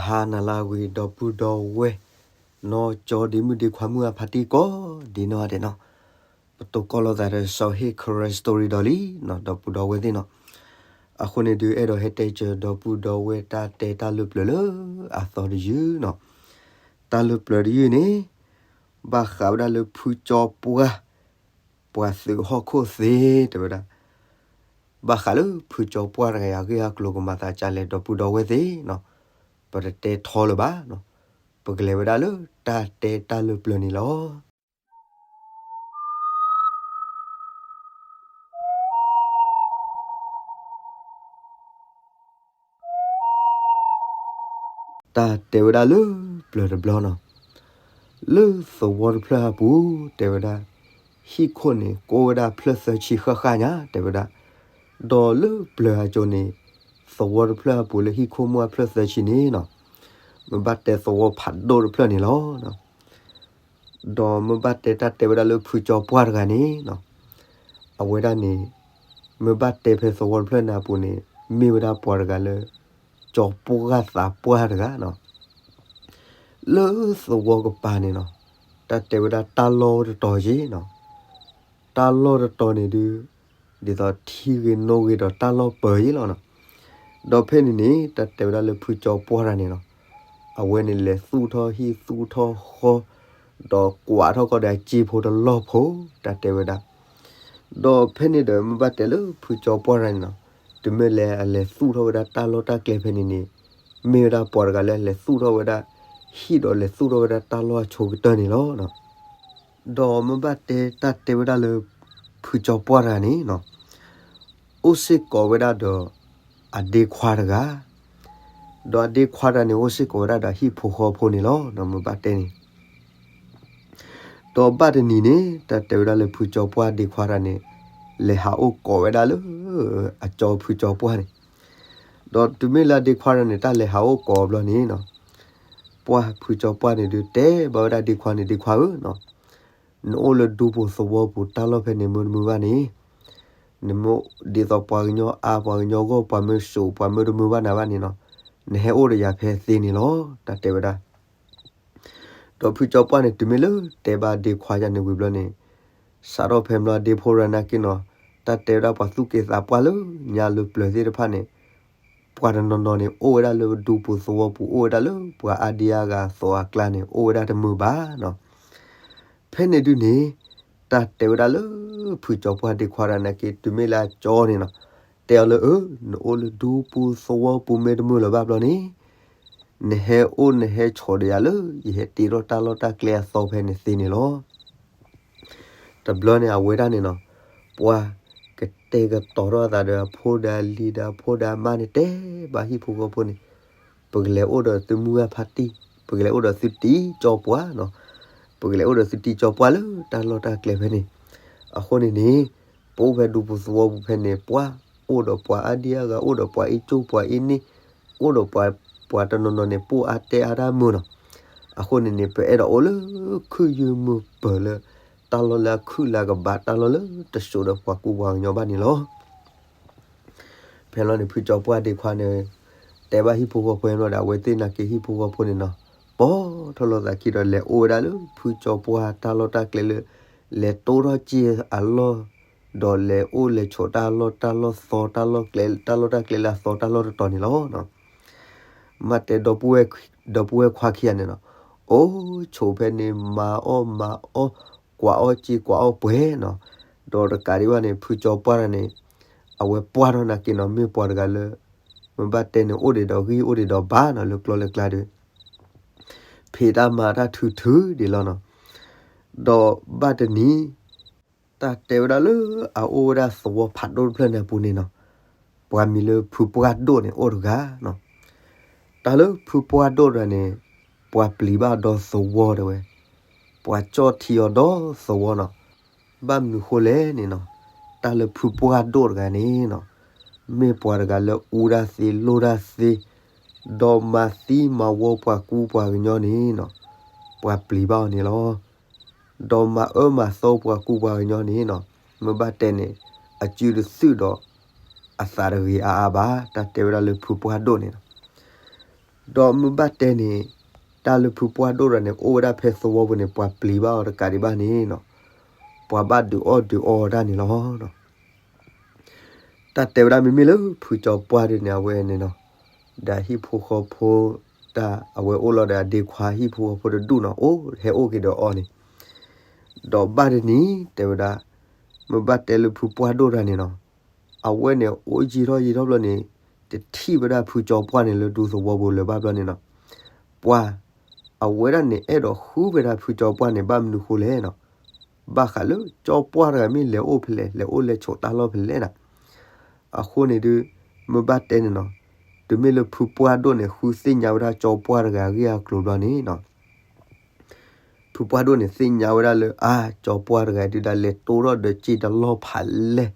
ဟါနၤလၢအဂ့ၤ ဒီပုၢ်ဒီဝဲၢ်, နီၢ်ကၠီဒ့မုၣ်ဒ့ခွါမုၣ်အဖါတံၢ်ကိးဒ်နီၢ်ဂၤဒဲးနီၤ, ပတိၢ်ကီၢ်လိာ်သးဒီးစီၤဟ့ၣ် Karen Story ဒီးလံနီၤ, ဒီပုၢ်ဒီဝဲၢ်သ့ၣ်နီၤ. အဃိန့ၣ်ဒုး အဲၣ်ဒိးဟဲတဲစၢၤဒီပုၢ်ဒီဝဲၢ်တၢ်တဲတၢ်လၢပျၢၤလၢအသီတယုၢ်နီၤ. တၢ်လၢပျၢၤတယုၢ်န့ၣ် ဘၣ်ဃးဝဲဒၣ်လၢဖုကၠီပှၢ်, ပှၤသုးဟီၣ်ခိၣ်သ့တဲဝဲဒၣ်, ဘၣ်ဃးလၢဖုကၠီပှၢ်တဂၤအံၤ အဂ့ၢ်အကျိၤကမၤသးဒ်လဲၣ် ဒီပုၢ်ဒီဝဲၢ်သ့ၣ်နီၤ, ပတတဲထီလၢၤဘၣ်နီၤ, ပကလဲၤဝဲဒၣ်လၢတၢ်တဲတၢ်လၢပျၢၤန့ၣ်လီၤ. တၢ်တဲဝဲဒၣ်လၢပျၢၤတဘျီနီၤ, လၢသဝီတဖျၢၣ်အပူၤ တဲဝဲဒၣ်, ဟံၣ်ခိၣ်န့ၣ် ကိးဝဲဒၣ်ဖျၢၣ်သၢဆံဃၣ်ဃၣ်ညါ တဲဝဲဒၣ်, ဒီးလၢပျၢၤအစိၤန့ၣ် သဝီတဖျၢၣ်အပူၤလၢဟံၣ်ခိၣ်မုၢ်အဖျၢၣ်သၢဆံန့ၣ်နီၤ, မ့ၢ်ဘၣ်တဲသဝီဖးဒိၣ်တဖျၢၣ်န့ၣ်လီၤ. ဒီးမ့ၢ်ဘၣ်တဲတၢ်တဲဝဲဒၣ်လၢဖုကၠီပှၢ်တဂၤန့ၣ်နီၤ, အဝဲဒၣ်န့ၣ် မ့ၢ်ဘၣ်တဲဖဲသဝီတဖျၢၣ်န့ၣ်အပူၤန့ၣ် မ့ၢ်ဝဲဒၣ်ပှၤတဂၤလၢ ကၠီပှၢ်သးပှၢ်တဂၤနီၤ, လၢသဝီကပၤန့ၣ်နီၤ, တၢ်တဲဝဲဒၣ်တၢ်လီၢ်တတီၤယ့ၤနီၤ, တၢ်လီၢ်တတီၤန့ၣ်ဒုး ဒ်သိးထံဂ့ၤနိဂ့ၤဒီးတၢ်လီၢ်ပၢၤယ့ၤလီၤနီၤ. ဒီးဖဲန့ၣ်န့ၣ် တၢ်တဲဝဲဒၣ်လၢဖုကၠီပှၢ်တဂၤန့ၣ်နီၤ, အဝဲန့ၣ်လဲၤသူၣ်ထီၣ်ဟံၣ်သူၣ်ထီၣ်ဃီ, ဒီးကွၢ်ထီၣ်ကီးဒီးအစ့ဖိတလီၢ်ဖိ, တၢ်တဲဝဲဒၣ်. ဒီးဖဲန့ၣ်ဒီးမ့ၢ်ဘၣ်တဲလၢဖုကၠီပှၢ်တဂၤန့ၣ်နီၤ, တုၤမ့ၢ်လၢအလဲၤသူၣ်ထီၣ်ဝဲဒၣ်တၢ်လီၢ်တၢ်ကျဲဖဲန့ၣ်န့ၣ်, မ့ၢ်ဝဲဒၣ်ပှၤတဂၤလၢအလဲၤသူၣ်ထီၣ်ဝဲဒၣ် ဟံၣ်ဒီးလဲၤသူၣ်ထီၣ်ဝဲဒၣ်တၢ်လီၢ်အဆိကတၢၢ်န့ၣ်လီၤ. ဒီးမ့ၢ်ဘၣ်တဲတၢ်တဲဝဲဒၣ်လၢ ဖုကၠီပှၢ်တဂၤန့ၣ်နီၤ, အိၣ်စ့ၢ်ကီးဝဲဒၣ်ဒီး အဒ့ခွါတဂၤ, ဒီးအဒ့ခွါတဂၤန့ၣ် အိၣ်စ့ၢ်ကီးဝဲဒၣ်ဒီးအဟံၣ်ဖိဃီဖိန့ၣ်လီၤ. ဒီးမ့ၢ်ဘၣ်တဲန့ၣ် ဒီးဘၣ်တနံၤန့ၣ် တၢ်တဲဝဲဒၣ်လၢဖုကၠီပှၢ်ဒ့ခွါတဂၤန့ၣ် လဲၤဟးအိၣ်ကိးဝဲဒၣ်လၢ အကၠီဖုကၠီပှၢ်န့ၣ်, ဒီးတုၤမ့ၢ်လၢအဒ့ခွါတဂၤန့ၣ် တၢ်လဲၤဟးအိၣ်ကိးဘျီန့ၣ်နီၤ, ပှၢ်ဖုကၠီပှၢ်န့ၣ်ဒုးတဲဘၣ်ဝဲဒၣ်ဒ့ခွါန့ၣ် ဒ့ခွါဧၢနီၤ, နအိၣ်လၢဒူပူၤသဝီပူၤတၢ်လီၢ်ဖဲန့ၣ်မ့ၢ်တမုာ်ဘၣ်န့ၣ်, နမ့ၢ်ဒ်သိးပှၤကညီအါပှၤကညီဂီၢ် ပှၤမ့ၢ်စိာ်ပှၤမ့ၢ်တမုာ်ဘၣ်နၤဘၣ်န့ၣ်နီၤ, နဟဲအိၣ်ဒီးယၤဖဲသ့န့ၣ်လီၤ တၢ်တဲဝဲဒၣ်. ဒီးဖုကၠီပှၢ်န့ၣ် တုၤမ့ၢ်လၢတဲဘၣ်ဒ့ခွါယၤန့ၣ်ဝံၤဘျီန့ၣ်, စးထီၣ်ဖဲဘျီဒ့ဖိတဂၤနာ်က့နီၤ, တၢ်တဲဝဲဒၣ်ပှၤသူၣ်က့သးပှၢ်လၢညါလၢပျၢၤသ့ၣ်တဖၣ်န့ၣ်, ပှၤတနီၤနီၤန့ၣ် အိၣ်ဝဲဒၣ်လၢဒူပူၤသဝီပူၤ အိၣ်ဝဲဒၣ်လၢပှၤအါဒံအါဂၤအသိးအကျါန့ၣ် အိၣ်ဝဲဒၣ်တမုာ်ဘၣ်နီၤ. ဖဲန့ၣ်ဒုးန့ၣ်, တၢ်တဲဝဲဒၣ်လၢ ဖုကၠီပှၢ်ဒ့ခွါတဂၤနာ်က့ တုၤမ့ၢ်လၢအကၠီန့ၣ်နီၤ, တဲအီၤလၢအၢ, နအိၣ်လၢဒူပူၤသဝီပူၤမ့ၢ်တမုာ်လၢၤဘၣ်ဘျီန့ၣ်, နဟဲအိၣ်နဟဲဆိးဒီးယၤလၢ ယဟဲတ့ထီၣ်တၢ်လီၢ်တၢ်ကျဲအသီဖဲန့ၣ်သ့န့ၣ်လီၤ. တဘျီန့ၣ်အဝဲဒၣ်န့ၣ်နီၤ, ပှၤကတဲာ်ကတီၤထီၣ်အသးဒီးအဖိဒီးအလံၤဒီးအဖိဒီးအမါန့ၣ် တဲဘၣ်ဟံၣ်ဖိဃီဖိန့ၣ်, ပကလဲၤအိၣ်ဒီးသုမုၢ်ဂၢ်ဖါတံၢ်, ပကလဲၤအိၣ်ဒီးသုတံၤကၠီပှၢ်နီၤ, ပကလဲၤအိၣ်ဒီးသုတံၤကၠီပှၢ်လၢတၢ်လီၢ်တၢ်ကျဲဖဲန့ၣ်. အဃိန့ၣ်န့ၣ်, ပအိၣ်ဖဲဒူပူၤသဝီပူၤဖဲန့ၣ် ပှၤအိၣ်ဒီးပှၤအါဒံအါဂၤ အိၣ်ဒီးပှၤအ့ၣ်ကၠိပှၤအ့ၣ်န့ၣ်, အိၣ်ဒီးပှၤ ပှၤတနီၤနီၤန့ၣ် ပအိၣ်အါတဲအါတၢ်မုာ်နီၤ. အဃိန့ၣ်န့ၣ် ပအဲၣ်ဒိးအိၣ်လၢခုၣ်ယုၢ်မုၢ်ပၢၤလၢ တၢ်လီၢ်လၢအခုၣ်လၢကဘၣ် တၢ်လီၢ်လၢတစိာ်ဒီးပှၤကူပှၤကညီဘၣ်န့ၣ်လီၤ. ဖဲလီၤန့ၣ် ဖုကၠီပှၢ်ဒ့ခွါန့ၣ် တဲဘၣ်ဟံၣ်ဖိဃီဖိဘျီဒီး အဝဲသ့ၣ်နာ်က့ဟံၣ်ဖိဃီဖိန့ၣ်နီၤ, ပိာ်ထီၣ်လိာ်သးခံဒီး လဲၤအိၣ်ဝဲဒၣ်လၢဖုကၠီပှၢ်တၢ်လီၢ်တၢ်ကျဲလၢ လဲၤတိၢ်ထီၣ်စ့အလီၢ်, ဒီးလဲၤအိၣ်လဲၤဆိးတၢ်လီၢ် တၢ်လီၢ်သီ တၢ်လီၢ်ကျဲ တၢ်လီၢ်တၢ်ကျဲလၢအသီတၢ်လီၢ်တတီၤန့ၣ်လီၤ. မ့ၢ်တဲ ဒီပုၢ်ဝဲၢ်ခွါခံဂၤန့ၣ်နီၤ, အိၣ်ဆိးဖဲန့ၣ် မၤအီၣ်မၤအီၣ်, ကွၢ်အီၣ်စ့ကွၢ်အီၣ်ပှဲၤနီၤ. ဒီးတကးဒံးဘၣ်န့ၣ် ဖုကၠီပှၢ်တဂၤန့ၣ် အဝဲပှၢ်ထီၣ်နာ်က့နီၤ မ့ၢ်ပှၤတဂၤလၢ မ့ၢ်ဘၣ်တဲန့ၣ် အိၣ်ဒံးဒီးဂံၢ်အိၣ်ဒံးဒီးဘါနီၤ လၢကျီလၢကျါဒီး ဖံးတၢ်မၤတၢ်ထုထုဒံးလီၤနီၤ. ဒီးဘၣ်တနံၤ တၢ်တဲဝဲဒၣ်လၢအအိၣ်ဝဲဒၣ်သဝီဖးဒိၣ်တဖျၢၣ်န့ၣ်အပူၤန့ၣ်နီၤ, ပှၤမံၤလၢဖုပှၢ်ဒိၣ်န့ၣ်အိၣ်တဂၤနီၤ. တၢ်လၢဖုပှၢ်ဒိၣ်တဂၤန့ၣ် ပှၤပျံၤဘၣ်ဒီးသဝီတဲဝဲ, ပှၤကၠီၣ်ထံအီၤဒီးသဝီနီၤ. ဘၣ်မနုၤဃိလဲၣ်န့ၣ်နီၤ, တၢ်လၢဖုပှၢ်ဒိၣ်တဂၤန့ၣ်နီၤ, မ့ၢ်ပှၤတဂၤလၢအူတၢ်သ့လိၢ်တၢ်သ့, ဒီးမၤသံမၤဝီပှၤကူပှၤကညီန့ၣ်နီၤ, ပှၤပျံၤဘၣ်အီၤန့ၣ်လီၤ. ဒီးမၤအၢမၤသီပှၤကူပှၤကညီန့ၣ်နီၤ, မ့ၢ်ဘၣ်တဲန့ၣ် အစုတသုၣ်ဒီး အသးတဂ့ၤအါအါဘၣ်, တၢ်တဲဝဲဒၣ်လၢဖုပှၢ်ဒိၣ်န့ၣ်နီၤ. ဒီးမ့ၢ်ဘၣ်တဲန့ၣ် တၢ်လၢဖုပှၢ်ဒိၣ်တဂၤန့ၣ် အိၣ်ဝဲဒၣ်ဖဲသဝီပူၤန့ၣ် ပှၤပျံၤဘၣ်အီၤတကးဒံးဘၣ်န့ၣ်နီၤ, ပှၤဘၣ်ဒုးအီၣ်ဒုးအီတၢ်န့ၣ်လီၤ. တၢ်တဲဝဲဒၣ်မ့မ့ၢ်လၢဖုကၠီပှၢ်ဒ်န့ၣ် အဝဲန့ၣ်နီၤ, ဒီးဟံၣ်ဖိဃီဖိ တၢ်အဝဲအိၣ်လီၤဒီးအဒ့ခွါဟံၣ်ဖိဃီဖိတဒူၣ်နီၤ, အိၣ်ဟဲအိၣ်က့ၤဒီးအီၤန့ၣ်, ဒီးဘၣ်တနံၤ တဲဝဲဒၣ် မ့ၢ်ဘၣ်တဲလၢဖုပှၢ်ဒိၣ်တဂၤန့ၣ်နီၤ, အဝဲန့ၣ်အိၣ်ယံာ်ထီၣ်ယံာ်ထီၣ်ဘျီန့ၣ် တထံၣ်ဝဲဒၣ်ဖုကၠီပှၢ်န့ၣ်လၢဒူသဝီပူၤလၢၤဘၣ်ဘျီန့ၣ်နီၤ, ပှၤ အဝဲဒၣ်န့ၣ် အဲၣ်ဒိးဃုဝဲဒၣ်ဖုကၠီပှၢ်န့ၣ် ဘၣ်မနုၤဃိလဲၣ်နီၤ, ဘၣ်ဃးလၢကၠီပှၢ်တဂၤမ့ၢ်လဲၤအိၣ်ဖဲလဲၣ် လဲၤအိၣ်လဲၤဆိးတၢ်လီၢ်ဖဲလဲၣ်နီၤ, အဃိန့ၣ်ဒုး မ့ၢ်ဘၣ်တဲန့ၣ်နီၤ, တုၤမ့ၢ်လၢဖုပှၢ်ဒိၣ်န့ၣ် ဃုသ့ၣ်ညါဝဲဒၣ်ကၠီပှၢ်တဂၤအဂ့ၢ်အကျိၤဘျီန့ၣ်နီၤ, ဖုပှၢ်ဒိၣ်န့ၣ်သ့ၣ်ညါဝဲဒၣ်လၢ အါ ကၠီပှၢ်တဂၤဒုးဒၣ်လဲၤတိၢ်ထီၣ်ဒီးစ့တလီၢ်ဖးလဲၢ်,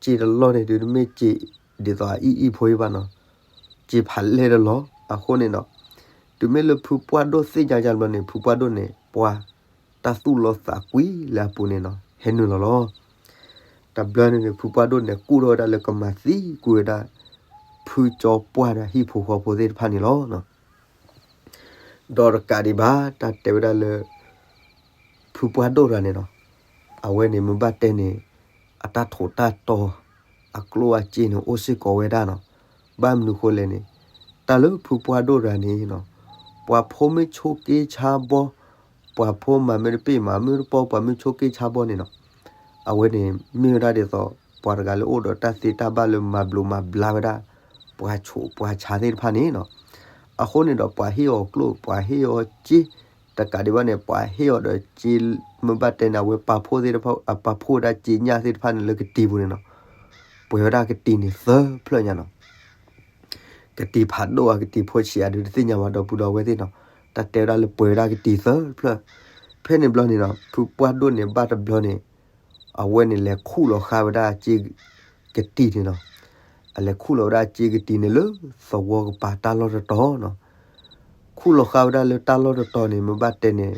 စ့တလီၢ်န့ၣ်ဒုး တမ့ၢ်စ့ဒ်သိးအအံၤအံၤဖိအံၤဘၣ်နီၤ, စ့ဖးလဲၢ်တလီၢ် အဃိန့ၣ်နီၤ, တုၤမ့ၢ်လၢဖုပှၢ်ဒိၣ်သ့ၣ်ညါယါဘျီန့ၣ် ဖုပှၢ်ဒိၣ်န့ၣ် ပှၤ တၢ်သူၣ်လီသးကွံလၢအပူၤန့ၣ်နီၤ ဟဲနုာ်လီၤလီၤ. တဘျီန့ၣ်န့ၣ် ဖုပှၢ်ဒိၣ်န့ၣ် ကူၣ်ထီၣ်ဝဲဒၣ်လၢကမၤသံကွံာ်ဝဲဒၣ် ဖုကၠီပှၢ်ဒီးဟံၣ်ဖိဃီဖိသ့ၣ်တဖၣ်န့ၣ်လီၤ. ဒီးတကးဒံးဘၣ် တၢ်တဲဝဲဒၣ်လၢ ဖုပှၢ်ဒိၣ်တဂၤန့ၣ်နီၤ, အဝဲန့ၣ်မ့ၢ်ဘၣ်တဲန့ၣ် အတၢ်ထီးတၢ်တီၤ အကျိၣ်အစ့န့ၣ် အိၣ်စ့ၢ်ကီးဝဲဒၣ်နီၤ. ဘၣ်မနုၤဃိလဲၣ်န့ၣ် တၢ်လၢဖုပှၢ်ဒိၣ်တဂၤန့ၣ်နီၤ, ပှၤဖိမ့ၢ်ဆိးက့ဆါဘီ, ပှၤဖိမၤမ့ၢ်တပ့ၢ်မၤမ့ၢ်တပီၢ် ပှၤမ့ၢ်ဆိးက့ဆါဘီန့ၣ်နီၤ, အဝဲန့ၣ်မ့ၢ်ဝဲဒၣ်ဒ်သိး ပှၤတဂၤလၢအိၣ်ဒီးတၢ်သ့တၢ်ဘၣ်လၢမၤဘျိးမၤဘျါဝဲဒၣ် ပှၤဆိးပှၤဆါသ့ၣ်တဖၣ်န့ၣ်နီၤ. အဃိန့ၣ်ဒီး ပှၤဟ့ၣ်အီၤကျိၣ် ပှၤဟ့ၣ်အီၤစ့ တကးဒံးဘၣ်န့ၣ် ပှၤဟ့ၣ်အီၤဒီးစ့ မ့ၢ်ဘၣ်တဲန့ၣ် အဝဲပာ်ဖှိၣ်သ့ၣ်တဖၣ် အပာ်ဖှိၣ်ဝဲဒၣ်စ့ညၣ်သ့ၣ်တဖၣ်န့ၣ်လၢကတံၤပူၤန့ၣ်နီၤ, ပှဲၤဝဲဒၣ်ကတံၤန့ၣ်သၢဖျၢၣ်ညါနီၤ. ကတံၤဖးဒိၣ်ဧါ ကတံၤဖိဆံးဧါဒုးတသ့ၣ်ညါဘၣ် ဒီပုၢ်ဒီဝဲၢ်သ့ၣ်နီၤ, တၢ်တဲဝဲဒၣ်လၢပှဲၤဝဲဒၣ်ကတံၤသၢဖျၢၣ်. ဖဲန့ၣ်ဘျီန့ၣ်နီၤ ဖုပှၢ်ဒိၣ်န့ၣ်ဘၣ်တဘျီန့ၣ် အဝဲန့ၣ်လဲၤခူၣ်လီၤဃာ်ဝဲဒၣ်စ့ကတံၤန့ၣ်နီၤ, အလဲၤခူၣ်လီၤဝဲဒၣ်စ့ကတံၤန့ၣ်လၢသဝီကပၤတၢ်လီၢ်တတီၤနီၤ. ခူၣ်လီၤဃာ်ဝဲဒၣ်လၢတၢ်လီၢ်တတီၤန့ၣ် မ့ၢ်ဘၣ်တဲန့ၣ်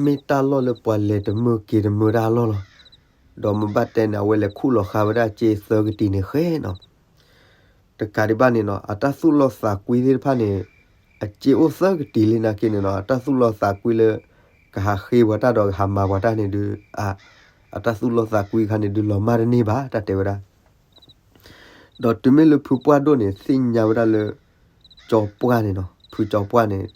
မ့ၢ်တၢ်လီၢ်လၢပှၤလဲၤတမုာ်က့ၤတမုာ်တၢ်လီၢ်လီၤ. ဒီးမ့ၢ်ဘၣ်တဲန့ၣ် အဝဲလဲၤခူၣ်လီၤဃာ်ဝဲဒၣ်စ့သၢကတံၤန့ၣ်ဃဲနီၤ. တကးဒံးဘၣ်န့ၣ်နီၤ အတၢ်သူၣ်လီသးကွံသ့ၣ်တဖၣ်န့ၣ် အစ့အိၣ်သၢကတံၤလံနာ်က့န့ၣ်နီၤ အတၢ်သူၣ်လီသးကွံလၢ ကဟးဃ့ပှၤတၢ်ဒီးကဟးမၤပှၤတၢ်န့ၣ်ဒုး အ အတၢ်သူၣ်လီသးကွံအခါန့ၣ်ဒုးလီၤမၢ်တန့ၢ်ဘၣ် တၢ်တဲဝဲဒၣ် ဒီးတုၤမ့ၢ်လၢဖုပှၢ်ဒိၣ်န့ၣ် သ့ၣ်ညါဝဲဒၣ်လၢ ကၠီပှၢ်န့ၣ်နီၤ ဖုကၠီပှၢ်န့ၣ်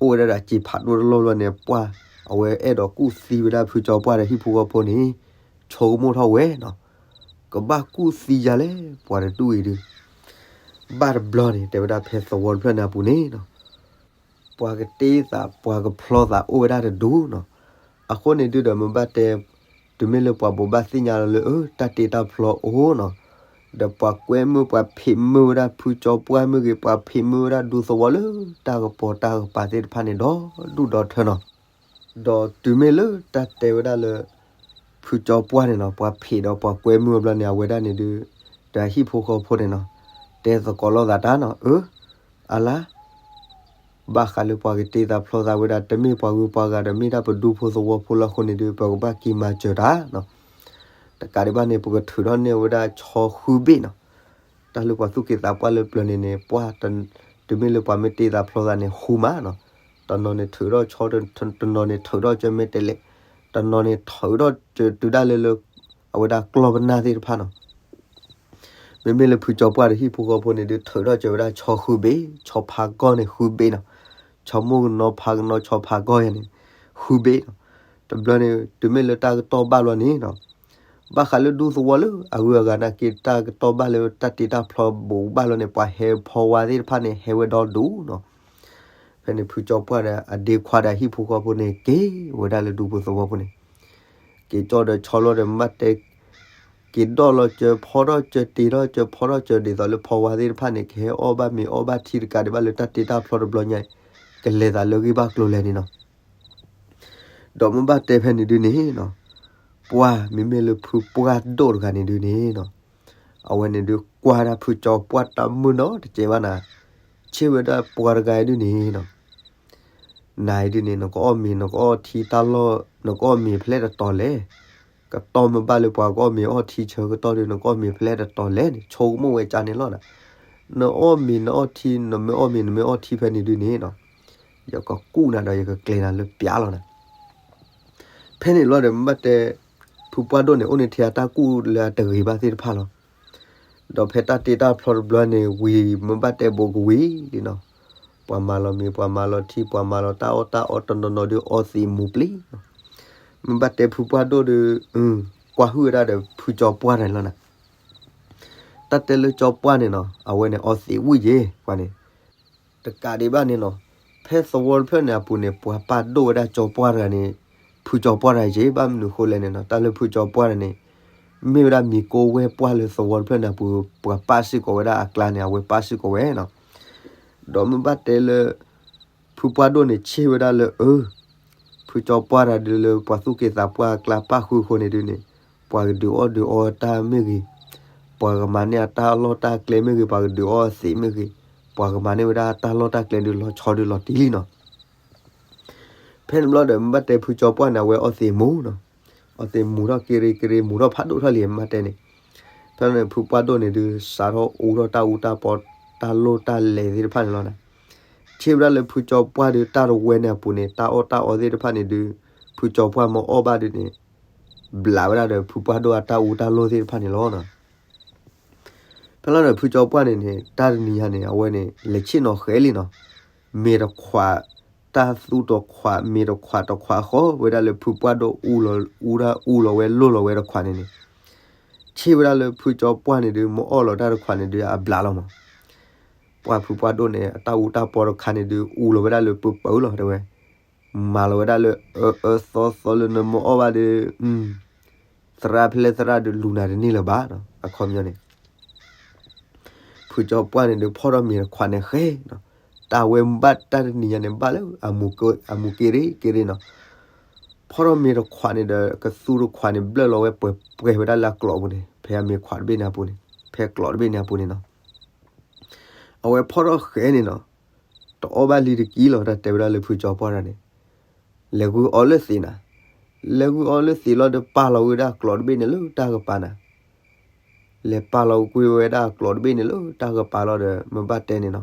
အိၣ်ဝဲဒၣ်ဒီးစ့ဖးဒိၣ်တလီၢ်လီၢ်န့ၣ် ပှၢ် အဝဲအဲၣ်ဒိးကူၣ်သံဝဲဒၣ်ဖုကၠီပှၢ်ဒီးဟံၣ်ဖိဃီဖိန့ၣ် ဆိကမိၣ်ထီၣ်ဝဲနီၤ ကဘၣ်ကူၣ်သံယၤလဲၣ် ပှၤတဒူၣ်အံၤဒုး ဘၣ်တဘျီန့ၣ် တဲဝဲဒၣ်ဖဲသဝီတဖျၢၣ်န့ၣ်အပူၤန့ၣ်နီၤ ပှၤကတ့သး ပှၤကဖျီသးအိၣ်ဝဲဒၣ်တဒူၣ်နီၤ. အဃိန့ၣ်ဒုးဒီးမ့ၢ်ဘၣ်တဲ တုၤမ့ၢ်လၢပှၤဘိးဘၣ်သ့ၣ်ညါလီၤလၢ အၢ တၢ်တ့တၢ်ဖျီအိၣ်နီၤ, ဒီးပှၤကွဲမုာ်ပှၤဖံးမုာ်ဝဲဒၣ်ဖုကၠီပှၢ်မ့ၢ်ဂ့ၤ ပှၤဖံးမုာ်ဝဲဒၣ်ဒူသဝီလၢတၢ်ကပီၤတၢ်ကပၤသ့ၣ်တဖၣ်န့ၣ်ဒီဒူၣ်ဒီထၢနီၤ. ဒီးတုၤမ့ၢ်လၢတၢ်တဲဝဲဒၣ်လၢ ဖုကၠီပှၢ်န့ၣ်နီၤ ပှၤဖံးဒီးပှၤကွဲမုာ်ဘျီန့ၣ် အဝဲဒၣ်န့ၣ်ဒုး ဒီးဟံၣ်ဖိဃီဖိန့ၣ်နီၤ တဲသကိးလိာ်သးတၢ်နီၤ အၢ အလါ ဘၣ်ဃးလၢပှၤကတ့သးဖျီသးဝဲဒၣ် တမ့ၢ်ပှၤဂုၤပှၤဂၤဒီး မ့ၢ်ဒၣ်ပဒူဖိသဝီဖိလီၤအဃိန့ၣ်ဒုး ပကဘၣ်က့ၤမၤစၢၤတၢ်နီၤ. တကးဒံးဘၣ်န့ၣ် ပကထုးထီၣ်န့ၢ်ဝဲဒၣ်ဆီဃုဘ့ၣ်နီၤ. တၢ်လၢပှၤသူၣ်က့သးပှၢ်လၢပျၢၤန့ၣ်န့ၣ် ပှၢ် တုၤမ့ၢ်လၢပှၤမ့ၢ်တ့သးဖျီသးန့ၣ် ဃုမးနီၤ. တနီၤန့ၣ်ထုးထီၣ်ဆီ တနီၤန့ၣ်ထုးထီၣ် ကၢမဲာ်တဲးလဲး, တနီၤန့ၣ်ထုးထီၣ်တုၤဒၣ်လဲာ်လၢ အဝဲဒၣ်ကျီၢ်ပနၢ်သ့ၣ်တဖၣ်နီၤ. မ့မ့ၢ်လၢဖုကၠီပှၢ်ဒီးဟံၣ်ဖိဃီဖိန့ၣ်ဒုး ထုးထီၣ်ကၢဝဲဒၣ်ဆီဃုဘ့ၣ်, ဆီဖးကီၢ်န့ၣ်ဃုဘ့ၣ်နီၤ. ဆီမိၢ်ကနီၤဖးကနီၤ ဆီဖးကီၢ်ယၤန့ၣ် ဃုဘ့ၣ်နီၤ. တဘျီန့ၣ် တုၤမ့ၢ်လၢတၢ်ကတီၢ်ဘၣ်လီၤန့ၣ်နီၤ ဘၣ်ဃးလၢဒူသဝီလၢအဂုၤအဂၤနာ်က့ တၢ်ကတီၢ်ဘၣ်လၢတၢ်တ့တၢ်ဖျီဘူးဘၣ်လီၤန့ၣ် ပှၤဟဲဖီဝါသ့ၣ်တဖၣ်န့ၣ် ဟဲဝဲဒီဒူၣ်နီၤ. ဖဲန့ၣ်ဖုကၠီပှၢ်ဒီးအဒ့ခွါဒီးဟံၣ်ဖိဃီဖိန့ၣ် က့ၤဝဲဒၣ်လၢဒူဖိသဝီဖိန့ၣ် က့ၤကၠီဒီးဆီလီၤဒီးမ့ၢ်ဘၣ်တဲ က့ၤဒီၣ်လီၤစၢၤဖီထီၣ်စၢၤတ့ထီၣ်စၢၤဖီထီၣ်စၢၤ ဒ်သိးလၢဖီဝါသ့ၣ်တဖၣ်န့ၣ် ကဟဲအီၣ်ဘၣ်မ့ၤအီၣ်ဘၣ်ထံတကးဒံးဘၣ်လၢတၢ်တ့တၢ်ဖျီတဘျီညါ ကလဲၤသးလၢဂ့ၢ်ဘၣ်ကျိၤလဲၣ်န့ၣ်နီၤ. ဒီးမ့ၢ်ဘၣ်တဲဖဲန့ၣ်ဒုန့ၣ်နီၤ ပှၢ်မ့မ့ၢ်လၢဖုပှၢ်ဒိၣ်တဂၤန့ၣ်ဒုန့ၣ်နီၤ အဝဲန့ၣ်ဒုးကွၢ်ဒၣ်ဖုကၠီပှၢ်တၢ်မုာ်နီၤတကဲဘၣ်နၤ ဆ့ၣ်ဝဲဒၣ်ပှၤတဂၤအံၤဒုန့ၣ်နီၤ နၤအံၤဒုန့ၣ် နကအီၣ်မ့ၤနကအီၣ်ထံတၢ်လီၢ် နကအီၣ်မ့ၤဖဲလဲၣ်တတီၤလဲၣ်. ကတီၢ်မ့ၢ်ဘၣ်လၢပှၤကအီၣ်မ့ၤအီၣ်ထံဆၢကတီၢ်ဒုး နကအီၣ်မ့ၤဖဲလဲၣ်တတီၤလဲၣ်န့ၣ် ဆိကမိၣ်ဝဲကန့ၣ်လီၤနၤ. နအီၣ်မ့ၤနအီထံ နမ့ၢ်အီၣ်မ့ၤနမ့ၢ်အီထံဖဲန့ၣ်ဒုန့ၣ်နီၤ, ယကကူၣ်နၤဒီးယကကျဲၤနၤလၢပျးလီၤနၤ. ဖဲန့ၣ်လီၤဒီး မ့ၢ်ဘၣ်တဲ ဖုပှၢ်ဒိၣ်န့ၣ် အိၣ်န့ၢ်ထဲအတၢ်ကူၣ်လၢအတဂ့ၤဘၣ်သ့ၣ်တဖၣ်လီၤ. ဒီးဖဲတၢ်တ့တၢ်ဖျီတဘျီန့ၣ် ဝံၤမ့ၢ်ဘၣ်တဲဘူးကဝံၤလံနီၤ, ပှၤမၤလီၤမ့ၤ ပှၤမၤလီၤထံ ပှၤမၤလီၤတၢ်အီၣ်တၢ်အီတနီၤနီၤဒုးအီသံးမူၤပျံၤနီၤ. မ့ၢ်ဘၣ်တဲဖုပှၢ်ဒိၣ်ဒီး ကွၢ်ဟုၣ်ဝဲဒၣ်ဒီးဖုကၠီပှၢ်တဂၤန့ၣ်လီၤနၤ. တၢ်တဲလၢကၠီပှၢ်န့ၣ်နီၤ အဝဲန့ၣ်အီသံးဝံၣ်က့ၤပှၤန့ၣ် တကးဒံးဘၣ်န့ၣ်နီၤ, ဖဲသဝီတဖျၢၣ်န့ၣ်အပူၤန့ၣ် ပှၤပာ်ဒိၣ်ဝဲဒၣ်ကၠီပှၢ်တဂၤန့ၣ် ဖုကၠီပှၢ်တဂၤက့ၤ ဘၣ်မနုၤဃိလဲၣ်န့ၣ်နီၤ, တၢ်လၢဖုကၠီပှၢ်တဂၤန့ၣ် မ့ၢ်ဝဲဒၣ်မံၤကိးဝဲပှၢ်လၢသဝီတဖျၢၣ်န့ၣ်အပူၤ ပှၤပာ်စ့ၢ်ကီးဝဲဒၣ်အကျါန့ၣ် အဝဲပာ်စ့ၢ်ကီးဝဲနီၤ. ဒီးမ့ၢ်ဘၣ်တဲလၢ ဖုပှၢ်ဒိၣ်န့ၣ် ဆ့ၣ်ဝဲဒၣ်လၢအၢ ဖုကၠီပှၢ်တဂၤဒုးလၢပှၤသူၣ်က့သးပှၢ်အကျါပာ်ဃုာ်အဃိန့ၣ်ဒုးန့ၣ် ပှၤကဒုးအီၣ်ဒုးအီတၢ်မ့ၢ်ဂ့ၤ, ပှၤကမၤန့ၢ်အတၢ်လီၢ်တၢ်ကျဲမ့ၢ်ဂ့ၤ, ပှၤကဒုးအီၣ်အသံးမ့ၢ်ဂ့ၤ, ပှၤကမၤန့ၢ်ဝဲဒၣ်တၢ်လီၢ်တၢ်ကျဲဒုးလီၤဆီဒုးလီၤတံၢ်လံနီၤ. ဖဲန့ၣ်ဘျီဒီး မ့ၢ်ဘၣ်တဲဖုကၠီပှၢ်န့ၣ် အဝဲအီသံးမူၤနီၤ, အီသံးမူၤထီၣ်က့ၤရ့က့ၤရ့ မူၤထီၣ်ဖးဒိၣ်ထီၣ်လံ မ့ၢ်ဘၣ်တဲန့ၣ်. ဖဲန့ၣ် ဖုပှၢ်ဒိၣ်န့ၣ်ဒုး စးထီၣ်အူထီၣ်တၢ်အူတၢ်ပီ တၢ်လိၣ်တၢ်လဲၤသ့ၣ်တဖၣ်န့ၣ်လီၤနၤ. ဆ့ၣ်ဝဲဒၣ်လၢဖုကၠီပှၢ်ဒုး တၢ်တဝဲန့ၣ်အပူၤန့ၣ် တၢ်အီၣ်တၢ်အီသ့ၣ်တဖၣ်န့ၣ်ဒုး ဖုကၠီပှၢ်မ့ၢ်အီၣ်ဘၣ်ဒုးန့ၣ် ဘျးဝဲဒၣ်ဒီးဖုပှၢ်ဒိၣ်အတၢ်အူတၢ်လိၣ်သ့ၣ်တဖၣ်န့ၣ်လီၤ. ဖဲလီၤဒီးဖုကၠီပှၢ်န့ၣ်န့ၣ် တၢ်တနံၤညါန့ၣ် အဝဲန့ၣ် လဲၤဆ့ၣ်နီၤဃဲလံနီၤ, မ့ၤတခွး တၢ်သူတခွး မ့ၤတခွးတခွးဃီ ဝဲဒၣ်လၢဖုပှၢ်ဒိၣ်အူလီၤ အူဒၣ်အူလီၤဝဲ လိၣ်လီၤဝဲတခွးန့ၣ်န့ၣ် ဆ့ၣ်ဝဲဒၣ်လၢဖုကၠီပှၢ်န့ၣ်ဒုး မ့ၢ်အီၣ်လီၤတၢ်တခွးန့ၣ်ဒုး အဘျးလီၤမး. ပှၢ်ဖုပှၢ်ဒိၣ်န့ၣ် အတၢ်အူတၢ်ပီတခါန့ၣ်ဒုး အူလီၤဝဲဒၣ်လၢပပၢၤလီၤ တဲဝဲ, မၤလီၤဝဲဒၣ်လၢအအၢသီသီလၢနမ့ၢ်အီၣ်ဘၣ်ဒီး သရၣ်ဖဲလဲၣ်သရၣ်ဒုးလူၤနၤတန့ၢ်လၢၤဘၣ်နီၤ အခီပညီန့ၣ် ဖုကၠီပှၢ်န့ၣ်ဒုး ဖီၣ်ထီၣ်မ့ၤတခွးန့ၣ်ဃဲနီၤ, တၢ်ဝဲဘၣ်တၢ်တနံၤညါန့ၣ် ဘၣ်လၢအမူၤက့ၤရ့က့ၤရ့နီၤ, ဖီၣ်ထီၣ်မ့ၤတခွးန့ၣ်ဒီး ကသူတခွးန့ၣ် ဘျၢၣ်လီၤဝဲပှဲၤပှဲၤဝဲဒၣ်လၢအကျိးပူၤန့ၣ် ဖဲအမ့ၤခွးတဘ့ၣ်န့ၣ်အပူၤန့ၣ် ဖဲကျိးတဘ့ၣ်န့ၣ်အပူၤန့ၣ်နီၤ. အဝဲဖီၣ်ထီၣ်ဃဲန့ၣ်နီၤ, တအီၣ်ဘၣ်လံတက့ၢ်လီၤ တၢ်တဲဝဲဒၣ်လၢဖုကၠီပှၢ်တဂၤန့ၣ်, လဲၤဂုာ်အီလၢသံးနၤ, လဲၤဂုာ်အီလၢသံးလီၤဒီး ပာ်လီၤဝဲဒၣ်ကျိးတဘ့ၣ်န့ၣ်လၢတၢ်ကပၤနၤ လဲၤပာ်လီၤကွံာ်ဝဲဒၣ်ကျိးတဘ့ၣ်န့ၣ်လၢတၢ်ကပၤလီၤဒီး မ့ၢ်ဘၣ်တဲန့ၣ်နီၤ,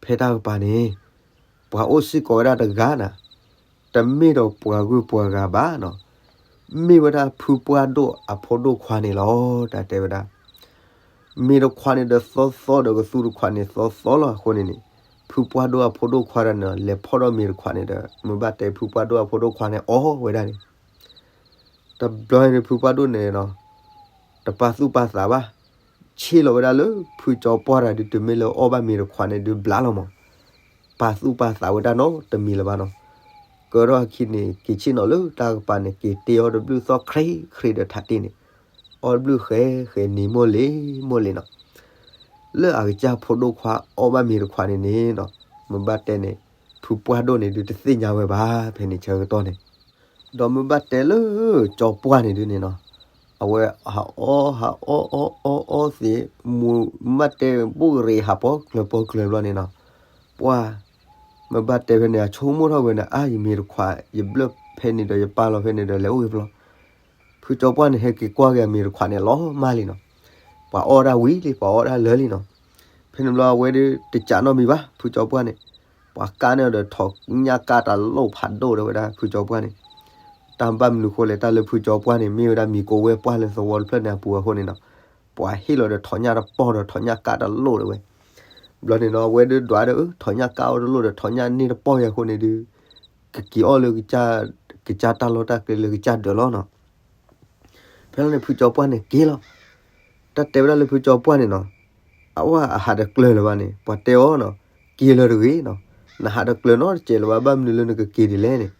ဖဲတၢ်ကပၤန့ၣ် ပှၤအိၣ်စ့ၢ်ကီးဝဲဒၣ်တဂၤနၤ, တမ့ၢ်ဒီးပှၤဂုၤပှၤဂၤဘၣ်နီၤ, မ့ၢ်ဝဲဒၣ်ဖုပှၢ်ဒိၣ်အဖိဒိၣ်ခွါန့ၣ်လီၤ တၢ်တဲဝဲဒၣ် မ့ၤတခွးန့ၣ်ဒီးသီသီဒီးကသူတခွးန့ၣ်သီသီလီၤအဃိန့ၣ်န့ၣ်, ဖုပှၢ်ဒိၣ်အဖိဒိၣ်ခွါတဂၤန့ၣ် လဲၤဖီၣ်ထီၣ်မ့ၤတခွးန့ၣ်ဒီး မ့ၢ်ဘၣ်တဲဖုပှၢ်ဒိၣ်အဖိဒိၣ်ခွါန့ၣ်အီၣ်ဝဲဒၣ်န့ၣ် တဘျီန့ၣ်ဖုပှၢ်ဒိၣ်န့ၣ်နီၤ, တပာ်သူၣ်ပာ်သးဘၣ်, ဆ့ၣ်လီၤဝဲဒၣ်လၢဖုကၠီပှၢ်တဂၤဒုး တမ့ၢ်လၢအီၣ်ဘၣ်မ့ၤတခွးန့ၣ်ဒုးဘျးလီၤမး, ပာ်သူၣ်ပာ်သးဝဲဒၣ်နီတမံၤလၢၤဘၣ်နီၤ, ကၢထီၣ်အခံန့ၣ် က့ၤဆ့ၣ်နီၤလၢတၢ်ကပၤန့ၣ် က့ၤတ့အီၣ်တဘျုးသီၣ်ခရံခရံဒီးထးတ့ၢ်န့ၣ်, အီၣ်တဘျုးဃဲဃဲနံၤမိၢ်လ့ၤမိၢ်လ့ၤနီၤ လၢအကစၢ်ဖိဒိၣ်ခွါအီၣ်ဘၣ်မ့ၤတခွးန့ၣ်န့ၣ်နီၤ, မ့ၢ်ဘၣ်တဲန့ၣ် ဖုပှၢ်ဒိၣ်န့ၣ်ဒုးတသ့ၣ်ညါဝဲဘၣ် ဖဲန့ၣ်ဆၢကတီၢ်န့ၣ်, ဒီးမ့ၢ်ဘၣ်တဲလၢကၠီပှၢ်န့ၣ်ဒုးန့ၣ်နီၤ, အဝဲဟးအီဟးအီအီအီအီသ့ၣ်, မ့ၢ်ဘၣ်တဲဘူးကရ့ဟးပီကျၢၤပီကျၢၤဘျီန့ၣ်နီၤ, ပှၢ် မ့ၢ်ဘၣ်တဲဖဲန့ၣ် အဆိကမိၣ်ထီၣ်ဝဲန့ၣ် အါ ယမ့ၤတခွး ယဘျၢၣ်ဖဲန့ၣ်ဒီးယပာ်လီၤဖဲန့ၣ်ဒီးလဲၤအိၣ်ဂ့ၤဘျီ ဖုကၠီပှၢ်န့ၣ် ဟဲက့ၤကွၢ်က့ၤအမ့ၤတခွးန့ၣ်လီၤမၢ်လံနီၤ, ပှၤအီၣ်ဒၣ်ဝံၤလံ ပှၤအီၣ်ဒၣ်လၢာ်လံနီၤ, ဖဲန့ၣ်ဘျီအဝဲဒုးတကးနီတမံၤဘၣ် ဖုကၠီပှၢ်န့ၣ်, ပှၤကးန့ၢ်ဒီးထိးညၣ်ကးတၢ်လိၣ်ဖးဒိၣ်ဒီးဝဲဒၣ်ဖုကၠီပှၢ်န့ၣ်, တၢ်ဘၣ်မနုၤဃိလဲၣ် တၢ်လၢဖုကၠီပှၢ်န့ၣ် မ့ၢ်ဝဲဒၣ်မံၤကိးဝဲပှၢ်လၢသဝီတဖျၢၣ်န့ၣ်အပူၤအဃိန့ၣ်နီၤ, ပှၤဟ့ၣ်လီၤဒီးထိးညၣ်တပီၢ်ဒီးထိးညၣ်ကးတၢ်လိၣ်ဒီးဝဲ ဘျီန့ၣ်နီၤ အဝဲဒုးဒွးဒီး ထိးညၣ်ကးအီၣ်တလိၣ်ဒီးထိးညၣ်န့ၢ်တပီၢ်ယၤအဃိန့ၣ်ဒုး ကက့ၤအီၣ်လၢကစၢ် ကစၢ်တၢ်လီၢ်တၢ်ကျဲလၢကစၢ်ဒၢးလီၤနီၤ. ဖဲလီၤန့ၣ် ဖုကၠီပှၢ်န့ၣ်က့ၤလီၤ. တၢ်တဲဝဲဒၣ်လၢဖုကၠီပှၢ်န့ၣ်နီၤ, အဝဲအဟးတကျၢၤလၢၤဘၣ်န့ၣ် ပှၤတဲအီၤနီၤ, က့ၤလၢၤတဂ့ၤနီၤ, နဟးတကျၢၤနီတစဲးလၢၤဘၣ် ဘၣ်မနုၤလၢနကက့ၤဒ်လဲၣ်န့ၣ်,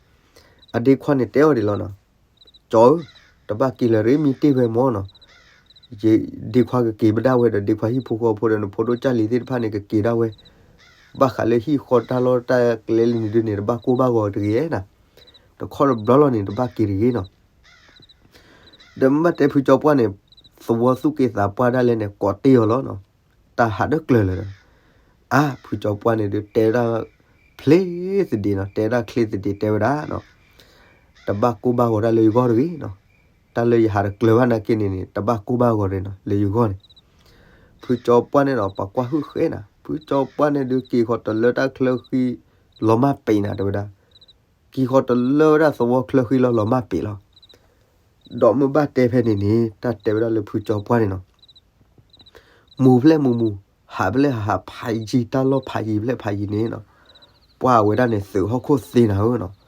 အဒ့ခွါန့ၣ်တဲအီၤဒ်လီၤနီၤ, ကၠီဧၢ, တဘၣ်က့ၤလၢၤတဂ့ၤ မ့ၢ်တ့ၢ်ဝဲမၢ်နီၤ ဒ့ခွါကက့ၤဘၣ်ဒၣ်ဝဲဒီး ဒ့ခွါဟံၣ်ဖိဃီဖိဒီး နဖိဒိၣ်ကၢ်လံၤသ့ၣ်တဖၣ်န့ၣ် ကက့ၤဒၣ်ဝဲ, ဘၣ်ဃးလၢဟံၣ်ဃီတၢ်လီၢ်တၢ်ကျဲလံန့ၣ်ဒုးန့ၣ် တဘၣ်ကိၢ်ဘၣ်ဂီၤတဂ့ၤနၤ, တခီတဘျီလီၤန့ၣ် တဘၣ်က့ၤတဂ့ၤနီၤ. ဒီးမ့ၢ်ဘၣ်တဲဖုကၠီပှၢ်န့ၣ် သဝီသူၣ်က့သးပှၢ်ဒၣ်လဲာ်န့ၣ် ကိးတ့ၢ်အီၤလီၤနီၤ, တၢ်ဟးတကျၢၤလၢၤဒီး, အါ ဖုကၠီပှၢ်န့ၣ်ဒုး တဲဒၣ်ဖျ့သဒံးနီၤ, တဲဒၣ်ချ့သဒံးတဲဝဲဒၣ်နီၤ, တဘၣ်ကိၢ်ဘၣ်ဂီၤတၢ်လၢယဂီၢ်တဂ့ၤနီၤ, တၢ်လၢယဟးတကျၢၤဘၣ်နာ်က့န့ၣ်န့ၣ် တဘၣ်ကိၢ်ဘၣ်ဂီၤတဂ့ၤနီၤ လၢယဂီၢ်န့ၣ်. ဖုကၠီပှၢ်န့ၣ်ဒီး ပှၤကွၢ်ဟုၣ်ဃဲနၤ, ဖုကၠီပှၢ်န့ၣ်ဒုး က့ၤဃီၤတလၢတၢ်ချၢဃံ လီၤမၢ်ပ့ၤနၤ တဲဝဲဒၣ်, က့ၤဃီၤတလၢဝဲဒၣ်သဝီချၢဃံလီၤ လီၤမၢ်ပ့ၤလီၤ. ဒီးမ့ၢ်ဘၣ်တဲဖဲန့ၣ်န့ၣ် တၢ်တဲဝဲဒၣ်လၢဖုကၠီပှၢ်န့ၣ်နီၤ, မူၤဖျဲၣ်မူၤမူၤ, ဟးဖျဲၣ်ဟးဟး, ဖးယံၤတၢ်လီၢ်ဖးယံၤဖျဲၣ်ဖးယံၤန့ၣ်နီၤ, ပှၢ်ဝဲဒၣ်န့ၣ် သုးဟီၣ်ခိၣ်သ့နၤဧၢနီၤ.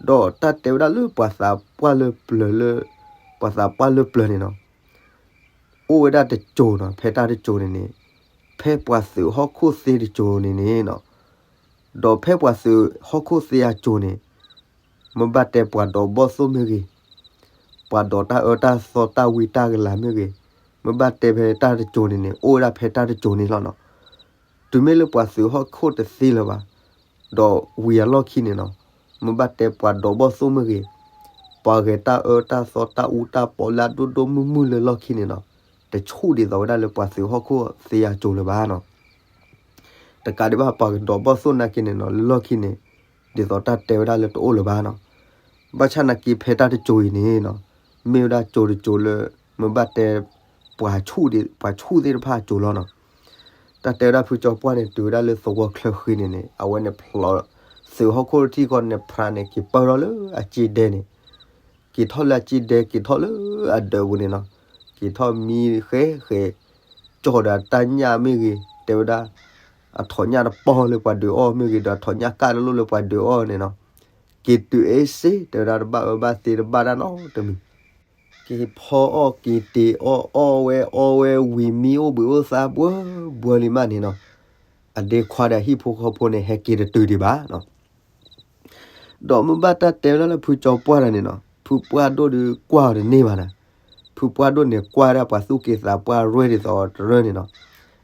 ဒီးတၢ်တဲဝဲဒၣ်လၢပှၤသးပှၢ်လၢပျၢၤလၢ, ပှၤသးပှၢ်လၢပျၢၤန့ၣ်နီၤ, အိၣ်ဝဲဒၣ်တစိၤနီၤ, ဖဲတၢ်တစိၤန့ၣ်န့ၣ်, ဖဲပှၤသုးဟီၣ်ခိၣ်သ့တစိၤန့ၣ်န့ၣ်နီၤ, ဒီးဖဲပှၤသုးဟီၣ်ခိၣ်သ့အစိၤန့ၣ်, မ့ၢ်ဘၣ်တဲပှၤဒိးဘီၣ်သိၣ်မ့ၢ်ဂ့ၤ, ပှၤဒိးတၢ်အၢတၢ်သီတၢ်ဝံတၢ်ကလၤမ့ၢ်ဂ့ၤ, မ့ၢ်ဘၣ်တဲဖဲတၢ်တစိၤန့ၣ်န့ၣ် အိၣ်ဝဲဒၣ်ဖဲတၢ်တစိၤန့ၣ်လီၤနီၤ. တုၤမ့ၢ်လၢပှၤသုးဟီၣ်ခိၣ်တသ့လၢၤဘၣ်, ဒီးဝံၤအလီၢ်ခံန့ၣ်နီၤ, မ့ၢ်ဘၣ်တဲပှၤဒိးဘီၣ်သိၣ်မ့ၢ်ဂ့ၤ, ပှၤဂဲၤတၢ်အၢတၢ်သီတၢ်အူတၢ်ပီလၢအဒိၣ်ဒိၣ်မုၢ်မုၢ်လၢလီၢ်ခံန့ၣ်နီၤ, တဆူၣ်ဒ်သိးဝဲဒၣ်လၢပှၤသုးဟီၣ်ခိၣ်သ့အစိၤလၢၤဘၣ်နီၤ. တကးဒံးဘၣ်ပှၤကဒိးဘီၣ်သိၣ်နာ်က့န့ၣ်နီၤ, လၢလီၢ်ခံန့ၣ်, ဒ်သိးတၢ်တဲဝဲဒၣ်လၢတအိၣ်လၢၤဘၣ်နီၤ. ဘၣ်ဆၣ်နာ်က့ဖဲတၢ်တစိၤအံၤန့ၣ်နီၤ, မ့ၢ်ဝဲဒၣ်စိၤတစိၤလၢ, မ့ၢ်ဘၣ်တဲ, ပှၤဆူၣ်ဒ်, ပှၤဆူၣ်သ့ၣ်တဖၣ်အစိၤလီၤနီၤ. တၢ်တဲဝဲဒၣ်ဖုကၠီပှၢ်န့ၣ် တုၤဝဲဒၣ်လၢသဝီချၢဃံန့ၣ်န့ၣ် အဝဲန့ၣ်ဖျိ, သုးဟီၣ်ခိၣ်ထံၣ်ဃီန့ၣ် ဖရၤန့ၣ် က့ၤပၢၢ်ထီၣ်လၢအစ့ဒဲန့ၣ်, က့ၤထီၣ်လၢအစ့ဒဲ က့ၤထီၣ်လၢအဒၢးပူၤန့ၣ်နီၤ, က့ၤထီၣ်မံဃဲဃဲ, ကၠီၣ်ဒီးတၢ်ညၣ်မ့ၢ်ဂ့ၤ, တဲဝဲဒၣ်, အထိးညၣ်တပီၢ်လၢပှၤဒုးအီၣ်မ့ၢ်ဂ့ၤ ဒီးအထိးညၣ်ကၣ်တလိၣ်လၢပှၤဒုးအီၣ်န့ၣ်နီၤ, က့ၤတုၤအ့စ့ တဲဝဲဒၣ်တဘၣ်အၢဘၣ်သီတဘၣ်တၢ်နီတမံၤ, က့ၤဖီအီၣ်က့ၤတ့ၤအီၣ် အီၣ်ဝဲအီဝဲဝံၤမံအိၣ်ဘှံးအိၣ်သါဘှၢဘှၢလံမးန့ၣ်နီၤ, အဒ့ခွါဒီးဟံၣ်ဖိဃီဖိန့ၣ် ဟဲက့ၤတတုၤဒံးဘၣ်နီၤ. ဒီးမ့ၢ်ဘၣ်တၢ်တဲဝဲဒၣ်လၢဖုကၠီပှၢ်တဂၤန့ၣ်နီၤ, ဖုပှၢ်ဒိၣ်ဒုးကွၢ်အီၤတန့ၢ်ဘၣ်နၤ, ဖုပှၢ်ဒိၣ်န့ၣ် ကွၢ်ဝဲဒၣ်ပှၤသူၣ်က့သးပှၢ်ရဲၣ်ဒ်သိးတရၢန့ၣ်နီၤ,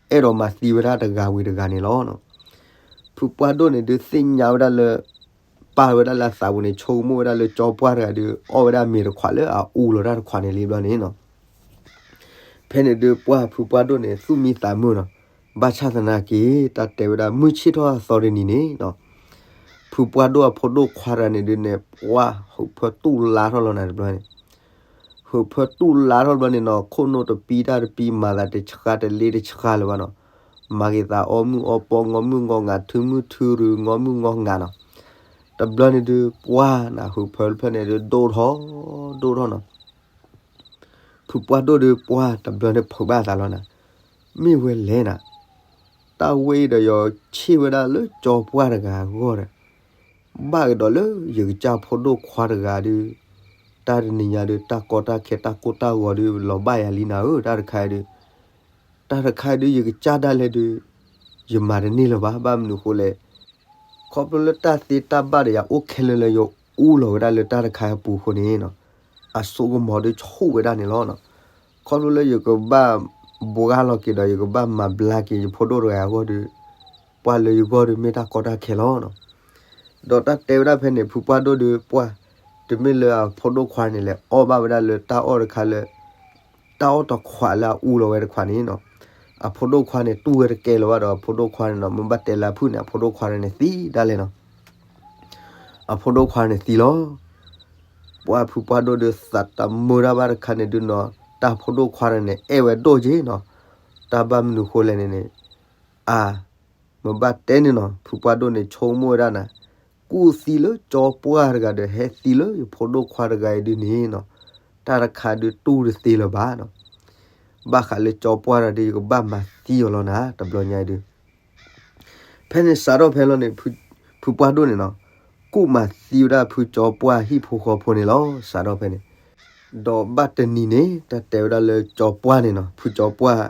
အဲၣ်ဒိးမၤသံဝဲဒၣ်တဂၤဝံၤတဂၤန့ၣ်လီၤ. ဖုပှၢ်ဒိၣ်န့ၣ်ဒုးသ့ၣ်ညါဝဲဒၣ်လၢ, ပာ်ဝဲဒၣ်လၢအသးပူၤန့ၣ် ဆိကမိၣ်ဝဲဒၣ်လၢကၠီပှၢ်တဂၤဒုး အီၣ်ဝဲဒၣ်မ့ၤတခွးလၢအအူလီၤတၢ်တခွးန့ၣ်လံဘျီန့ၣ်နီၤ. ဖဲန့ၣ်ဒုးပှၢ်ဖုပှၢ်ဒိၣ်န့ၣ် သူၣ်မံသးမုာ်နီၤ, ဘၣ်ဆၣ်သနာ်က့ တၢ်တဲဝဲဒၣ်မုၢ်ဆ့ၣ်ထီၣ်အသီတနံၤန့ၣ်နီၤ, ဖုပှၢ်ဒိၣ်အဖိဒိၣ်ခွါတဂၤန့ၣ်ဒုးန့ၣ် ပှၢ်ဟုးဖၢတူၢ်လါထီၣ်လီၤနၤတဘျီန့ၣ်, ဟုးဖၢတူၢ်လါထီၣ်ဘျီန့ၣ်နီၤ ခိၣ်နူာ်တပံတၢ်တပံ မၤသးတဆှါတလ့တဆှါလၢၤဘၣ်နီၤ, မၤက့ၤသးအီၣ်မုၢ်အီၣ်ပီ ငီမုၢ်ငီငၤ ထုမုၢ်ထုရုၤ ငီမုၢ်ငီငၤနီၤ. တဘျီန့ၣ်ဒုးပှၢ်နၤ ဟုးဖၢတဖျၢၣ်န့ၣ်ဒုး ဒိၣ်ထီၣ်, ဒိၣ်ထီၣ်နီၤ. ဖုပှၢ်ဒိၣ်ဒုးပှၢ်တဘျီန့ၣ်ဖုးဘၣ်သးလီၤနၤ, မ့ၢ်ဝဲလဲၣ်နၤ, တၢ်ဝဲအံၤဒီးယဆ့ၣ်ဝဲဒၣ်လၢကၠီပှၢ်တဂၤအဂီၢ်ဒီး, ဘၣ်ကဒီးလၢယကစၢ်ဖိဒိၣ်ခွါတဂၤဒုး, တၢ်တနံၤညါဒုး တၢ်ကီတၢ်ခဲတၢ်ကိၢ်တၢ်ဂီၤဒုး လီၤဘၣ်ယၤလံနၤဧၢ, တၢ်တခါအံၤဒုး, တၢ်တခါအံၤဒုး ယကစၢ်ဒၣ်လဲာ်ဒုး, ယမၤတန့ၢ်လၢၤဘၣ်, ဘၣ်မနုၤဃိလဲၣ် ခီဖျိလၢတၢ်သ့တၢ်ဘၣ်ဒီးယၤအိၣ်ခဲလၢာ်လၢယအူလီၤဝဲဒၣ်လၢတၢ်တခါအံၤအပူၤအဃိန့ၣ်နီၤ, အစိကမီၤဒုးဆူၣ်ဝဲဒၣ်န့ၣ်လီၤ. ခီဖျိလၢယကဘၣ်ဘှါလီၤက့ၤဒီး ယကဘၣ်မၤဘျါက့ၤယဖိဒိၣ်တဂၤအဂီၢ်ဒီး, ပှၢ်လၢယဂီၢ်ဒီးမ့ၢ်တၢ်ကီတၢ်ခဲလီၤနီၤ. ဒီးတၢ်တဲဝဲဒၣ်ဖဲန့ၣ် ဖုပှၢ်ဒိၣ်ဒုးပှၢ်, တမ့ၢ်လၢအဖိဒိၣ်ခွါန့ၣ်လဲၤအီၣ်ဘၣ်ဝဲဒၣ်လၢတၢ်အီၣ်တခါလၢ တၢ်အီၣ်တခွးလၢအအူလီၤဝဲတခွးန့ၣ်နီၤ, အဖိဒိၣ်ခွါန့ၣ်တူၢ်ဝဲတကဲလၢၤဘၣ်ဒီး အဖိဒိၣ်ခွါန့ၣ်နီၤ မ့ၢ်ဘၣ်တဲလၢအဖုၣ်န့ၣ် အဖိဒိၣ်ခွါန့ၣ်သံဒၣ်လဲာ်နီၤ. အဖိဒိၣ်ခွါန့ၣ်သံလီၤ. ပှၢ်ဖုပှၢ်ဒိၣ်ဒုးသးတမုာ်တၢ်ဘၣ်တခါန့ၣ်ဒုးနီၤ, တၢ်ဖိဒိၣ်ခွါန့ၣ်န့ၣ် အဲၣ်ဝဲဒိၣ်က့နီၤ. တၢ်ဘၣ်မနုၤဃိလဲၣ်န့ၣ်န့ၣ်, အါ, မ့ၢ်ဘၣ်တဲန့ၣ်နီၤ ဖုပှၢ်ဒိၣ်န့ၣ်ဆိကမိၣ်ဝဲဒၣ်နၤ, ကူၣ်သံလၢကၠီပှၢ်တဂၤဒီး ဟဲသံလၢယဖိဒိၣ်ခွါတဂၤအံၤဒုးန့ၣ်နီၤ, တၢ်တခါဒုးတူၢ်တသ့လၢၤဘၣ်နီၤ. ဘၣ်ဃးလၢကၠီပှၢ်တဂၤဒီး ယကဘၣ်မၤသံအီၤလီၤနၤ တဘျီညါအံၤဒုး ဖဲန့ၣ်စးထီၣ်ဖဲလီၤန့ၣ်, ဖုပှၢ်ဒိၣ်န့ၣ်နီၤ, ကူၣ်မၤသံဝဲဒၣ်ဖုကၠီပှၢ်ဟံၣ်ဖိဃီဖိန့ၣ်လီၤ. စးထီၣ်ဖဲန့ၣ်, ဒီးဘၣ်တနံၤန့ၣ် တၢ်တဲဝဲဒၣ်လၢကၠီပှၢ်န့ၣ်နီၤ, ဖုကၠီပှၢ်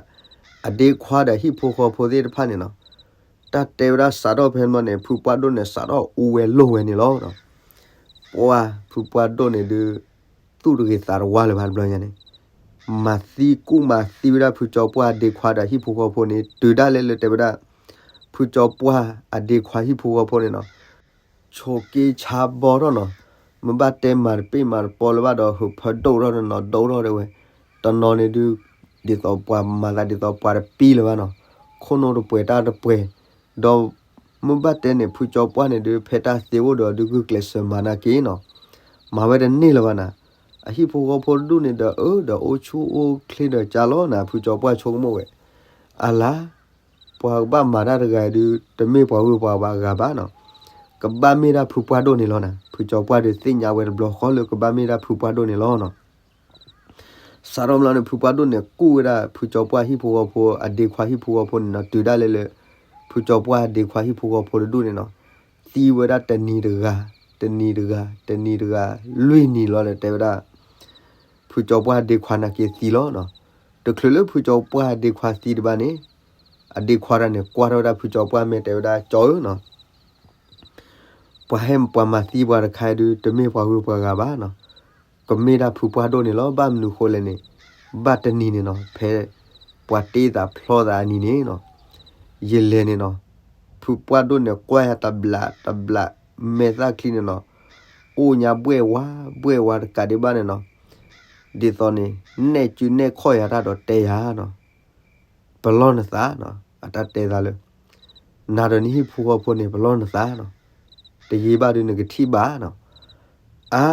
အဒ့ခွါဒီးဟံၣ်ဖိဃီဖိသ့ၣ်တဖၣ်န့ၣ်နီၤ, တၢ်တဲဝဲဒၣ်စးထီၣ်ဖဲန့ၣ်န့ၣ် ဖုပှၢ်ဒိၣ်န့ၣ် စးထီၣ်အူဝဲလိာ်ဝဲန့ၣ်လီၤ. ပှၢ်ဖုပှၢ်ဒိၣ်န့ၣ်ဒုး သူၣ်တဂ့ၤသးတဝါလၢၤဘၣ်တဘျီညါန့ၣ်, မၤသံကူၣ်မၤသံဝဲဒၣ်ဖုကၠီပှၢ်အဒ့ခွါဒီးဟံၣ်ဖိဃီဖိန့ၣ် တုၤဒၣ်လဲာ်လၢတဲဝဲဒၣ် ဖုကၠီပှၢ်အဒ့ခွါဟံၣ်ဖိဃီဖိန့ၣ်နီၤ, ဆိးက့ဆါဘီထီၣ်နီၤ, မ့ၢ်ဘၣ်တဲမၤတပ့ၢ်မၤတပီလၢၤဘၣ်ဒီး ဟုးဖၢဒိၣ်ထီၣ်တနီၤဒိၣ်ထီၣ်တဲဝဲ, တနီၤန့ၣ်ဒုး ဒ်သိးပှၤမၤသးဒ်သိးပှၤတပံလၢၤဘၣ်နီၤ, ခိၣ်နူာ်တပှဲၤတၢ်တပှဲၤ, ဒီး မ့ၢ်ဘၣ်တဲန့ၣ်ဖုကၠီပှၢ်န့ၣ်ဒုး ဖဲတၢ်သ့အိၣ်ဒီးဒုးဂုာ်ကျဲးစၢးမၤနာ်က့နီၤ, မၤဝဲတန့ၢ်လၢၤဘၣ်နၤ, အဟံၣ်ဖိဃီဖိတဒူၣ်န့ၣ်ဒီးအၢဒီးအိၣ်ဆူၣ်အိၣ်ချ့ဒီးကၢ်လီၤနၤ ဖုကၠီပှၢ်ဆိကမိၣ်ဝဲ, အလါ, ပှၤကဘၣ်မၤတၢ်တဂၤအံၤဒုး တမ့ၢ်ပှၤဂုၤပှၤဂၤဘၣ်နီၤ, ကဘၣ်မ့ၢ်ဒၣ်ဖုပှၢ်ဒိၣ်န့ၣ်လီၤနီၤ. ဖုကၠီပှၢ်ဒုးသ့ၣ်ညါဝဲတဘျီဃီလၢကဘၣ်မ့ၢ်ဒၣ်ဖုပှၢ်ဒိၣ်န့ၣ်လီၤနီၤ. စးထီၣ်မလီၤန့ၣ် ဖုပှၢ်ဒိၣ်န့ၣ် ကူၣ်ဝဲဒၣ်ဖုကၠီပှၢ်ဟံၣ်ဖိဃီဖိ အဒ့ခွါဟံၣ်ဖိဃီဖိန့ၣ်နီၤ, တုၤဒၣ်လဲာ်လၢ ဖုကၠီပှၢ်ဒ့ခွါဟံၣ်ဖိဃီဖိတဒူၣ်န့ၣ်နီၤ, သံဝဲဒၣ်တနံၤတဂၤ, တနံၤတဂၤ, တနံၤတဂၤ, လွံၢ်နံၤလီၤဒီး တဲဝဲဒၣ် ဖုကၠီပှၢ်ဒ့ခွါန့ၣ်က့ၤသံလီၤနီၤ. တချုးလၢဖုကၠီပှၢ်ဒ့ခွါသံတဘၣ်န့ၣ်, အဒ့ခွါတဂၤန့ၣ် ကွၢ်ထီၣ်ဝဲဒၣ်ဖုကၠီပှၢ်မဲာ် တဲဝဲဒၣ် ကၠီဧၢနီၤ, ပှၤဟဲပှၤမၤသံပှၤတခါအံၤဒုး တမ့ၢ်ပှၤဂုၤပှၤဂၤဘၣ်နီၤ, ကမ့ၢ်ဒၣ်ဖုပှၢ်ဒိၣ်န့ၣ်လီၤ. ဘၣ်မနုၤဃိလဲၣ်န့ၣ်, ဘၣ်တနံၤန့ၣ်နီၤ, ဖဲပှၤတ့သးဖျီသးအနံၤန့ၣ်နီၤ, ယလဲၤန့ၣ်နီၤ, ဖုပှၢ်ဒိၣ်န့ၣ် ကွၢ်ယၤတဘျးတဘျး, မဲာ်သၣ်ချံန့ၣ်နီၤ, အိၣ်ညါဘှဲၣ်ဝါ, ဘှဲၣ်ဝါတကးဒံးဘၣ်န့ၣ်နီၤ, ဒ်သိးန့ၣ် နဲၣ်စုနဲၣ်ခီၣ်ယၤတၢ်ဒီးတဲယၤနီၤ, ပလီၢ်နသးနီၤ, အတၢ်တဲသးလၢ နၤဒီးနဟံၣ်ဖိဃီဖိန့ၣ် ပလီၢ်နသးနီၤ, တယံာ်ဘၣ်ဒုးနကထံၣ်ဘၣ်နီၤ. အါ,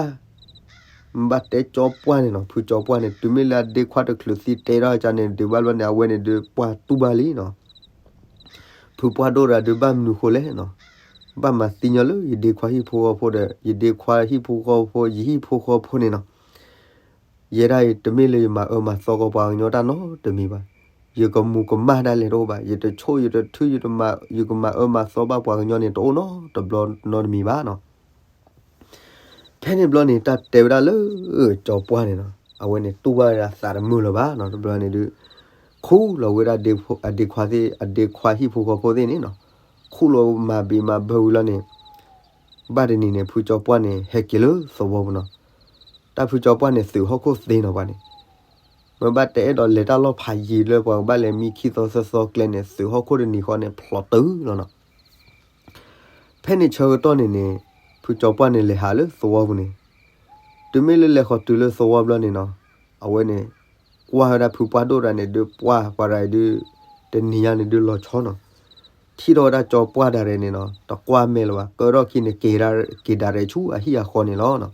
မ့ၢ်ဘၣ်တဲကၠီပှၢ်န့ၣ်နီၤ, ဖုကၠီပှၢ်န့ၣ် တုၤမ့ၢ်လၢအဒ့ခွါတချုးသံတဲထီၣ်ကန့ၣ် ဒုးဘၣ်ဘျီန့ၣ် အဝဲန့ၣ်ဒုးပှၢ်တူၢ်ဘၣ်လံနီၤ. ဖုပှၢ်ဒိၣ်တဂၤဒုးဘၣ်မနုၤဃိလဲၣ်နီၤ, ဘၣ်မၤသံညီလၢယဒ့ခွါဟံၣ်ဖိဃီဖိဒီး ယဒ့ခွါဟံၣ်ဖိဃီဖိ ယဟံၣ်ဖိဃီဖိန့ၣ်နီၤ. ယဲဒၣ်အံၤ တမ့ၢ်လၢယမၤအၢမၤသီကီးပှၤကညီတၢ်နီတမံၤဘၣ်. ယကမူၤကမၣ်ဒၣ်လဲာ်တအိၣ်ဘၣ်. ယတဆိၣ်ယတထု ယကမၤအၢမၤသီဘၣ်ပှၤကညီန့ၣ် တအိၣ်နီတဘျီနီတမံၤဘၣ်နီၤ. ဖဲန့ၣ်ဘျီန့ၣ် တၢ်တဲဝဲဒၣ်လၢကၠီပှၢ်န့ၣ်နီၤ, အဝဲန့ၣ်တူၢ်ဘၣ်ဝဲဒၣ်သးတမုာ်လၢၤဘၣ်နီၤ. တဘျီန့ၣ်ဒုး ခူၣ်လီၤဝဲဒၣ်အဒ့ခွါသ့ၣ် အဒ့ခွါဟံၣ်ဖိဃီဖိသ့ၣ်န့ၣ်နီၤ, ခူၣ်လီၤမၤဘံးမၤဘၢဝံၤလီၤန့ၣ် ဘၣ်တနံၤန့ၣ် ဖုကၠီပှၢ်န့ၣ် ဟဲက့ၤလၢသဝီပူၤနီၤ. တၢ်ဖုကၠီပှၢ်န့ၣ် သုးဟီၣ်ခိၣ်သ့နီၤပှၤန့ၣ်, မ့ၢ်ဘၣ်တဲအဲၣ်ဒိးလဲၤတၢ်လီၢ်ဖးယံၤလၢပှၤကဘၣ်လဲၤမံခံသီသၢသီကျဲန့ၣ် သုးဟီၣ်ခိၣ်တနံၤဃီန့ၣ် ဖျိးတုၤလီၤနီၤ. ဖဲန့ၣ်ဆၢကတီၢ်န့ၣ်န့ၣ် ဖုကၠီပှၢ်န့ၣ်လဲၤဟးလၢသဝီပူၤန့ၣ်, တုၤမ့ၢ်လၢလဲၤဃီၤတုၤလၢသဝီဘျီန့ၣ်နီၤ, အဝဲန့ၣ် ကွၢ်ဝဲဒၣ်ဖုပှၢ်ဒိၣ်တဂၤန့ၣ် ဒုးပှၢ်ပှၤတဂၤအံၤဒုး တနံၤညါန့ၣ်ဒုးလီၤဆီနီၤ. ထံၣ်ထီၣ်ဝဲဒၣ်ကၠီပှၢ်တဂၤန့ၣ်နီၤ, တကွၢ်မဲာ်လၢၤဘၣ်, ကၢထီၣ်ခံန့ၣ် က့ၤဒၣ်ရဲၣ်ဆူအဟံၣ်အဃီန့ၣ်လီၤနီၤ.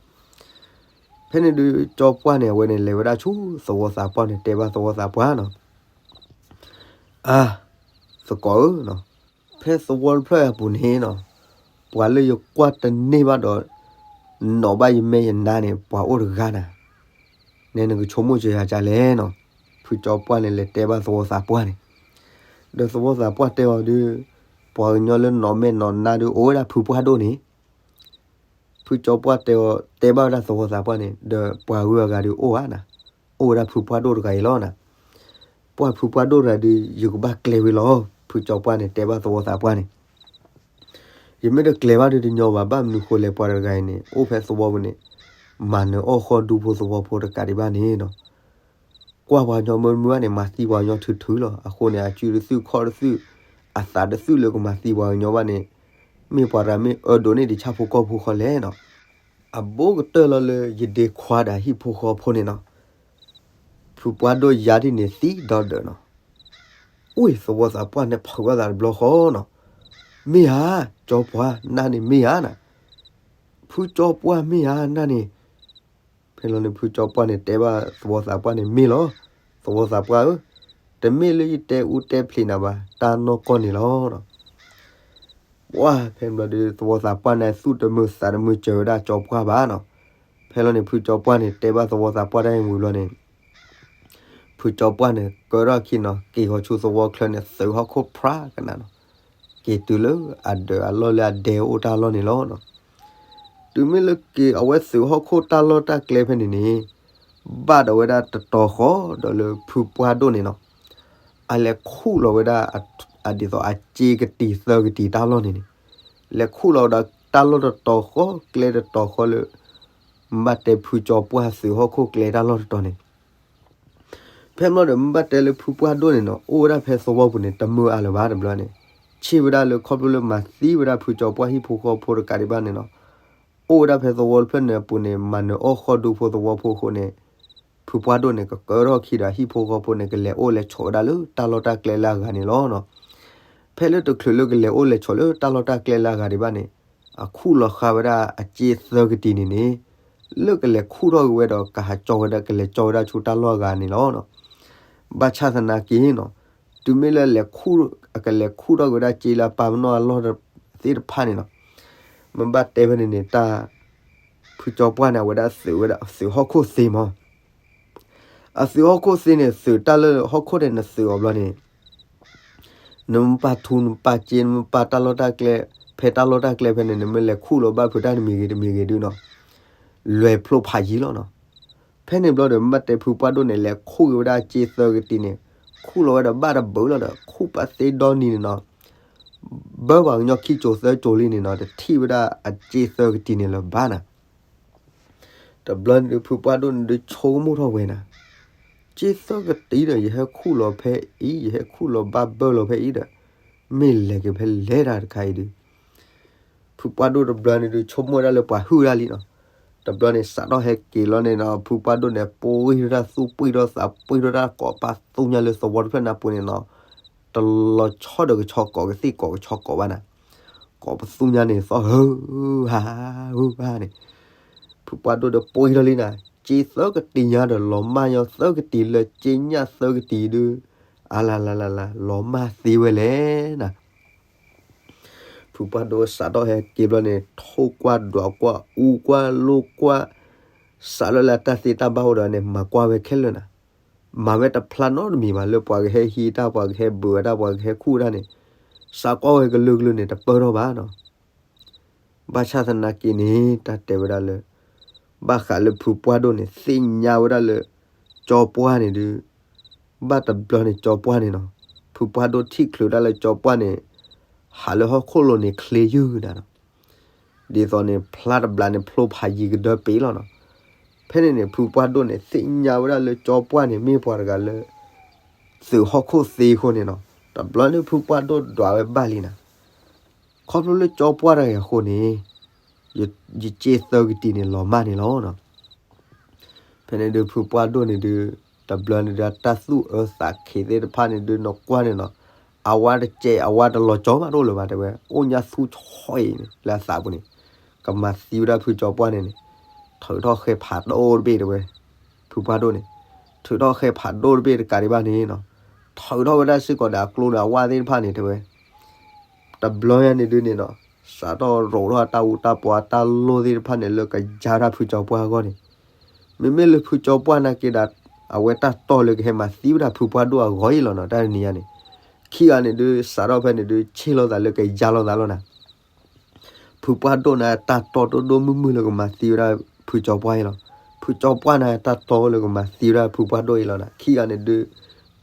ဖဲန့ၣ်ဒုးကၠီပှၢ်န့ၣ် အဝဲန့ၣ်လဲၤဝဲဒၣ်ဆူသဝီသးပှၢ်န့ၣ် တဲဘၣ်သဝီသးပှၢ်နီၤ, အါ, သကိးဧၢနီၤ, ဖဲသဝီတဖျၢၣ်အပူၤန့ၣ်နီၤ, ပှၤလၢယကွၢ်တန့ၢ်ဘၣ်ဒီး နီၣ်ဘၣ်ယမဲာ်ယနါန့ၣ် ပှၤအိၣ်တဂၤနၤ, နဲနကဆိကမိၣ်စၢၤယၤဒ်လဲၣ်နီၤ. ဖုကၠီပှၢ်န့ၣ် လဲၤတဲဘၣ်သဝီသးပှၢ်န့ၣ်, ဒီးသဝီသးပှၢ်တဲအီၤဒုး, ပှၤကညီလၢနီၣ်မဲာ်နီၣ်နါဒုးအိၣ်ဝဲဒၣ်ဖုပှၢ်ဒိၣ်န့ၣ် ဖုကၠီပှၢ်တဲအီၤ, တဲဘၣ်ဝဲဒၣ်သဝီသးပှၢ်န့ၣ်, ဒီးပှၤဂုၤအဂၤဒုးအိၣ်ဧါနၤ, အိၣ်ဝဲဒၣ်ဖုပှၢ်ဒိၣ်တဂၤအံၤလီၤနၤ. ပှၢ်ဖုပှၢ်ဒိၣ်တဂၤဒုး ယကဘၣ်ကျဲၤဝံၤလီၤ. ဖုကၠီပှၢ်န့ၣ် တဲဘၣ်သဝီသးပှၢ်န့ၣ်, ယမ့ၢ်တကျဲၤဘၣ်ဒုးတညီဘၣ်, ဘၣ်မနုၤဃိလဲၣ် ပှၤတဂၤအံၤန့ၣ် အိၣ်ဖဲသဝီပူၤန့ၣ် မၤနၢၤအီၣ်ဃီၣ်ဒူဖိသဝီဖိတကးဒံးဘၣ်န့ၣ်နီၤ. ကွၢ်ပှၤကညီမၢမုၢ်ဘၣ်န့ၣ် မၤသံပှၤကညီထုထုလီၤ. အဃိန့ၣ် အစုတသုၣ်ခီၣ်တသုၣ်, အသးတသုၣ်လၢကမၤသံပှၤကညီဘၣ်န့ၣ်, မ့ၢ်ပှၤတဂၤမ့ၢ်အၢဒိးန့ၢ်ဒံးဆၣ်ဖိကီၢ်ဖိဃီလဲၣ်နီၤ. အဘူးကတၢၢ်လီၤလၢယဒ့ခွါဒီးဟံၣ်ဖိဃီဖိန့ၣ်နီၤ, ဖုပှၢ်ဒိၣ်ယါဒ်န့ၣ်သံဒီးဒၢးနီၤ. အိၣ်သဝီသးပှၢ်န့ၣ်ဖုးဘၣ်သးတဘျီဃီနီၤ, မ့ၢ်ဧါ, ကၠီပှၢ်နၤန့ၣ်မ့ၢ်ဧါနၤ, ဖုကၠီပှၢ်မ့ၢ်ဧါနၤန့ၣ်. ဖဲလီၤန့ၣ် ဖုကၠီပှၢ်န့ၣ် တဲဘၣ်သဝီသးပှၢ်န့ၣ် မ့ၢ်လီၤ, သဝီသးပှၢ်ဧၢ, တမ့ၢ်လၢယတဲအူတဲဖျံးနၤဘၣ်, တၢ်နီၢ်ကီၢ်န့ၣ်လီၤ. ပှၢ်ဖဲန့ၣ်ဘျီဒီး သဝီသးပှၢ်န့ၣ် သူၣ်တမုာ်သးတမုာ်စၢၤဝဲဒၣ်ကၠီပှၢ်ဘၣ်နီၤ. ဖဲလီၤန့ၣ် ဖုကၠီပှၢ်န့ၣ် တဲဘၣ်သဝီသးပှၢ်တၢ်အံၤဝံၤဘျီန့ၣ် ဖုကၠီပှၢ်န့ၣ် ကၢထီၣ်ခံနီၤ က့ၤဃီၤဆူသဝီချၢန့ၣ် သုးဟီၣ်ခိၣ်ဖြါကနၤနီၤ, က့ၤတုၤလၢအဒၢးအလီၢ်လၢအဒဲအိၣ်တၢ်လီၢ်န့ၣ်လီၤ. တုၤမ့ၢ်လၢက့ၤအဝဲသုးဟီၣ်ခိၣ်တၢ်လီၢ်တၢ်ကျဲဖဲန့ၣ်န့ၣ် ဘၣ်ဒီးဝဲဒၣ်တတီၤဃီဒီးလၢဖုပှၢ်ဒိၣ်န့ၣ်နီၤ, အလဲၤခူၣ်လီၤဝဲဒၣ် အဒ်သိးအစ့ကတံၤသၢကတံၤတၢ်လီၢ်န့ၣ်န့ၣ်, လဲၤခူၣ်လီၤဝဲဒၣ်တၢ်လီၢ်တတီၤဃီ ကျဲတတီၤဃီလၢ မ့ၢ်ဘၣ်တဲဖုကၠီပှၢ်သုးဟီၣ်ခိၣ်ကျဲတၢ်လီၢ်တတီၤန့ၣ် ဖဲမ့ၢ်ဒီးမ့ၢ်ဘၣ်တဲလၢဖုပှၢ်ဒိၣ်န့ၣ်နီၤ အိၣ်ဝဲဒၣ်ဖဲသဝီပူၤန့ၣ် တမုာ်အါလၢၤဘၣ်တဘျီန့ၣ်, ဆ့ၣ်ဝဲဒၣ်လၢခီဖျိလၢမၤသံဝဲဒၣ်ဖုကၠီပှၢ်ဟံၣ်ဖိဃီဖိတကးဒံးဘၣ်န့ၣ်နီၤ, အိၣ်ဝဲဒၣ်ဖဲသဝီတဖျၢၣ်န့ၣ်အပူၤန့ၣ် မၤနၢၤအီၣ်ဃီၣ်ဒူဖိသဝီဖိအဃိန့ၣ်, ဖုပှၢ်ဒိၣ်န့ၣ် ကကၢထီၣ်ခံဒီးဟံၣ်ဖိဃီဖိန့ၣ် ကလဲၤအိၣ်လဲၤဆိးဝဲဒၣ်လၢတၢ်လီၢ်တၢ်ကျဲလၢအဂၤန့ၣ်လီၤနီၤ. ဖဲလၢတချုးလၢကလဲၤအိၣ်လဲၤဆိးလၢတၢ်လီၢ်တၢ်ကျဲလၢအဂၤဒံးဘၣ်န့ၣ်, အခူၣ်လီၤဃာ်ဝဲဒၣ်အစ့သၢကတံၤန့ၣ်န့ၣ်, လၢကလဲၤခူၣ်ထီၣ်က့ၤဝဲဒီးကဟးကၠီဝဲဒၣ် ကလဲၤကၠီဝဲဒၣ်ဆူတၢ်လီၢ်အဂၤန့ၣ်လီၤနီၤ. ဘၣ်ဆၣ်သနာ်က့နီၤ, တုၤမ့ၢ်လၢလဲၤခူၣ်, အကလဲၤခူၣ်ထီၣ်က့ၤဝဲဒၣ်စ့လၢအပၢ်ပနီၣ်အလီၢ်သ့ၣ်တဖၣ်န့ၣ်နီၤ, မ့ၢ်ဘၣ်တဲဖဲန့ၣ်န့ၣ် တၢ် ဖုကၠီပှၢ်န့ၣ် အဝဲဒၣ်သုးဝဲဒၣ်သုးဟီၣ်ခိၣ်သ့မး, အသုးဟီၣ်ခိၣ်သ့န့ၣ် သုးတၢ်လၢဟီၣ်ခိၣ်န့ၣ် နသုးအီၤဘျီန့ၣ် နမ့ၢ်ပာ်ထူ နမ့ၢ်ပာ်စ့ နမ့ၢ်ပာ်တၢ်လီၢ်တၢ်ကျဲ, ဖဲတၢ်လီၢ်တၢ်ကျဲဖဲန့ၣ် နမ့ၢ်လဲၤခူၣ်လီၤဘၣ်ဖုးတၢ်တမံၤဂ့ၤတမံၤဂ့ၤဒုနီၤ, လွဲၢ်ဖျိဖးယံၤလီၤနီၤ. ဖဲန့ၣ်ဘျီဒီး မ့ၢ်ဘၣ်တဲဖုပှၢ်ဒိၣ်န့ၣ် လဲၤခူၣ်က့ၤဝဲဒၣ်စ့သၢကတံၤန့ၣ်, ခူၣ်လီၤဝဲဒီးဘၣ်တဘၢလီၤဒီး ခူၣ်ပာ်သ့ဒီနံၤန့ၣ်နီၤ, ဘၢပှၤကညီခံစိၤသၢစိၤလံန့ၣ်နီၤ, တထံၣ်ဝဲဒၣ်အစ့သၢကတံၤန့ၣ်လၢၤဘၣ်နၤ. တဘျီန့ၣ်ဒုး ဖုပှၢ်ဒိၣ်န့ၣ်ဒုး ဆိကမိၣ်ထီၣ်ဝဲနၤ, စ့သၢကတံၤဒီး ယဟဲခူၣ်လီၤဖဲအံၤ, ယဟဲခူၣ်လီၤဘၣ်ဘၢလီၤဖဲအံၤဒီး မ့ၢ်လဲၤက့ၤဖဲလဲၣ်တၢ်တခါအံၤဒုး, ဖုပှၢ်ဒိၣ်တဘျီန့ၣ်ဒုး ဆိကမိၣ်ဝဲဒၣ်လၢပှၤဟုၣ်ဒၣ်လံနီၤ. တဘျီန့ၣ် စးထီၣ်ဟဲက့ၤလီၤန့ၣ်နီၤ, ဖုပှၢ်ဒိၣ်န့ၣ် ပှ့ၤထီၣ်တၢ်သူၣ် ပှ့ၤထီၣ်တၢ်သး ပှ့ၤထီၣ်တၢ်ကိးပသူညါလၢသဝီတဖျၢၣ်နၢ်ပူၤန့ၣ်နီၤ, တလီၤဆီဒီးကဆီကိးကသ့ၣ်ကိးကဆီကိးဘၣ်နၤ, ကိးပသူညါန့ၣ် သီၣ်ဟုဟးဟုဟးန့ၣ်, ဖုပှၢ်ဒိၣ်ဒီးပှ့ၤထီၣ်လံနၤ, စ့သၢကတံၤညါဒီး လီၤမၢ်ညီသၢကတံၤလၢစ့ညၣ်သၢကတံၤဒုး, အလၤလၤလၤလၤ လီၤမၢ်သ့ဝဲလဲၣ်နၤ. ဖုပှၢ်ဒိၣ်စးထီၣ်ဟဲက့ၤဘျီန့ၣ် ထိၣ်ကွၢ်ဒွးကွၢ်အူကွၢ်လိၣ်ကွၢ်, စးလၢလၢတၢ်သ့တၢ်ဘၣ်အိၣ်ဒီးန့ၣ် မၤကွၢ်ဝဲခဲလၢာ်နၤ, မၤဝဲတဖျါနီတမံၤဘၣ် လၢပှၤကဟဲဟံးတၢ် ပှၤကဟဲဘုးဝဲတၢ် ပှၤကဟဲခူၣ်ဝဲတၢ်န့ၣ်, စးကွၢ်ဝဲကလုာ်ကလုာ်န့ၣ် တပၢၢ်ထီၣ်ဘၣ်နီၤ. ဘၣ်ဆၣ်သနာ်က့န့ၣ် တၢ်တဲဝဲဒၣ်လၢ ဘၣ်ဃးလၢဖုပှၢ်ဒိၣ်န့ၣ် သ့ၣ်ညါဝဲဒၣ်လၢ ကၠီပှၢ်န့ၣ်ဒုး, ဘၣ်တဘျီန့ၣ် ကၠီပှၢ်န့ၣ်နီၤ, ဖုပှၢ်ဒိၣ်ထံၣ်ချုးဒၣ်လၢကၠီပှၢ်န့ၣ် ဟးလၢဟီၣ်ခိၣ်လိၤန့ၣ် ချ့ယုၢ်နၤနီၤ, ဒ်သိးန့ၣ် ဖျါတဘျီန့ၣ် ဖျိဖးယံၤကဒၢပ့ၤလီၤနီၤ. ဖဲန့ၣ်န့ၣ် ဖုပှၢ်ဒိၣ်န့ၣ် သ့ၣ်ညါဝဲဒၣ်လၢကၠီပှၢ်န့ၣ် မ့ၢ်ပှၤတဂၤလၢ သုးဟီၣ်ခိၣ်သ့အဃိန့ၣ်နီၤ, တဘျီန့ၣ် ဖုပှၢ်ဒိၣ်ဒွးဝဲဘၣ်လံနၤ, ခီဖျိလၢကၠီပှၢ်တဂၤအံၤအဃိန့ၣ် ယစ့သၢကတံၤန့ၣ် လီၤမၢ်န့ၣ်လီၤနီၤ. ဖဲန့ၣ်ဒုး ဖုပှၢ်ဒိၣ်န့ၣ်ဒုး တဘျီန့ၣ်ဒုး တၢ်သူၣ်အၢသးခံးသ့ၣ်တဖၣ်န့ၣ်ဒုး နကွၢ်န့ၣ်နီၤ, အဝါတစဲး အဝါတလီၤကၠီမးတအိၣ်လၢၤဘၣ် တဲဝဲ, အိၣ်ညါသူဆီအံၤန့ၣ် လၢအသးပူၤန့ၣ်, ကမၤသံဝဲဒၣ်ဖုကၠီပှၢ်န့ၣ်န့ၣ်, ထုးထီၣ်ဃဲဖးဒိၣ်တဘ့ၣ်တဲဝဲ, ဖုပှၢ်ဒိၣ်န့ၣ်, ထုးထီၣ်ဃဲဖးဒိၣ်တဘ့ၣ်တကးဒံးဘၣ်န့ၣ်နီၤ, ထုးထီၣ်ဝဲဒၣ်စ့ၢ်ကီးဒီးအကျိဒီးအဝါသ့ၣ်တဖၣ်န့ၣ်တဲဝဲ တဘျီညါန့ၣ်ဒုးန့ၣ်နီၤ, စးထီၣ်ရိးထီၣ်တၢ်အူတၢ်ပီးတၢ်လိၣ်သ့ၣ်တဖၣ်န့ၣ် လၢကယါတၢ်ဖုကၠီပှၢ်အဂီၢ်န့ၣ်, မ့မ့ၢ်လၢဖုကၠီပှၢ်နာ်က့ဒီး အဝဲတၢ်တီလၢကဟဲမၤသံဝဲဒၣ်ဖုပှၢ်ဒိၣ်အဂီၢ်အံၤလီၤနီၤ, တၢ်တနံၤညါန့ၣ်, ခံဂၤန့ၣ်ဒုး စးထီၣ်ဖဲန့ၣ်ဒုး ဆ့ၣ်လိာ်သးလၢကယါလိာ်သးလီၤနၤ. ဖုပှၢ်ဒိၣ်န့ၣ် တၢ်တီဒိၣ်ဒိၣ်မုၢ်မုၢ်လၢကမၤသံဝဲဒၣ်ဖုကၠီပှၢ်အံၤလီၤ. ဖုကၠီပှၢ်န့ၣ် တၢ်တီလၢကမၤသံဝဲဒၣ်ဖုပှၢ်ဒိၣ်အံၤလီၤနၤ. ခံဂၤန့ၣ်ဒုး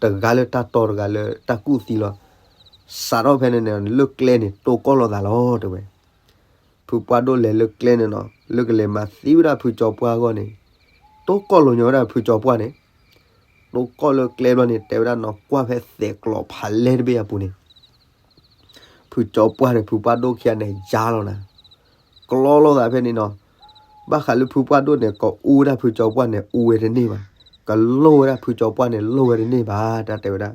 တဂၤလၢတၢ်တီတဂၤလၢတၢ်ကူၣ်သံလီၤ. စးထီၣ်ဖဲန့ၣ်န့ၣ် လၢကျဲန့ၣ် တိၢ်ကီၢ်လိာ်သးလီၤတဲဝဲ. ဖုပှၢ်ဒိၣ်လဲၤလၢကျဲန့ၣ်နီၤ လၢကလဲၤမၤသံဝဲဒၣ်ဖုကၠီပှၢ်အဂီၢ်န့ၣ်, တိၢ်ကီၢ်လိာ်ညီဝဲဒၣ်ဖုကၠီပှၢ်န့ၣ်, တိၢ်ကီၢ်လၢကျဲဘျီန့ၣ် တဲဝဲဒၣ်နီၤ ကွၢ်ဖဲသဲးကျိးဖးလဲၢ်တဘ့ၣ်အပူၤန့ၣ် ဖုကၠီပှၢ်ဒီးဖုပှၢ်ဒိၣ်ခံဂၤန့ၣ် ယါလီၤနၤ. ကျီလိာ်သးဖဲန့ၣ်နီၤ, ဘၣ်ဃးလၢဖုပှၢ်ဒိၣ်န့ၣ် ကအူဝဲဒၣ်ဖုကၠီပှၢ်န့ၣ် အူဝဲတန့ၢ်ဘၣ်, ကလိၣ်ဝဲဒၣ်ဖုကၠီပှၢ်န့ၣ် လိၣ်ဝဲတန့ၢ်ဘၣ် တၢ်တဲဝဲဒၣ်.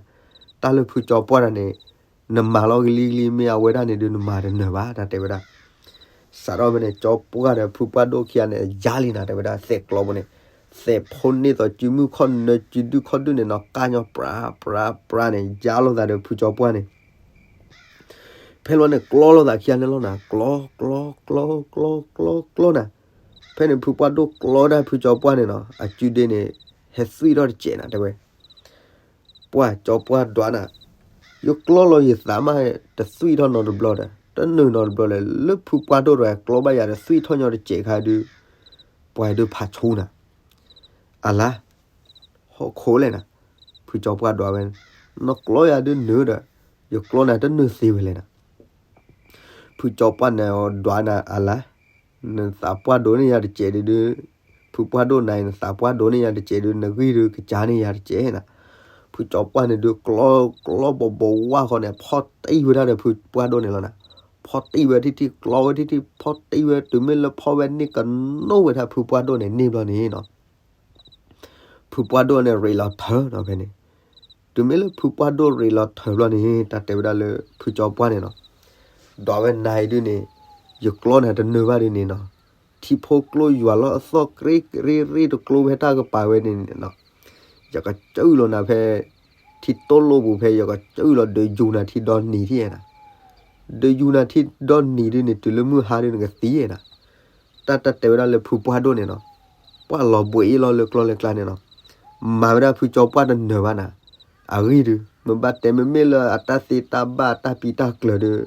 တၢ်လၢဖုကၠီပှၢ်တဂၤန့ၣ် နမၤလီၤကလံကလံ မ့ၢ်အဝဲဒၣ်န့ၣ်ဒုး နမၤတနၢၤဘၣ် တၢ်တဲဝဲဒၣ်. စးထီၣ်ဖဲန့ၣ် ကၠီပှၢ်ဒီးဖုပှၢ်ဒိၣ်ခံဂၤန့ၣ် ယါလံနၤ တဲဝဲဒၣ် သဲးကျိးပူၤန့ၣ်, သဲးဖိန့ၢ်သိးစုမုၢ်ခီၣ်နၢ စုဒုၣ်ခီၣ်ဒုၣ်န့ၣ်နီၤ ကၢ်ညီပြးပြးပြးန့ၣ် ယါလိာ်သးဒီးဖုကၠီပှၢ်န့ၣ် ဖဲလီၤန့ၣ် ကျီလိာ်သးခံဂၤန့ၣ်လီၤနၤ, ကျီ ကျီ ကျီ ကျီ ကျီ ကျီနၤ. ဖဲန့ၣ်ဖုပှၢ်ဒိၣ်ကျီဒၣ်ဖုကၠီပှၢ်န့ၣ်နီၤ အစုဒ့န့ၣ် ဟဲသွံၣ်ထီၣ်တစဲးနၤ တဲဝဲ. ပှၢ်ကၠီပှၢ်ဒွးနၤ, ယကျီလီၤယသးမး တသွံၣ်ထီၣ်နီတဘျီဒီး တနုာ်နီတဘျီလဲၣ်, လၢဖုပှၢ်ဒိၣ်တဂၤကျီဘၣ်ယၤဒီးသွံၣ်ထီၣ်ညီတစဲးခါဒုး ပှၤဒုးဖးဆူနၤ. အလါ ဟီၣ်ခိၣ်လဲၣ်နၤ, ဖုကၠီပှၢ်ဒွးဝဲ, နကျီယၤဒုးနုာ်ဒီး ယကျီနၤတနုာ်သ့ဝဲလဲၣ်နၤ. ဖုကၠီပှၢ်န့ၣ်ဒွးနၤအလါ, နသးပှၢ်ဒိၣ်န့ၢ်ယၤတစဲးဒုးဒုး, ဖုပှၢ်ဒိၣ်နၤအံၤ နသးပှၢ်ဒိၣ်န့ၢ်ယၤတစဲးဒုး နဂံၢ်ဒုးကစၢ်န့ၢ်ယၤတစဲးနၤ. ဖုကၠီပှၢ်န့ၣ်ဒုးကျီ ကျီဘီဘီဝါဃီန့ၣ် ဖီၣ်တံၢ်ဝဲဒၣ်ဒီးဖုပှၢ်ဒိၣ်န့ၣ်လီၤနၤ. ဖီၣ်တံၢ်ဝဲထံထံ ကျီဝဲထံထံ ဖီၣ်တံၢ်ဝဲ တုၤမ့ၢ်လၢဖီၣ်ဝဲန့ၢ်ကနိၣ်ဝဲဒၣ်ဖုပှၢ်ဒိၣ်န့ၣ်န့ၢ်ဘျီန့ၣ်နီၤ ဖုပှၢ်ဒိၣ်န့ၣ်ရ့းလီၤထၢနီၤဖဲန့ၣ်. တုၤမ့ၢ်လၢဖုပှၢ်ဒိၣ်ရ့းလီၤထၢဘျီန့ၣ် တၢ်တဲဝဲဒၣ်လၢဖုကၠီပှၢ်န့ၣ်နီၤ, ဒွးဝဲနၤအံၤဒုးန့ၣ် ယကျီနၤတနုာ်ဘၣ်ဒုးန့ၣ်နီၤ, ထံဖိကျိယွၤလီၤအသီၣ် ကရ့ကရ့ရ့တကျိဝဲတၢ်ကပၤဝဲန့ၣ်နီၤ, ယကစၢၢ်လီၤနၤဖဲ ထံတိၢ်လိၣ်ပူၤဖဲယကစၢၢ်လီၤ ဒုးယူၤနၤထံဒီနံၤထံၣ်နၤ, ဒုးယူၤနၤထံဒီနံၤဒုန့ၣ် တုၤလၢမုၢ်ဟါဒုနကသံနၤ. တၢ်တၢ်တဲဝဲဒၣ်လၢဖုပှၢ်ဒိၣ်န့ၣ်နီၤ, ပှၢ်လီၤဘှံးအ့ၣ်လီၤလၢကျီၢ်လၢကျါန့ၣ်နီၤ, မၤဝဲဒၣ်ဖုကၠီပှၢ်တနၢၤဘၣ်နၤ, အဂ့ၢ်ဒုး မ့ၢ်ဘၣ်တဲမ့မ့ၢ်လၢအတၢ်သ့တၢ်ဘၣ်တၢ်ပံတၢ်ကျၢၤဒုး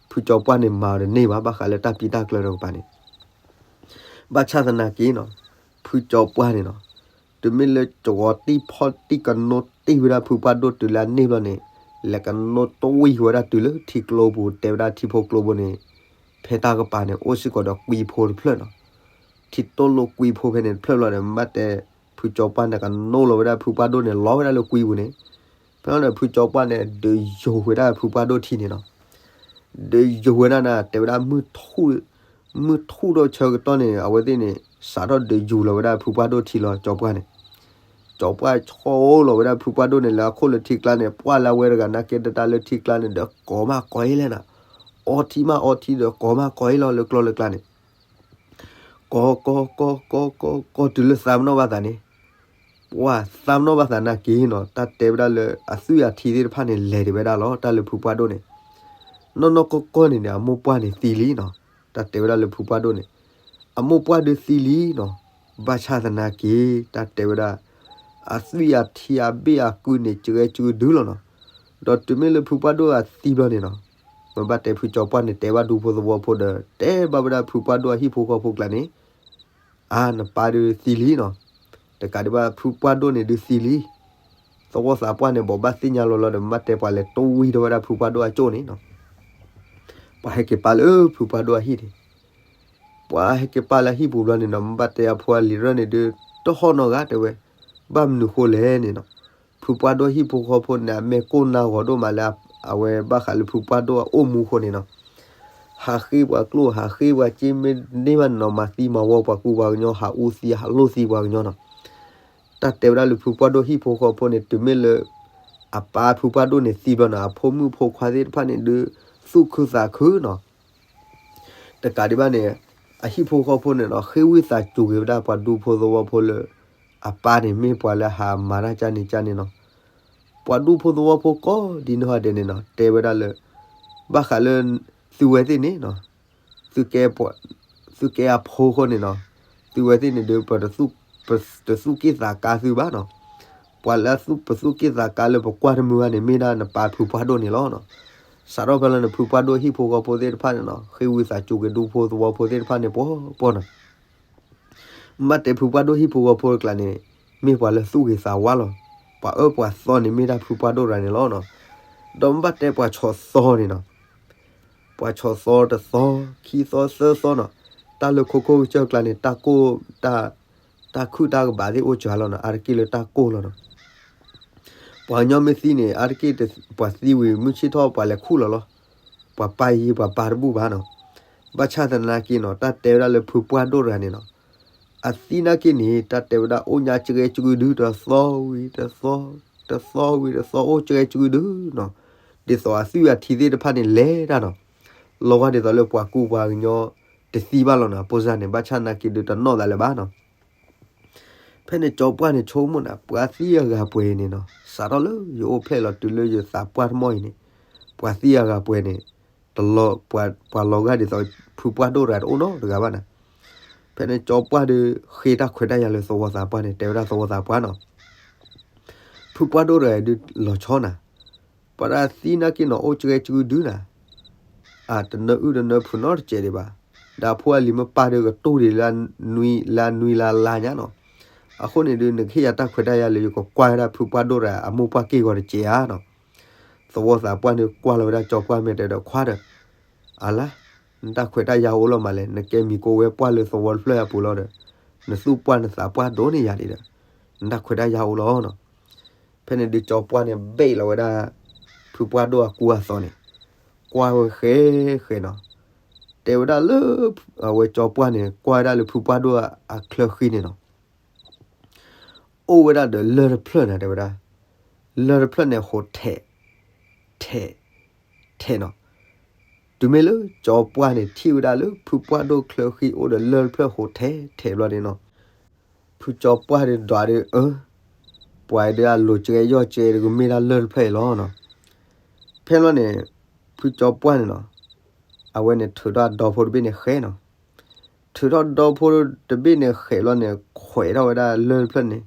ဖုကၠီပှၢ်န့ၣ်မၤအီၤတန့ၢ်ဘၣ် ဘၣ်ဃးလၢတၢ်ပံတၢ်ကျၢၤတကပၤန့ၣ် ဘၣ်ဆၣ်သနာ်က့နီၤ, ဖုကၠီပှၢ်န့ၣ်နီၤ, တုၤမ့ၢ်လၢကဝီၤတံၢ်ဖီၣ်တံၢ်ကနိတ့ၢ်ဝဲဒၣ်ဖုပှၢ်ဒိၣ်တုၤလၢအန့ၢ်ဘျီန့ၣ်, လဲၤကနိတဝံၤဝဲဒၣ်တုၤလၢထံကျိပူၤ တဲဝဲဒၣ်ထံဖိကျိပူၤန့ၣ်, ဖဲတၢ်ကပၤန့ၣ် အိၣ်စ့ၢ်ကီးဒီးကွံဖိတဖျၢၣ်နီၤ, ထံတိၢ်လိၣ်ကွံဖိဖဲန့ၣ်တဖျၢၣ်ဘျီဒီး မ့ၢ်ဘၣ်တဲ ဖုကၠီပှၢ်န့ၣ်ကနိလီၤဝဲဒၣ်ဖုပှၢ်ဒိၣ်န့ၣ် လီၤဝဲဒၣ်လၢကွံပူၤန့ၣ်, ဖဲန့ၣ်ဒီးဖုကၠီပှၢ်န့ၣ် ဒုးယိၤဝဲဒၣ်ဖုပှၢ်ဒိၣ်ထံန့ၣ်နီၤ ဒုးယူၤဝဲဒၣ်နၤ တဲဝဲဒၣ် မုၢ်ထူၣ်ဒီးဆၢကတီၢ်န့ၣ် အဝဲသ့ၣ်န့ၣ် စးထီၣ်ဒုးယူၤလီၤဝဲဒၣ်ဖုပှၢ်ဒိၣ်ထံလီၤ ကၠီပှၢ်န့ၣ်, ကၠီပှၢ်ဆီအိၣ်လီၤဝဲဒၣ်ဖုပှၢ်ဒိၣ်န့ၣ် လၢအခိၣ်လၢထံကျါန့ၣ် ပှၢ်လၢအဝဲတဂၤနာ်က့တတၢ်လၢထံကျါန့ၣ် ဒီးကိးမးကိးအ့ၣ်လဲၣ်နၤ, အီထံမးအီထံဒီးကိးမးကိးအ့ၣ်လီၤလၢကျီၢ်လၢကျါန့ၣ် ကိးကိးကိးကိးကိးကိးတုၤလၢသးပ့ၤနီၣ်ဘၣ်သးန့ၣ်, ပှၢ်သးပ့ၤနီၣ်ဘၣ်သးနာ်က့နီၤ တၢ်တဲဝဲဒၣ်လၢအသွံၣ်အထံသ့ၣ်တဖၣ်န့ၣ် လဲၤဒံးဝဲဒၣ်လီၤ တၢ်လၢဖုပှၢ်ဒိၣ်န့ၣ်, နီၢ်နီၢ်ကီၢ်ကီၢ်န့ၣ်န့ၣ် အမိၢ်ပှၢ်န့ၣ်သံလံနီၤ, တၢ်တဲဝဲဒၣ်လၢဖုပှၢ်ဒိၣ်န့ၣ်, အမိၢ်ပှၢ်ဒုးသံလံနီၤ, ဘၣ်ဆၣ်သနာ်က့ တၢ်တဲဝဲဒၣ် အသွံၣ်အထံအဘ့ၣ်အကုန့ၣ် ကဲကဒုလီၤနီၤ, ဒီးတုၤမ့ၢ်လၢဖုပှၢ်ဒိၣ်အသံဘျီန့ၣ်နီၤ, မ့ၢ်ဘၣ်တဲဖုကၠီပှၢ်န့ၣ် တဲဘၣ်ဒူဖိသဝီဖိဒီး တဲဘၣ်ဝဲဒၣ်ဖုပှၢ်ဒိၣ်အဟံၣ်ဖိဃီဖိကျါန့ၣ်, အါ နပၢ်ဒုးသံလံနီၤ, တကးဒံးဘၣ်ဖုပှၢ်ဒိၣ်န့ၣ်ဒုးသံလံ, သဝီသးပှၢ်န့ၣ် ဘိးဘၣ်သ့ၣ်ညါလီၤလီၤဒီး မ့ၢ်ဘၣ်တဲပှၤလဲၤတဝံၤဒီးဝဲဒၣ်ဖုပှၢ်ဒိၣ်အကၠိၣ်န့ၣ်နီၤ, ပှၤဟဲက့ၤပာ်လၢဖုပှၢ်ဒိၣ်အဟံၣ်န့ၣ် ပှၤဟဲက့ၤပာ်လၢအဟံၣ်ပူၤဘျီန့ၣ်နီၤ မ့ၢ်ဘၣ်တဲအဖိအလံၤရၢၢ်န့ၣ်ဒုး တဟီၣ်နီတဂၤတဲဝဲ, ဘၣ်မနုၤဃိလဲၣ်န့ၣ်နီၤ, ဖုပှၢ်ဒိၣ်ဟံၣ်ဖိဃီဖိန့ၣ် အမဲာ်ကိၢ်နါဂီၤဒိၣ်မးလၢ အဝဲဘၣ်ဃးလၢဖုပှၢ်ဒိၣ်အအိၣ်မူအဃိန့ၣ်နီၤ, ဟးဃ့ပှၤကျိၣ် ဟးဃ့ပှၤစ့ မ့ၢ်န့ၢ်ဘၣ်နီၤ မၤသံမၤဝီပှၤကူပှၤကညီ ဟးအူသံဟးလိၢ်သံပှၤကညီနီၤ, တၢ်တဲဝဲဒၣ်လၢဖုပှၢ်ဒိၣ်ဟံၣ်ဖိဃီဖိန့ၣ် တုၤမ့ၢ်လၢ အပၢ်ဖုပှၢ်ဒိၣ်န့ၣ်သံဘျီနီၤ အဖိမုၣ်ဖိခွါသ့ၣ်တဖၣ်န့ၣ်ဒုး သူၣ်ခုသးခုနီၤ တကးဒံးဘၣ်န့ၣ် အဟံၣ်ဖိဃီဖိန့ၣ်နီၤ ဃ့ဝံသးစူၤက့ၤဝဲဒၣ်ပှၤဒူဖိသဝီဖိလၢ အပၢ်န့ၣ်မ့ၢ်ပှၤလၢဟးမၤတၢ်ကၢ်န့ၣ်ကၢ်န့ၣ်နီၤ, ပှၤဒူဖိသဝီဖိကိးဒ်နီၢ်ဂၤဒဲးန့ၣ်နီၤ တဲဝဲဒၣ်လၢ ဘၣ်ဃးလၢ သုဝဲသ့ၣ်န့ၣ်နီၤ သုကဲပှၤ သုကဲအဖိဃိန့ၣ်နီၤ, သုဝဲသ့ၣ်န့ၣ်ဒုး ပတသူၣ်က့ၣ်သးကါသုဘၣ်နီၤ, ပှၤလၢပသူၣ်က့ၣ်သးကါလၢပကွၢ်တမုာ်ဘၣ်န့ၣ် မ့ၢ်ဒၣ်နပၢ်ဖုပှၢ်ဒိၣ်န့ၣ်လီၤနီၤ, စးထီၣ်ဖဲလၢနဖုပှၢ်ဒိၣ်ဟံၣ်ဖိဃီဖိသ့ၣ်တဖၣ်န့ၣ်နီၤ ဃ့ဝံသးစူၤက့ၤဒူဖိသဝီဖိသ့ၣ်တဖၣ်န့ၣ်ပှီၤပှီၤနီၤ မ့ၢ်ဘၣ်တဲဖုပှၢ်ဒိၣ်ဟံၣ်ဖိဃီဖိတကျါန့ၣ် မ့ၢ်ပှၤလၢသူၣ်ဂ့ၤသးဝါလီၤ. ပှၤအၢပှၤသီန့ၣ်မ့ၢ်ဒၣ်ဖုပှၢ်ဒိၣ်တဂၤန့ၣ်လီၤနီၤ. ဒီးမ့ၢ်ဘၣ်တဲပှၤဆီၣ်သီန့ၣ်နီၤ, ပှၤဆီၣ်သီတသီ, ခံသီ, သၢသီနီၤ, တၢ်လၢခိခိၣ်ကစၢၢ်ကျါန့ၣ် တၢ်ကိၢ်, တၢ်ခုၣ်တၢ်ကဘၣ်သ့ၣ်အိၣ်စှၤလီၤနီၤ, အါတက့ၢ်လၢတၢ်ကိၢ်လီၤနီၤ. ပှၤကညီမ့ၢ်သံန့ၣ် အါတက့ၢ်ပှၤသံဝံၤ မုၢ်ဆ့ၣ်ထီၣ်ပှၤလဲၤခူၣ်လီၤလီၤ. ပှၤပၢ်ယံၤပှၤပၢ်တဘူၣ်ဘၣ်နီၤ. ဘၣ်ဆၣ်သနာ်က့နီၤ တၢ်တဲဝဲဒၣ်လၢဖုပှၢ်ဒိၣ်တဂၤန့ၣ်နီၤ, အသံနာ်က့န့ၣ် တၢ်တဲဝဲဒၣ်အိၣ်ညါကရဲကရုဒု တသီဝံၤတသီ, တသီဝံၤတသီ အိၣ်ကရဲကရုဒုနီၤ. ဒ်သိးအသွံၣ်အထံသ့ၣ်တဖၣ်န့ၣ်လဲၤတၢ်နီၤ, လီၤဂာ်ဒ်သိးလၢပှၤကူပှၤကညီတသံဘၣ်လီၤနီၤ. အပိစၢ်န့ၣ် ဘၣ်ဆၣ်နာ်က့ဒုးတနီၣ်သးလၢၤဘၣ်နီၤ. ဖဲန့ၣ်ကၠီပှၢ်န့ၣ်ဆိကမိၣ်နၤ ပှၤသံအဂၤပှဲၤအံၤန့ၣ်နီၤ, စးထီၣ်လၢယအိၣ်ဖျဲၣ်လီၤတုၤလၢယသးပှၢ်တမီၢ်အံၤန့ၣ်, ပှၤသံအဂၤပှဲၤန့ၣ်, ပှၤလီၤဂာ်ဒ်သိး ဖုပှၢ်ဒိၣ်တဂၤတအိၣ်နီတဂၤဘၣ်နၤ. ဖဲန့ၣ်ကၠီပှၢ်ဒုးဃ့တၢ်ခွဲးတၢ်ယာ်လၢသဝီသးပှၢ်န့ၣ် တဲဝဲဒၣ်သဝီသးပှၢ်နီၤ, ဖုပှၢ်ဒိၣ်တဂၤဒုးလီၤဆီနၤ, ပှၤတၢ်သံနာ်က့နီၤ အိၣ်ကရဲကရုဒုနၤ အတနၢအုၣ်တနၢဖုးနီတစဲးဒံးဘၣ်. ဒီးအဖိအလံၤမ့ၢ်ပၢ်ဒုးကတူၢ်ဒံးလၢ လၢအနွံလၢအလါညါနီၤ. အဃိန့ၣ်ဒုး နကဟ့ၣ်ယၤတၢ်ခွဲးတၢ်ယာ်လၢယကကွၢ်ဝဲဒၣ်ဖုပှၢ်ဒိၣ်တဂၤအမိၢ်ပှၢ်က့ၢ်ဂီၤတစဲးဧါနီၤ. သဝီသးပှၢ်န့ၣ်ကွၢ်လီၤဝဲဒၣ်ကၠီပှၢ်မ့ၢ်တဲဒီး ခွါဒီး အလါ, နတၢ်ခွဲးတၢ်ယာ်အိၣ်လီၤမးလဲၣ်, နကဲမံၤကိးဝဲပှၢ်လၢသဝီတဖျၢၣ်အပူၤလီၤဒီး နသူၣ်ပှၢ်နသးပှၢ်ဒိၣ်န့ၢ်ယၤဒံးဒီး နတၢ်ခွဲးတၢ်ယာ်အိၣ်လီၤနီၤ. ဖဲန့ၣ်ဒုးကၠီပှၢ်န့ၣ် ဘ့ၣ်လီၤဝဲဒၣ် ဖုပှၢ်ဒိၣ်အကူအသိးန့ၣ် ကွၢ်ဝဲဃဲဃဲနီၤ. တဲဝဲဒၣ်လၢ အဝဲကၠီပှၢ်န့ၣ် ကွၢ်ဝဲဒၣ်လၢဖုပှၢ်ဒိၣ်အချၢဃံန့ၣ်နီၤ အိၣ်ဝဲဒၣ်ဒီးလၢၢ်တဖျၢၣ်န့ၣ် တဲဝဲဒၣ်, လၢၢ်တဖျၢၣ်န့ၣ် ဟိးထဲး ထဲး ထဲးနီၤ. တုၤမ့ၢ်လၢကၠီပှၢ်န့ၣ် ထံၣ်ဝဲဒၣ်လၢဖုပှၢ်ဒိၣ်ချၢဃံအိၣ်ဒီးလၢၢ်တဖျၢၣ်ဟိးထဲးထဲးဘျီန့ၣ်နီၤ, ဖုကၠီပှၢ်ဒီးဒွးဒီး အၢ ပှၤအံၤဒုးအလိၤကဲယီၢ်ကဲဒီးကမ့ၢ်ဒၣ်လၢၢ်တဖျၢၣ်အံၤလီၤနီၤ. ဖဲလီၤန့ၣ် ဖုကၠီပှၢ်န့ၣ်နီၤ အဝဲန့ၣ်ထုးထီၣ်အဒီဖိတဘ့ၣ်န့ၣ်ဃဲနီၤ. ထုးထီၣ်ဒီဖိတဘ့ၣ်န့ၣ်ဃဲလီၤန့ၣ် ခွဲးထီၣ်ဝဲဒၣ်လၢၢ်တဖျၢၣ်န့ၣ်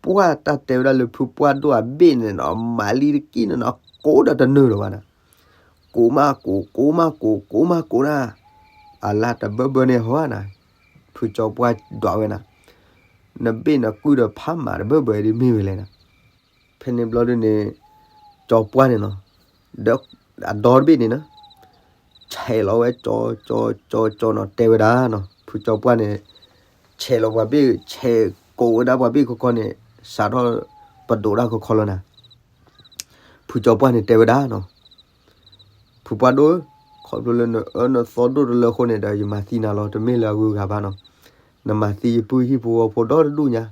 ပှၢ်တၢ်တဲဝဲဒၣ်လၢဖုပှၢ်ဒိၣ်အဘ့ၣ်န့ၣ်နီၤ မၤလံတကံၢ်န့ၣ်နီၤ ကိးဒီးတနၢၤလၢၤဘၣ်နီၤ. ကိးမးကိး ကိးမးကိး ကိးမးကိးဒၣ် အလါတဘၢဘၢန့ၣ်ဟီနၤ, ဖုကၠီပှၢ်ဒွးဝဲနၤ, နဘ့ၣ်နကုၢ်ဒီးဖးမးတဘၢဘၢဒ်မ့ၢ်ဝဲလဲၣ်နၤ. ဖဲန့ၣ်ဘျီဒုန့ၣ် ကၠီပှၢ်န့ၣ်နီၤ ဒီးအဒီတဘ့ၣ်န့ၣ်နီၤ ဆဲးလီၤဝဲကၠီ ကၠီ ကၠီ ကၠီနီၤ တဲဝဲဒၣ်နီၤ ဖုကၠီပှၢ်န့ၣ် ဆဲးလီၤပှၤဘ့ၣ် ဆဲးကိးဝဲဒၣ်ပှၤဘ့ၣ်ခီခီန့ၣ် စးထီၣ်ပဒိးတၢ်ခီခီလီၤနၤ. ဖုကၠီပှၢ်န့ၣ်တဲဝဲဒၣ်နီၤ ဖုပှၢ်ဒိၣ်, ခီဖျိလၢနအၢနသီဒိၣ်တလၢအဃိန့ၣ်ဒီး ယမၤသံနၤလီၤ တမ့ၢ်လၢအဂုၤအဂၤဘၣ်နီၤ. နမၤသံယပုၢ်ဟံၣ်ဖိဃီဖိဒီတဒူၣ်ညါ,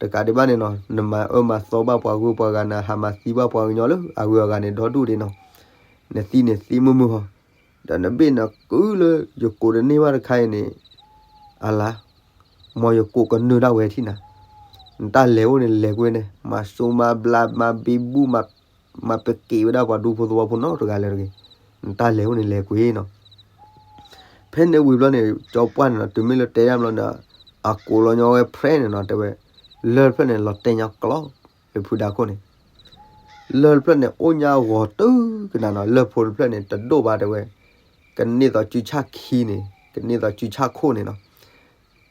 တကးဒံးဘၣ်န့ၣ်နီၤ နမၤအၢမၤသီဘၣ်ပှၤဂုၤပှၤဂၤ နဟးမၤသံဘၣ်ပှၤကညီလၢအဂုၤအဂၤန့ၣ်ဒီဒူၣ်ဒံးနီၤ. နသံန့ၣ်သံမုာ်မုာ်ဟီ, ဒီးနဘ့ၣ်နကုၢ်လၢယကိးတန့ၢ်ဘၣ်တခါအံၤန့ၣ် အလါ မ်ယကိးကနၢၤဒၣ်ဝဲထံၣ်နၤ, နတၢ်လဲၤအိၣ်န့ၣ်လဲၤကွံာ်န့ၣ် မၤစိမၤဘျါ မၤဘံဘူ မၤပက့ၤဝဲဒၣ်ပှၤဒူဖိသဝီဖိနီတဂၤလၢၤတဂ့ၤ, နတၢ်လဲၤအိၣ်န့ၣ်လဲၤကွံာ်နီၤ. ဖဲန့ၣ်ဝံၤဘျီန့ၣ် ကၠီပှၢ်န့ၣ်နီၤ တုၤမ့ၢ်လၢတဲဒၣ်ဘျီန့ၣ် အကိးလီၤညီဝဲဖြဲန့ၣ်နီၤ တဲဝဲ လၢၢ်တဖျၢၣ်န့ၣ် လီၤတဲာ်ညါကျီ လၢဖုဒါခိၣ်န့ၣ် လၢၢ်တဖျၢၣ်န့ၣ် အိၣ်ညါဂီၤတုၤကနၤနီၤ လၢၢ်ဖိတဖျၢၣ်န့ၣ် တဒိၣ်ဘၣ်တဲဝဲ, ကန့ၢ်သိးစုဆၣ်ခံန့ၣ် ကန့ၢ်သိးစုဆၣ်ခိၣ်န့ၣ်နီၤ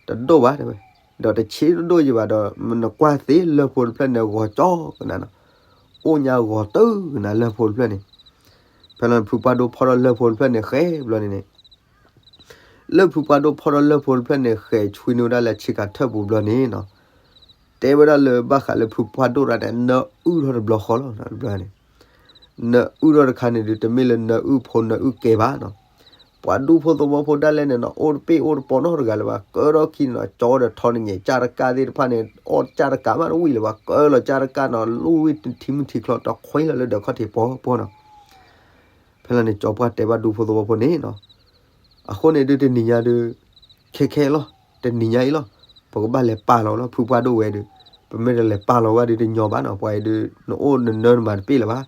တဒိၣ်ဘၣ်တဲဝဲ, ဒီးတဆံးတဒိၣ်ယံၤဘၣ်ဒီး နကွၢ်သ့လၢၢ်ဖိတဖျၢၣ်န့ၣ် ဂီၤကၠီကနၤနီၤ, အိၣ်ညါဂီၤတုၤကနၤလၢၢ်ဖိတဖျၢၣ်န့ၣ်. ဖဲလီၤန့ၣ် ဖုပှၢ်ဒိၣ်ဖီၣ်ထီၣ်လၢၢ်ဖိတဖျၢၣ်န့ၣ်ဃဲဘျီန့ၣ်န့ၣ် လၢၢ်ဖုပှၢ်ဒိၣ်ဖီၣ်ထီၣ်လၢၢ်ဖိတဖျၢၣ်န့ၣ် ဃဲၤဆွံနုာ်ဝဲဒၣ်လၢဆံးခါထၢၣ်ပူၤဘျီန့ၣ်နီၤ, တဲဝဲဒၣ်လၢဘၣ်ဃးလၢဖုပှၢ်ဒိၣ်တဂၤန့ၣ် နၢအုၣ်ထီၣ်တဘျီဃီလီၤ တဘျီန့ၣ် နၢအုၣ်ထီၣ်တခါန့ၣ်ဒုး တမ့ၢ်လၢနၢအုၣ်ဖိနၢအုၣ်ကဲဘၣ်နီၤ. ပှၤဒူဖိသဝီဖိဒၣ်လဲာ်န့ၣ်နီၤ အိၣ်တပ့ၢ်အိၣ်တပီနီတဂၤလၢၤဘၣ်, ကၢထီၣ်ခံန့ၣ်နီၤ ကၠီဒီးထီန့ၣ် ကၠၣ်တကၣ်သ့ၣ်တဖၣ်န့ၣ် အီၣ်ကၠၣ်တကၣ်မးတဝံၣ်လၢၤဘၣ်, ကၢလီၤကၠၣ်တကၣ်နီၤ လူၢ်ဝံၣ်ထံမုၢ်ထံချီ တခွဲလီၤလၢဒၢးခီၣ်ထံးပီပီနီၤ. ဖဲလီၤန့ၣ် ကၠီပှၢ်တဲဘၣ်ဒူဖိသဝီဖိန့ၣ်နီၤ အဃိန့ၣ်ဒုးတနံၤညါဒုး ခဲခဲလီၤ, တနံၤညါအံၤလီၤ, ပကဘၣ်လဲၤပာ်လီၤလီၤ ဖုပှၢ်ဒိၣ်ဝဲဒုး, ပမ့ၢ်တလဲၤပာ်လီၤဝဲဒုးတညီဘၣ်နီၤ, ပှၤအံၤဒုး နအိၣ်နနၢနမၤတပ့ၢ်လၢၤဘၣ်.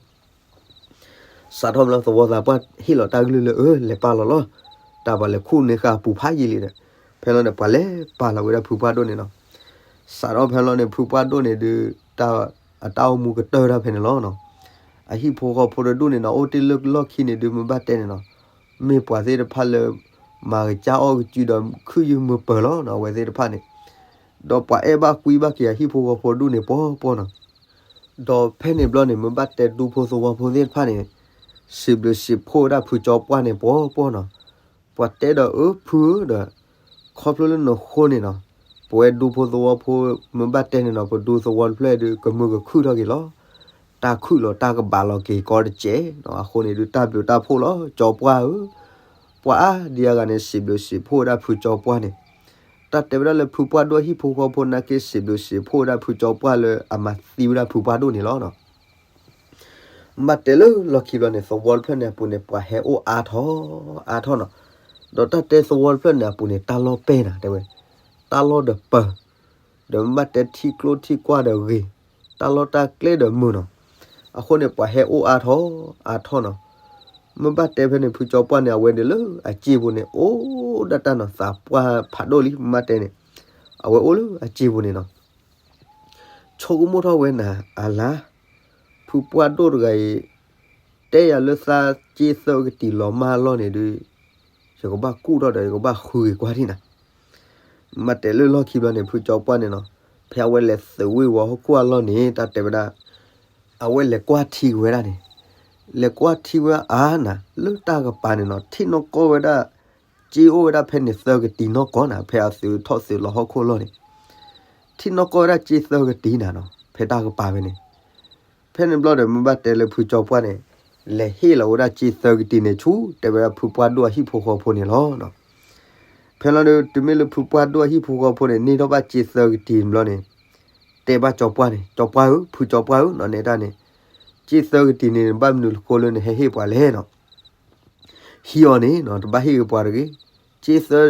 စးထီၣ်ဘျီသဝီသးပှၢ်ဟ့ၣ်လီၤတၢ်ကလုၢ်လၢ အၢ လဲၤပာ်လီၤလီၤ, တၢ်ပှၤလဲၤခူၣ်န့ၢ်ဃာ်အပူၤဖးယံာ်လံဒီး, ဖဲလီၤန့ၣ် ပှၤလဲၤပာ်လီၤဝဲဒၣ်ဖုပှၢ်ဒိၣ်န့ၣ်နီၤ. စးထီၣ်ဖဲလီၤန့ၣ် ဖုပှၢ်ဒိၣ်န့ၣ်ဒုး တၢ် အတၢ်အိၣ်မူကတၢၢ်တၢ်ဖဲန့ၣ်လီၤနီၤ. အဟံၣ်ဖိဃီဖိတဒူၣ်န့ၣ်နီၤ အိၣ်တ့ၢ်လၢလီၢ်ခံန့ၣ်ဒုး မ့ၢ်ဘၣ်တဲန့ၣ်နီၤ မ့ၢ်ပှၤသ့ၣ်တဖၣ်လၢ မၤကစၢ်အီၣ်ကစုဒီးခုၣ်ယုၢ်မုာ်ပၢၤလီၤနီၤ အဝဲသ့ၣ်တဖၣ်န့ၣ်, ဒီးပှၤအဲၣ်ဘၣ်ကွံဘၣ်က့ၤအဟံၣ်ဖိဃီဖိဒူၣ်န့ၣ်ပီပီနီၤ. ဒီးဖဲန့ၣ်ဘျီန့ၣ် မ့ၢ်ဘၣ်တဲဒူဖိသဝီဖိသ့ၣ်တဖၣ်န့ၣ် စံးဘျုးစံးဖှိၣ်ဝဲဒၣ်ဖုကၠီပှၢ်န့ၣ်ပီပီနီၤ. ပှၤတဲဒီးအၢဖုဧၢဒီး ခီဖျိလၢနဃိန့ၣ်နီၤ, ပဝဲဒူဖိသဝီဖိ မ့ၢ်ဘၣ်တဲန့ၣ်နီၤ ပဒူသဝီတဖျၢၣ်ဒုး ကမုာ်ကခုၣ်ထီၣ်က့ၤလီၤ. တၢ်ခုၣ်လီၤတၢ်ကဘၣ်လီၤက့ၤကီတစဲးနီၤ, အဃိန့ၣ်ဒုး တၢ်ဘျုးတၢ်ဖှိၣ်လီၤ ကၠီပှၢ်ဧၢ. ပှၤအါဒံအါဂၤန့ၣ် စံးဘျုးစံးဖှိၣ်ဝဲဒၣ်ဖုကၠီပှၢ်န့ၣ်, တၢ်တဲဝဲဒၣ်လၢဖုပှၢ်ဒိၣ်အဟံၣ်ဖိဃီဖိနာ်က့ စံးဘျုးစံးဖှိၣ်ဝဲဒၣ်ဖုကၠီပှၢ်လၢအမၤသံဝဲဒၣ်ဖုပှၢ်ဒိၣ်န့ၣ်လီၤနီၤ. ဘၣ်တဲလၢလီၢ်ခံဘျီန့ၣ် သဝီတဖျၢၣ်န့ၣ်အပူၤန့ၣ် ပှၤဟဲအိၣ်အါထီၣ်အါထီၣ်နီၤ. ဒီးတၢ်တဲသဝီတဖျၢၣ်န့ၣ်အပူၤန့ၣ် တၢ်လီၢ်ပဲၢ်နၤတဲဝဲ, တၢ်လီၢ်ဒီးပၢၤ, ဒီးမ့ၢ်ဘၣ်တဲထံကျိထံကွၢ်ဒီးဂ့ၤ, တၢ်လီၢ်တၢ်ကျဲဒီးမုာ်နီၤ. အဃိန့ၣ် ပှၤဟဲအိၣ်အါထီၣ်အါထီၣ်နီၤ. မ့ၢ်ဘၣ်တဲဖဲန့ၣ် ဖုကၠီပှၢ်န့ၣ် အဝဲန့ၣ်လၢအစ့ပူၤန့ၣ် အိၣ်ဒၣ်တၢ်နီၤ သးပှၢ်ဖးဒိၣ်လံ မ့ၢ်ဘၣ်တဲန့ၣ်, အဝဲအိၣ်လၢအစ့ပူၤန့ၣ်နီၤ. ဆိကမိၣ်ထီၣ်ဝဲနၤ အလါ, ဖုပှၢ်ဒိၣ်တဂၤအံၤ တဲယၤလၢသးစ့သၢကတံၤလီၤမၢ်လီၢ်န့ၣ်ဒုး ယကဘၣ်ကူၣ်ထီၣ်ဒီးယကဘၣ်ဃုက့ၤကွၢ်ထံၣ်နၤ. မ့ၢ်ဘၣ်တဲလၢလီၢ်ခံဘျီန့ၣ် ဖုကၠီပှၢ်န့ၣ်နီၤ, ဖဲအဝဲလဲၤသုးဝ့ၢ်ဝီၤဟီၣ်ခိၣ်အလီၢ်န့ၣ် တၢ်တဲဝဲဒၣ် အဝဲလဲၤကွၢ်ထံက့ၤဝဲဒၣ်န့ၣ်, လဲၤကွၢ်ထံဝဲအါနၤ လၢတၢ်ကပၤန့ၣ်နီၤ ထံၣ်နီၢ်ကီၢ်ဝဲဒၣ် စ့အိၣ်ဝဲဒၣ်ဖဲန့ၣ်သၢကတံၤနီၢ်ကီၢ်နၤ ဖဲအသုးထီၣ်သုးလီၤဟီၣ်ခိၣ်လီၢ်န့ၣ်, ထံၣ်နီၢ်ကီၢ်ဝဲဒၣ်စ့သၢကတံၤနၤနီၤ ဖဲတၢ်ကပၤဖဲန့ၣ်. ဖဲန့ၣ်ဘျီဒီး မ့ၢ်ဘၣ်တဲလၢဖုကၠီပှၢ်န့ၣ် လဲၤဟ့ၣ်လီၤဝဲဒၣ်စ့သၢကတံၤန့ၣ်ဆူ တဲဝဲဒၣ်ဖုပှၢ်ဒိၣ်အဟံၣ်ဖိဃီဖိန့ၣ်လီၤ. ဖဲလီၤဒီး တုၤမ့ၢ်လၢဖုပှၢ်ဒိၣ်အဟံၣ်ဖိဃီဖိန့ၣ် န့ၢ်ထီၣ်ဘၣ်စ့သၢကတံၤဘျီန့ၣ် တဲဘၣ်ကၠီပှၢ်န့ၣ် ကၠီပှၢ်ဧၢ ဖုကၠီပှၢ်ဧၢနီၤ နဲဒၣ်န့ၣ်, စ့သၢကတံၤန့ၣ် ဘၣ်မနုၤအဃိလၢနဟဲဟ့ၣ်ပှၤလဲၣ်နီၤ. ဟံးအီၤန့ၣ်နီၤ တဘၣ်ဟ့ၣ်က့ၤပှၤတဂ့ၤ. စ့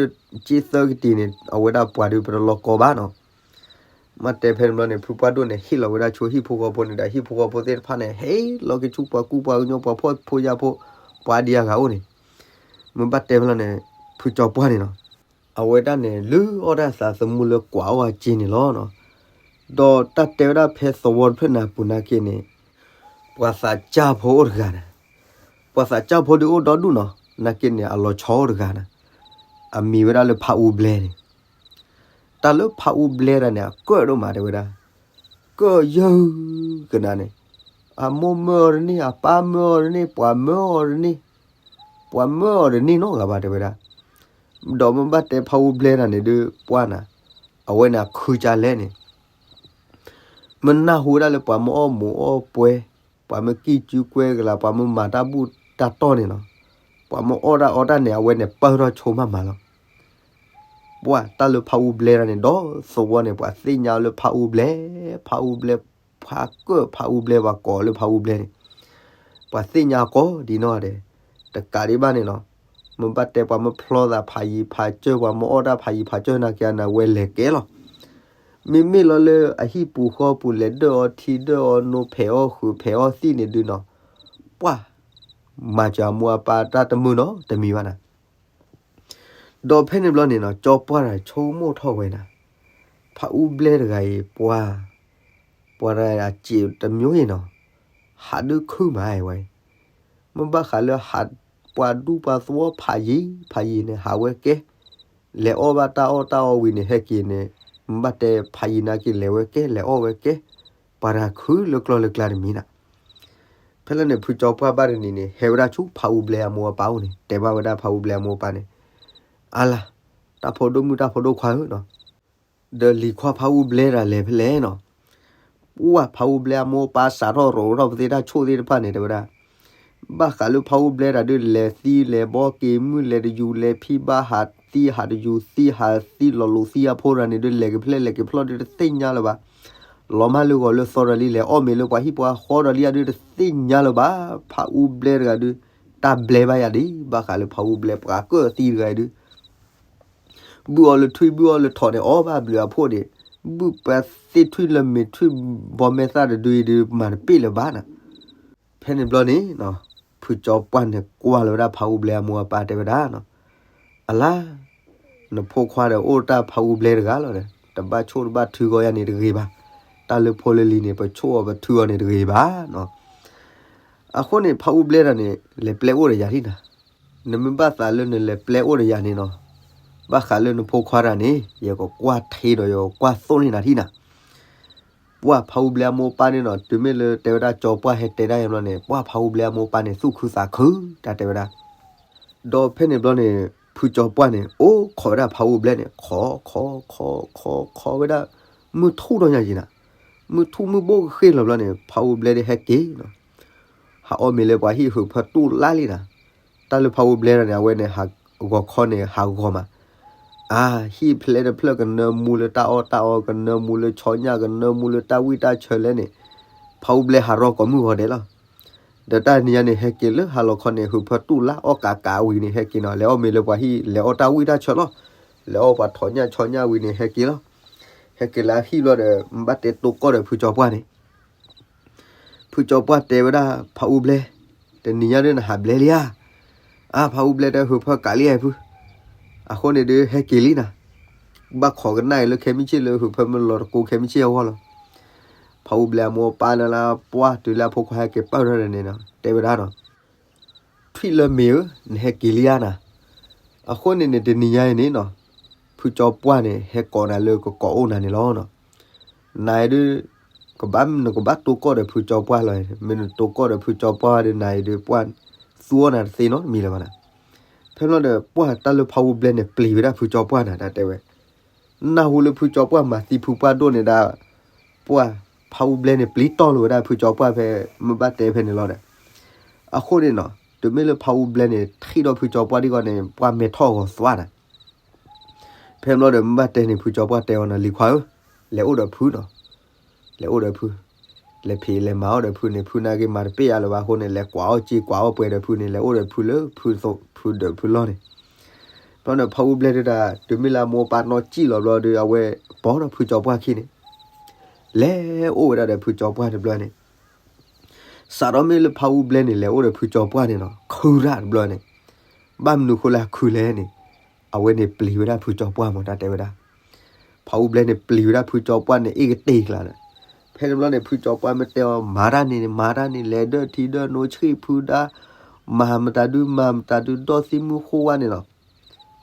သၢကတံၤန့ၣ် အဝဲဒၣ်ပှၤဒုးပတလီၤကီဘၣ်နီၤ. မ့ၢ်တဲဖဲန့ၣ်ဘျီန့ၣ် ဖုပှၢ်ဒိၣ်န့ၣ် ဟ့ၣ်လီၤဝဲဒၣ်ဆူဟံၣ်ဖိဃီဖိန့ၣ်ဒီး ဟံၣ်ဖိဃီဖိသ့ၣ်တဖၣ်န့ၣ် ဟ့ၣ်လီၤက့ၤဆူပှၤကူပှၤကညီ ပှၤဖှီၣ်ဖိယာ်ဖိ ပှၤဒံးအဂၤအိၣ်န့ၣ်, မ့ၢ်ဘၣ်တဲဖဲလီၤန့ၣ် ဖုကၠီပှၢ်န့ၣ်နီၤ, အဝဲဒၣ်န့ၣ် လုၢ်အီၣ်တၢ်သးသမူလၢကွၢ်အီၣ်အစ့န့ၣ်လီၤနီၤ. ဒီးတၢ်တဲဝဲဒၣ်ဖဲသဝီတဖျၢၣ်န့ၣ်အပူၤနာ်က့န့ၣ် ပှၤသးစၢ်ဖိအိၣ်တဂၤန့ၣ်, ပှၤသးစၢ်ဖိဒုးအိၣ်ဒီဒူၣ်နီၤ, နာ်က့န့ၣ် အလီၤဆီအိၣ်တဂၤန့ၣ်, အမံၤဝဲဒၣ်လၢဖးအူဘျဲန့ၣ်. တၢ်လၢဖးအူဘျဲတၢ်န့ၣ် အကၢၣ်ဒိၣ်မးတဲဝဲဒၣ်, ကၢၣ်ယၢၢ်ကနၤန့ၣ်, အမိၢ်မၢအီၤတန့ၢ်, အပၢ်မၢအီၤတန့ၢ်, ပှၤမၢအီၤတန့ၢ်, ပှၤမၢအီၤတန့ၢ်နီတဂၤဘၣ်တဲဝဲဒၣ်. ဒီးမ့ၢ်ဘၣ်တဲဖးအူဘျဲတၢ်န့ၣ်ဒုး ပှၢ်နၤ, အဝဲန့ၣ်အခုကလဲၣ်န့ၣ် မ့ၢ်နၢ်ဟူဝဲဒၣ်လၢပှၤမ့ၢ်အီၣ်မူးအီၣ်ပွဲ, ပှၤမ့ၢ်ကံၣ်ကူကွဲကလၤ, ပှၤမ့ၢ်မၤတၢ်ဘူၣ်တၢ်တီၢ်န့ၣ်နီၤ, ပှၤမ့ၢ်အီၣ်တၢ်အီတၢ်န့ၣ် အဝဲန့ၣ်ပၢၢ်ထီၣ်ဆိမးမးလီၤ. ပှၢ်တၢ်လၢဖးအူဘျဲတၢ်န့ၣ် ဒီးသဝီန့ၣ် ပှၤသ့ၣ်ညါလၢဖးအူဘျဲ, ဖးအူဘျဲ, ဖးကၢၣ်ဖးအူဘျဲ ပှၤကိးလၢဖးအူဘျဲန့ၣ် ပှၤသ့ၣ်ညါကိးဒ်နီၢ်ဂၤဒဲး, တကးဒံးဘၣ်န့ၣ်နီၤ, မ့ၢ်ဘၣ်တဲပှၤမ့ၢ်ဖျီသးဖးယံၤဖးစၢၢ်, ပှၤမ့ၢ်အီၣ်တၢ်ဖးယံၤဖးစၢၢ်နာ်က့န့ၣ် အဝဲလဲၤကဲလီၤ. မ့မ့ၢ်လီၤလၢအဟံၣ်ပူၤဃီပူၤ လဲၤဒၢၣ်အီထံဒၢၣ်အီနိ ဖဲးအီၣ်ဃုာ်ဖဲးအီၣ်သံၣ်န့ၣ်ဒုးနီၤ, ပှၢ်မၤစၢၤအမိၢ်အပၢ်တၢ်တမုာ်နီတမံၤဘၣ်နၤ. ဒီးဖဲန့ၣ်ဘျီန့ၣ်နီၤ ကၠီပှၢ်တၢ်ဆိကမိၣ်ထီၣ်ဝဲနၤ, ဖးအူဘျဲတဂၤအံၤ ပှၢ်, ပှၤတဂၤအစ့တမျိုးအံၤနီၤ, ဟးဒုးခုမးဝဲ, မ့ၢ်ဘၣ်ဃးလၢဟး, ပှၤဒူပှၤသဝီဖးယံၤဖးယံၤန့ၣ် ဟးဝဲကဲ, လဲၤအီၣ်ဘၣ်တၢ်အီၣ်တၢ်အီဝံၤန့ၣ် ဟဲက့ၤန့ၣ်, မ့ၢ်ဘၣ်တဲဖးယံၤနာ်က့ လဲၤဝဲကဲ လဲၤအီၣ်ဝဲကဲ, ပှၤတဂၤခုလၢကျီလၢကျါတမံၤနၤ. ဖဲလၢန့ၣ် ဖုကၠီပှၢ်ဘၣ်တနံၤန့ၣ် ဟဲဝဲဒၣ်ဆူဖးအူဘျဲအမိၢ်အပၢ်အိၣ်န့ၣ် တဲဘၣ်ဝဲဒၣ်ဖးအူဘျဲအမိၢ်အပၢ်န့ၣ်, အါလါ, တၢ်ဖိဒိၣ်မုၣ်တၢ်ဖိဒိၣ်ခွါဧၢနီၤ, ဒီးလံၤခွါဖးအူဘျဲတၢ်လဲၤဖဲလဲၣ်နီၤ. ပှၢ်ဖးအူဘျဲအမိၢ်အပၢ်စးထီၣ်ရိးထီၣ်ပသ့ၣ်တၢ်ဆိၣ်သ့ၣ်တဖၣ်န့ၣ် တဲဝဲဒၣ်, ဘၣ်ဃးလၢဖးအူဘျဲတၢ်ဒုး လဲၤသံလဲၤဘီက့ၤမုၢ် လဲၤတယူၤလဲၤဖံဘၣ် ဟးသံဟးတယူၤသံ ဟးသံလီၤလိာ်သံအဖိတၢ်န့ၣ်ဒုး လဲၤက့ၤဖဲလဲၣ်လဲၤက့ၤဖျီၣ်ဒုး တသ့ၣ်ညါလၢၤဘၣ်. လီၤမၢ်လၢဂီၤလၢသီတၢ်လံ လဲၤအီၣ်မ့ၤလၢပှၤဟံၣ်ပှၤဃီတၢ်လံအဒုး တသ့ၣ်ညါလၢၤဘၣ်. ဖးအူဘျဲတဂၤဒုး တၢ်ဘျဲဘၣ်ယၤဒံး ဘၣ်ဃးလၢဖးအူဘျဲပှၤကၢၣ်သံတဂၤအံၤဒုး ဘုၣ်အီၤလၢထွံၣ်ဘုၣ်အီၤလၢထိးန့ၣ် အီၣ်ဘၣ်ဘျုးအဖှိၣ်န့ၣ်, ဘုၣ်ပှၤသ့ၣ်ထွံၣ်လၢမ့ၤထွံၣ်ဘီမဲာ်သၣ်တဒုအံၤဒုး မၤတပ့ၢ်လၢၤဘၣ်နၤ. ဖဲန့ၣ်ဘျီန့ၣ်, ဖုကၠီပှၢ်န့ၣ်ကွၢ်လီၤဝဲဒၣ်ဖးအူဘျဲအမိၢ်အပၢ်တဲဝဲဒၣ်, အလါ, နဖိခွါဒီးအိၣ်တၢ်ဖးအူဘျဲတဂၤလီၤဒီး တဘၣ်ဆိၣ်တဘၣ်ထုကီၢ်ယၤန့ၣ်တဂ့ၤဘၣ်. တၢ်လၢဖိလၢလံၤန့ၣ် ပဆိၣ်အီၤပထုအီၤန့ၣ်တဂ့ၤဘၣ်နီၤ. အဃိန့ၣ် ဖးအူဘျဲတၢ်န့ၣ် လဲၤပျဲအိၣ်ဒီးယၤထံၣ်နၤ. နမ့ၢ်ဘၣ်သးလၢနလဲၤပျဲအိၣ်ဒီးယၤန့ၣ်နီၤ, ဘၣ်ဃးလၢနဖိခွါတၢ်န့ၣ် ယကကွၢ်ထံဒီးယကကွၢ်သိၣ်န့ၢ်နၤထံၣ်နၤ. ပှၢ်ဖးအူဘျဲအမိၢ်အပၢ်န့ၣ်နီၤ, တုၤမ့ၢ်လၢတဲဝဲဒၣ်ကၠီပှၢ်ဟဲတဲဒၣ်ယဘျီန့ၣ် ပှၢ်ဖးအူဘျဲအမိၢ်အပၢ်န့ၣ် သူၣ်ခုသးခု တၢ်တဲဝဲဒၣ်. ဒီးဖဲန့ၣ်ဘျီန့ၣ် ဖုကၠီပှၢ်န့ၣ် အိၣ်ခိးဝဲဒၣ်ဖးအူဘျဲန့ၣ် ခိးခိးခိးခိးခိးဝဲဒၣ် မုၢ်ထူၣ်ထီၣ်ညါက့ၤနၤ. မုၢ်ထူၣ်မုၢ်ဘိၣ်ကဃ့ၢ်လီၤဘျီန့ၣ် ဖးအူဘျဲဒၣ်ဟဲက့ၤနီၤ. ဟးအီၣ်မ့ၤလၢပှၤဟံၣ်ဟုးဖၢတူၢ်လါလံနၤ. တၢ်လၢဖးအူဘျဲတၢ်န့ၣ် အဝဲန့ၣ် ဟးဂီၤခီန့ၣ် ဟးဂီၤမး. အါ, ဟံၣ်ဖျဲၣ်တဖျၢၣ်ကနၢမူလၢတၢ်အီၣ်တၢ်အီ, ကနၢမူလၢဆီညၣ်, ကနၢမူလၢတၢ်ဝံၣ်တၢ်ဆၢလဲၣ်န့ၣ်, ဖးအူဘျဲဟးရီကိးမုၢ်ဂီၤဒဲးလီၤ. ဒီးတၢ်နံၤညါန့ၣ် ဟဲက့ၤလၢဟါလီၤခီန့ၣ် ဟုးဖၢတူၢ်လါအီၣ်ကးကးဝံၤန့ၣ် ဟဲက့ၤနီၤ, လဲၤအီၣ်မ့ၤလၢပှၤဟံၣ်, လဲၤအီၣ်တၢ်ဝံၣ်တၢ်ဆၢလီၤ. လဲၤအီၣ်ပှၤထိးညၣ်ဆီညၣ်ဝံၤန့ၣ် ဟဲက့ၤလီၤ. ဟဲက့ၤလၢအဟံၣ်ဘျီဒီး ဘၣ်တဲတိၢ်ကီၢ်ဒီးဖုကၠီပှၢ်န့ၣ် ဖုကၠီပှၢ်တဲဝဲဒၣ် ဖးအူဘျဲ, တနံၤညါဒ်နဟးဘျဲလံဧါ. အါ, ဖးအူဘျဲတဲ ဟုးဖၢကးလံဧါဖု. အဃိန့ၣ်ဒုး ဟဲက့ၤလံနၤ. ဘၣ်ခိးကနၣ်အံၤလၢခဲမုၢ်ဆ့ၣ်လၢဟုးဖၢမ့ၢ်လီၤတကိးခဲမုၢ်ဆ့ၣ်အဂီၢ်လီၤ. ဖးအူဘျဲအမိၢ်အပၢ်လၢလၢပှၢ်တုၤလၢအဖိခွါဟဲက့ၤပာ်ထီၣ်န့ၣ်နီၤ, တဲဝဲဒၣ်နီၤ, ထွံၣ်လၢမ့ၤဧၢ, နဟဲက့ၤလံဧါနၤ. အဃိန့ၣ်န့ၣ် တနံၤညါအံၤန့ၣ်နီၤ, ဖုကၠီပှၢ်န့ၣ် ဟဲကိးနၤလၢကကိးအိၣ်နၤန့ၣ်လီၤနီၤ. နၤအံၤဒုး ကဘၣ်, နကဘၣ်တိၢ်ကီၢ်ဒီးဖုကၠီပှၢ်လီၤ. မ့ၢ်နတိၢ်ကီၢ်ဒီးဖုကၠီပှၢ်ဒီး နၤအံၤဒုး ပှၢ်သူအီၣ်နၤတသ့နီတမံၤလၢၤဘၣ်နၤ. ဖဲဘျီဒီး ပှၢ်တၢ်လၢဖးအူဘျဲန့ၣ် ပျံၤဝဲဒၣ်ဖုကၠီပှၢ်နၤ တၢ်တဲဝဲ နၢ်ဟူလၢဖုကၠီပှၢ်မၤသံဖုပှၢ်ဒိၣ်န့ၣ်ဒၣ်, ပှၢ်ဖးအူဘျဲန့ၣ် ပျံၤတီၢ်လိာ်ဝဲဒၣ်ဖုကၠီပှၢ်ဖဲ မ့ၢ်ဘၣ်တဲဖဲန့ၣ်လီၤဒီး, အဃိန့ၣ်နီၤ, တုၤမ့ၢ်လၢဖးအူဘျဲန့ၣ် ထံၣ်ဒီးဖုကၠီပှၢ်ဒ်ဂီၢ်န့ၣ် ပှၢ်မဲာ်ထီၣ်ဂီၤသွါနၤ. ဖဲဘျီဒီး မ့ၢ်ဘၣ်တဲန့ၣ် ဖုကၠီပှၢ်တဲအီၤနီၤ, လံၤခွါဧၢ, လဲၤအိၣ်ဒီးဖုနီၤ. လဲၤအိၣ်ဒီးဖု, လဲၤဖံးလဲၤမၤအီၣ်ဒီးဖုန့ၣ် ဖုနာ်က့မၤတပ့ၢ်ယၤလၢၤဘၣ်အဃိန့ၣ် လဲၤကွၢ်အီၣ်စ့ကွၢ်အီၣ်ပှဲၤဒီးဖုန့ၣ် လဲၤအိၣ်ဒီးဖုလၢဖုဒၢးဖုလီၢ်န့ၣ်. ဘျီဒီးဖးအူဘျဲဒၣ် တုၤမ့ၢ်လၢအမိၢ်အပၢ်နီၢ်စံၣ်လီၤဘျီဒီး အဝဲပိာ်ဒီးဖုကၠီပှၢ်ခံန့ၣ် လဲၤအိၣ်ဝဲဒၣ်ဒီးဖုကၠီပှၢ်တဘျီန့ၣ် စးထီၣ်မ့ၢ်လၢဖးအူဘျဲန့ၣ် လဲၤအိၣ်ဒီးဖုကၠီပှၢ်န့ၣ်နီၤ ခုရၣ်တဘျီန့ၣ်, ဘၣ်မနုၤဃိလၢခုလဲၣ်န့ၣ်, အဝဲန့ၣ်ပျံၤဝဲဒၣ်ဖုကၠီပှၢ်မး တၢ်တဲဝဲဒၣ်. ဖးအူဘျဲန့ၣ်ပျံၤဝဲဒၣ်ဖုကၠီပှၢ်န့ၣ် အ့ၣ်ကတ့ၢ်ကျါဒီး, ဖဲန့ၣ်တဘျီန့ၣ် ဖုကၠီပှၢ်မ့ၢ်တဲအီၤ မၤတၢ်န့ၣ် မၤတၢ်န့ၣ် လဲၤဒၢထံဒၢနိဆှံဖုဒါ, မၤမတၤဒု မၤမတၤဒု ဒီးသံမုၢ်ဃိဝါန့ၣ်လီၤ.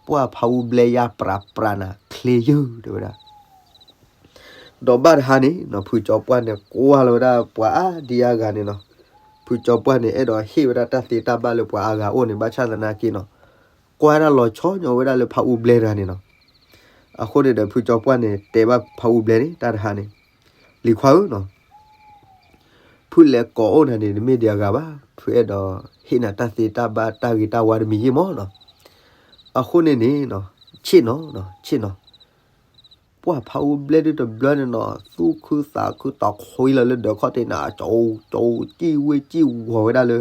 ပှၢ်ဖးအူဘျဲယါပြးပြးနၤ ချ့ယုၢ် တဲဝဲဒၣ်. ဒီးဘၣ်တဟါန့ၣ်နီၤ ဖုကၠီပှၢ်န့ၣ် ကွၢ်လီၤဝဲဒၣ်ပှၤအါဒံအါဂၤန့ၣ်နီၤ, ဖုကၠီပှၢ်န့ၣ် အဲၣ်ဒိးဟ့ၣ်ဝဲဒၣ်တၢ်သ့တၢ်ဘၣ်လၢပှၤအါဂၤအအိၣ်န့ၣ် ဘၣ်ဆၣ်သနာ်က့နီၤ, ကွၢ်ဒၣ်လီၤဆီညီဝဲဒၣ်လၢဖးအူဘျဲတဂၤန့ၣ်နီၤ. အဃိန့ၣ်ဒီး ဖုကၠီပှၢ်န့ၣ် တဲဘၣ်ဖးအူဘျဲန့ၣ် တၢ်တဟါန့ၣ်, လံၤခွါဧၢနီၤ ဖုလဲၤကိးအိၣ်နၤန့ၣ် တမ့ၢ်ဒံးအဂၤဘၣ်, ဖုအဲၣ်ဒိးဟ့ၣ်နၤတၢ်သ့တၢ်ဘၣ်တၢ်ဂ့ၤတၢ်ဝါတမံၤယ့ၢ်မးနီၤ. အဃိန့ၣ်န့ၣ်နီၤ, ဆ့ၣ်နီၤ, ဆ့ၣ်နီၤ, ပှၢ်ဖးအူဘျဲဒုတဘျီန့ၣ်နီၤ သူၣ်ခုသးခုတီၤခွံလီၤလၢဒၢးခီၣ်ထံးန့ၣ် ကၠီကၠီ စံၣ်ဝ့စံၣ်ဝီၤဝဲဒၣ်လၢ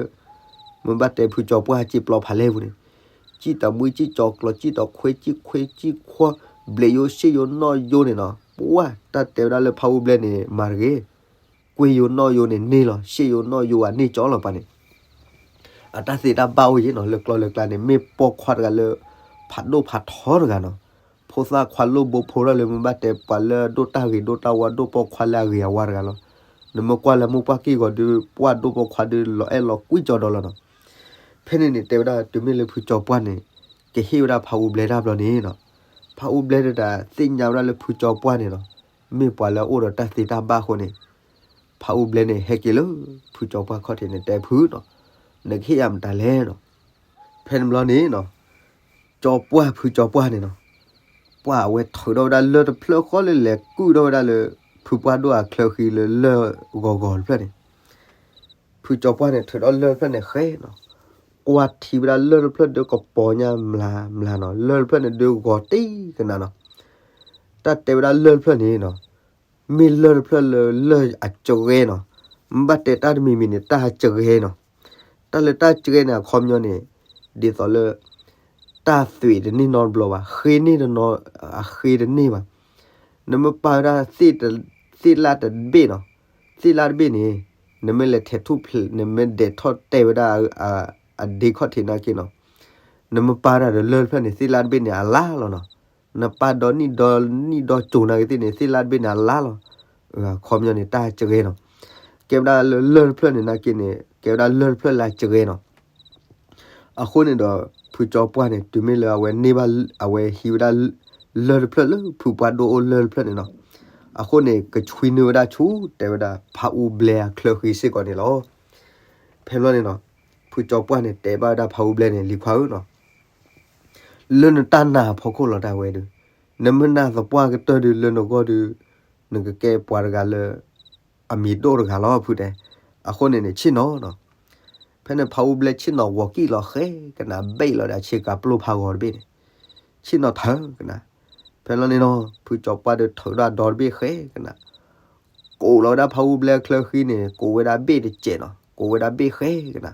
မ့ၢ်ဘၣ်တဲဖုကၠီပှၢ်စ့ပျီဖးလဲၢ်ပူၤန့ၣ်, စံၣ်တမှံစံၣ်ကၠီကျီ စံၣ်တီၤခွဲ စံၣ်ခွဲ စံၣ်ခွီ, ဘျဲးယိ ရှ့ၣ်ယိ နီၣ်ယိန့ၣ်နီၤ, ပှၢ်တၢ်တဲဝဲဒၣ်လၢဖးအူဘျဲန့ၣ် မၤတဂ့ၤ ကွ့ယိနီၣ်ယိန့ၣ်န့ၢ်လီၤ, ရှ့ၣ်ယိနီၣ်ယိအန့ၢ်ကၠီလီၤပှၤန့ၣ်, အတၢ်သ့တၢ်ဘၣ်အိၣ်ယ့ၢ်နီၤ, လၢကျီလၢကျါန့ၣ် မ့ၢ်ပိာ်ခွါတဂၤလၢ ဖးဒိၣ်ဖးထီတဂၤနီၤ, ဖိသၣ်ခွါလိၣ်ဘိဖိထီၣ်လၢ မ့ၢ်ဘၣ်တဲပှၤလၢဒိၣ်တၢ်ဂ့ၤဒိၣ်တၢ်ဝါ ဒိၣ်ပိာ်ခွါလၢအဂ့ၤအဝါတဂၤလီၤ. နမ့ၢ်ကွၢ်လၢမိၢ်ပှၢ်က့ၢ်ဂီၤဒု ပှၢ်ဒိၣ်ပိာ်ခွါဒု လီၤအဲၣ်လီၤကွံကၠီဒီးလီၤနီၤ. ဖဲန့ၣ်န့ၣ် တဲဝဲဒၣ် တုၤမ့ၢ်လၢဖုကၠီပှၢ်န့ၣ် ကဟ့ၣ်ဝဲဒၣ်ဖးအူဘျဲတၢ်ဘျီန့ၣ်နီၤ, ဖးအူဘျဲဒုတၢ်သ့ၣ်ညါဝဲဒၣ်လၢဖုကၠီပှၢ်န့ၣ်နီၤ, မ့ၢ်ပှၤလၢအအိၣ်ဒီးတၢ်သ့တၢ်ဘၣ်အဃိန့ၣ်, ဖးအူဘျဲန့ၣ် ဟဲက့ၤလၢ ဖုကၠီပှၢ်ခီၣ်ထံးန့ၣ် တဲဖုနီၤ, နကဟ့ၣ်ယၤမတၤလဲၣ်နီၤ. ဖဲန့ၣ်ဘျီန့ၣ်နီၤ, ကၠီပှၢ် ဖုကၠီပှၢ်န့ၣ်နီၤ, ပှၢ်အဝဲထုးထီၣ်ဝဲဒၣ်လၢၢ်တဖျၢၣ်ဃီလၢလဲၤကုၣ်ထီၣ်ဝဲဒၣ်လၢ ဖုပှၢ်ဒိၣ်အချၢဃံလၢလၢၢ်ဂီၤဂီၤတဖျၢၣ်န့ၣ်, ဖုကၠီပှၢ်န့ၣ် ထုးထီၣ်လၢၢ်တဖျၢၣ်န့ၣ်ဃဲနီၤ, ကွၢ်ထံဝဲဒၣ်လၢၢ်တဖျၢၣ်ဒုကပီၤညါမျးမျးနီၤ, လၢၢ်တဖျၢၣ်န့ၣ်ဒုဂီၤတံၢ်ကနၤနီၤ. တၢ်တဲဝဲဒၣ်လၢၢ်တဖျၢၣ်န့ၣ်နီၤ, မ့ၢ်လၢၢ်တဖျၢၣ်လၢလၢၢ်အစှဲနီၤ, မ့ၢ်ဘၣ်တဲတၢ်တမံၤမံၤန့ၣ် တၢ်စှဲနီၤ. တၢ်လၢတၢ်စှဲန့ၣ် အခီပညီန့ၣ် ဒ်သိးလၢ တၢ်သွံးတန့ၢ်နီတဘျီဘၣ်, ဃ့န့ၢ်တနီၤ အဃ့တန့ၢ်ဘၣ်. နမ့ၢ်ပာ်ဝဲဒၣ် သ့ၣ်လၣ်တဘ့ၣ်နီၤ, သ့ၣ်လၣ်တဘ့ၣ်န့ၣ် နမ့ၢ်လဲၤထဲးထူၣ်ဖျဲး နမ့ၢ်ဒဲးထီၣ်တဲာ်ဝဲဒၣ် အဒ့ခီၣ်ထံးနာ်က့နီၤ, နမ့ၢ်ပာ်ဝဲဒၣ်ဒီးလၢၢ်တဖျၢၣ်န့ၣ် သ့ၣ်လၣ်တဘ့ၣ်န့ၣ် အလါလီၤနီၤ. နပာ်ဒီနံၣ်ဒီနံၣ်ဒီကၠိၤနာ်က့သ့ၣ်န့ၣ် သ့ၣ်လၣ်တဘ့ၣ်န့ၣ် အလါလီၤ. အခီပညီန့ၣ် တၢ်စှဲနီၤ. ကဲဝဲဒၣ်လၢလၢၢ်တဖျၢၣ်န့ၣ်နာ်က့န့ၣ် ကဲဝဲဒၣ်လၢၢ်တဖျၢၣ်လၢအစှဲနီၤ. အဃိန့ၣ်ဒီး ဖုကၠီပှၢ်န့ၣ် တုၤမ့ၢ်လၢအဝဲန့ၢ်ဘၣ် အဝဲဟံးဝဲဒၣ် လၢၢ်တဖျၢၣ်လၢဖုပှၢ်ဒိၣ်အိၣ်လၢၢ်တဖျၢၣ်န့ၣ်နီၤ, အဃိန့ၣ် ကဆွံနုာ်ဝဲဒၣ်ဆူ တဲဝဲဒၣ် ဖးအူဘျဲအချၢဃံစ့ၢ်ကီးန့ၣ်လီၤ. ဖဲဘျီန့ၣ်နီၤ, ဖုကၠီပှၢ်န့ၣ် တဲဘၣ်ဝဲဒၣ်ဖးအူဘျဲန့ၣ် လံၤခွါဧၢနီၤ, လၢနတၢ်နာ်အဖီခိၣ်လီၤတၢ်ဝဲဒု, နမ့ၢ်နာ်သပှၢ်ကတၢၢ်ဒု လၢနဂီၢ်ဒု နကကဲပှၤတဂၤလၢ အမံၤဒိၣ်တဂၤလီၤ ဖုတဲ. အဃိန့ၣ်န့ၣ် ဆ့ၣ်နီၤနီၤ. ဖဲန့ၣ်ဖးအူဘျဲဆ့ၣ်နီၤဂီၤကံၣ်လီၤဃဲကနၤ ဘ့ၣ်လီၤဒီးဆ့ကၤပျိၢ်ဖးဂီၤတဘ့ၣ်န့ၣ်, ဆ့ၣ်နီၤထၢကနၤ. ဖဲလီၤန့ၣ်နီၤ ဖုကၠီပှၢ်ဒုထုးဒီးအဒီတဘ့ၣ်ဃဲကနၤ, ကိးလီၤဝဲဒၣ်ဖးအူဘျဲအချၢဃံန့ၣ် ကိးဝဲဒၣ်ဘ့ၣ်တစဲးနီၤ, ကိးဝဲဒၣ်ဘ့ၣ်ဃဲကနၤ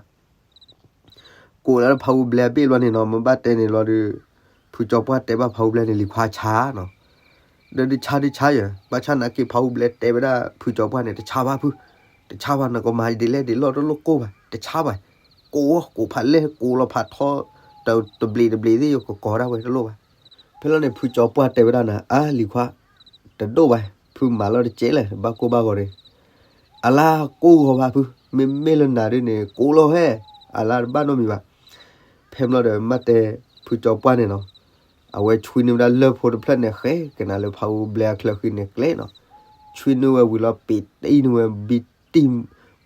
ကိးလီၤဖးအူဘျဲအဘ့ၣ်လီၤန့ၣ်နီၤ, မ့ၢ်ဘၣ်တဲန့ၣ်လီၤဒီး ဖုကၠီပှၢ်တဲဘၣ်ဖးအူဘျဲန့ၣ် လံၤခွါဆါနီၤ, ဒီးဒုဆါဒုဆါယဲ, ဘၣ်ဆၣ်နာ်က့ဖးအူဘျဲတဲဝဲဒၣ်ဖုကၠီပှၢ်န့ၣ် တဆါဘၣ်ဖု, တဆါဘၣ် နကမၤဒ်လဲၣ်ဒ်လဲၣ်တလိၣ်ကိၢ်ဘၣ်, တဆါဘၣ်, ကိးကိးဖးလဲၢ် ကိးလီၤဖးထီ တဘျံးတဘျံးသ့ၣ်ယကကိးဒၣ်ဝဲတလိၣ်ဘၣ်. ဖဲလီၤန့ၣ် ဖုကၠီပှၢ်တဲဝဲဒၣ်နၤ အါ လံၤခွါ, တဒိၣ်ဘၣ်, ဖုမၤလီၤတစဲးလဲၣ် ဘၣ်ကိၢ်ဘၣ်ဂီၤန့ၣ်, အလါကိၢ်ဂီၤဘၣ်ဖု, မ့မ့ၢ်လၢနၤဒ်န့ၣ် ကိးလီၤဟဲ, အလါတဘၣ်နီတမံၤဘၣ်. ဖဲဘျီဒီးမ့ၢ်တဲ ဖုကၠီပှၢ်န့ၣ်နီၤ, အဝဲဆွံနုာ်ဝဲဒၣ်လၢၢ်ဖိတဖျၢၣ်န့ၣ်ဃဲကနၤလၢဖးအူဘျဲအချၢဃံန့ၣ်ကျဲနီၤ, ဆွံနုာ်ဝဲဝံၤလီၤ ပ့ၤတံၢ်နုာ်ဝဲ ဘံတံၢ်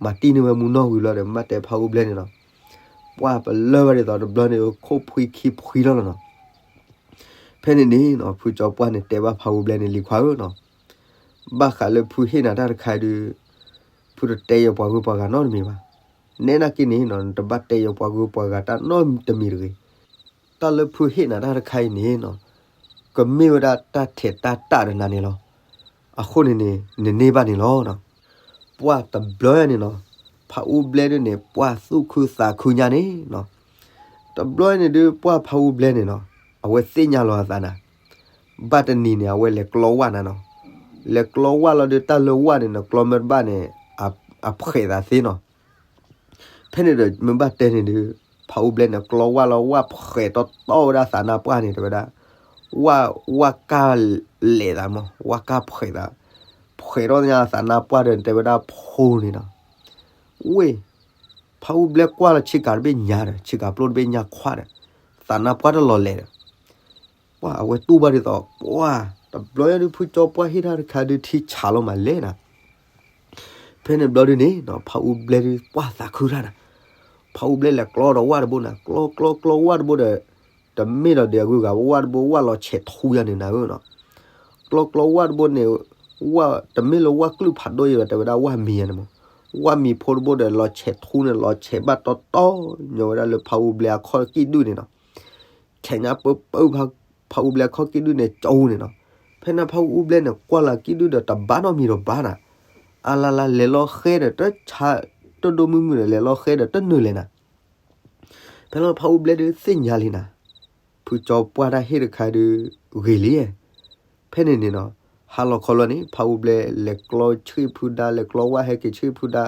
မၤတံၢ်နုာ်ဝဲမူနီၢ်ဝံၤလီၤဒီး မ့ၢ်တဲဖးအူဘျဲန့ၣ်နီၤ, ပှၢ်ပလၢၢ်ဘၣ်ဒ်သိးတဘျီန့ၣ် ခိၣ်ဖှံခံဖှံလီၤလီၤနီၤ. ဖဲန့ၣ်န့ၣ်နီၤ ဖုကၠီပှၢ်န့ၣ်တဲဘၣ်ဖးအူဘျဲန့ၣ် လံၤခွါဧၢနီၤ, ဘၣ်ဃးလၢဖုဟ့ၣ်နၤတၢ်တခါအံၤဒုး ဖုတတဲယပှၤဂုၤပှၤဂၤနီတမံၤဘၣ်. နဲနာ်က့န့ၣ်နီၤ နတဘၣ်တဲယပှၤဂုၤပှၤဂၤတၢ်နီတမံၤတဂ့ၤ. တၢ်လၢဖုဟ့ၣ်နၤတၢ်တခါအံၤန့ၣ်နီၤ ကမ့ၢ်ဝဲဒၣ်တၢ်ထဲးတၢ်တၢ်ဒီးနၤန့ၣ်လီၤ. အဃိန့ၣ်န့ၣ် နန့ၢ်ဘၣ်န့ၣ်လီၤ. ပှၢ်တဘျီန့ၣ်နီၤ ဖးအူဘျဲဒုန့ၣ် ပှၢ်သူၣ်ခုသးခုညါန့ၣ်နီၤ တဘျီန့ၣ်ဒုး ပှၢ်ဖးအူဘျဲန့ၣ်နီၤ အဝဲသ့ၣ်ညါလီၤအသးနၤ, ဘၣ်တနံၤန့ၣ် အဝဲလဲၤကျီဝၢ်နၤနီၤ, လဲၤကျီဝၣ်လီၤဒီး တၢ်လၢဝၣ်န့ၣ် နကျီမ့ၢ်တဘၣ်န့ၣ် အဖှဲးသးသ့နီၤ. ဖဲန့ၣ်ဒီး မ့ၢ်ဘၣ်တဲန့ၣ်ဒီး ဖးအူဘျဲၣ်န့ၣ် ကျီဝၣ်လီၤ ဝၣ်ဖှဲးတီတီဝဲဒၣ်သးနါပှၢ်န့ၣ် တဲဝဲဒၣ်, ဝၣ် ဝၣ်ကၢ်လဲာ်သးမး ဝၣ်ကၢ်ဖှဲးသး, ဖှဲးထီၣ်ညါသးနါပှၢ်ဒီး တဲဝဲဒၣ်ဖိန့ၣ်နီၤ. ဝ့ၢ် ဖးအူဘျဲၣ်ကွၢ်လီၤ ဆ့ကၤတဘ့ၣ်ညါဒီး ဆ့ကၤပျိၢ်တဘ့ၣ်ညါခွါဒီး သးနါပှၢ်တလီၤလဲၤဒီး ပှၢ်အဝဲတူၢ်ဘၣ်ဒ်သိး ပှၢ် တဘျီညါဒုး ဖုကၠီပှၢ်ဟ့ၣ်တၢ်တခါဒုး ထံဆးလီၤမးလဲၣ်နၤ. ဖဲန့ၣ်ဘျီဒုးန့ၣ်နီၤ ဖးအူဘျဲၣ်ဒုး ပှၢ်သးခုတၢ်နၤ. ဖးအူဘျဲၣ်လဲၤကျီဒီးဝၣ်တဘိနၤ ကျီကျီကျီဝၣ်တဘိဒီး တမ့ၢ်ဒီးဒဲးအဂုၤဂၤ ဝၣ်တဘိ ဝၣ်လီၤဆဲးထူယၤန့ၣ်နၤဧၢနီၤ. ကျီကျီဝၣ်တဘိန့ၣ် ဝၣ်တမ့ၢ်လၢဝၣ်ကလုၢ်ဖးဒိၣ်ယၤဘၣ် တဲဝဲဒၣ်ဝၣ်မံၤယၤန့ၣ်မး, ဝၣ်မံၤဖိတဘိဒီး လီၤဆဲးထူန့ၣ် လီၤဆဲးဘၣ်တီတီညီဝဲဒၣ်လၢဖးအူဘျဲၣ်အခီၣ်ကံၣ်ဒုၣ်န့ၣ်နီၤ. ဆဲးညါပၢပၢ ဖးအူဘျဲၣ်အခီၣ်ကံၣ်ဒုၣ်န့ၣ် ကၠီန့ၣ်နီၤ. ဖဲန့ၣ်ဖးအူဘျဲၣ်န့ၣ် ကွၢ်လၢကံၣ်ဒုၣ်ဒီး တဘါနီတမံၤဒီးဘါနၤ, အလါလါလဲၤလီၤဃဲဒီးတဆါ တဒိၣ်မုၢ်မုၢ်ဒီး လဲၤလီၤဃဲဒီးတနုာ်လဲၤနၤ. ဖဲလီၤဖးအူဘျဲၣ်ဒုးသ့ၣ်ညါလံနၤ, ဖုကၠီပှၢ်တၢ်ဟ့ၣ်တခါဒုး ဂ့ၤလံ. ဖဲန့ၣ်န့ၣ်နီၤ ဟါလီၤခီလီၤန့ၣ် ဖးအူဘျဲၣ်လဲၤကျီဆံၣ်ဖုဒါ လဲၤကျီဝၣ်ဟဲက့ၤဆံၣ်ဖုဒါ,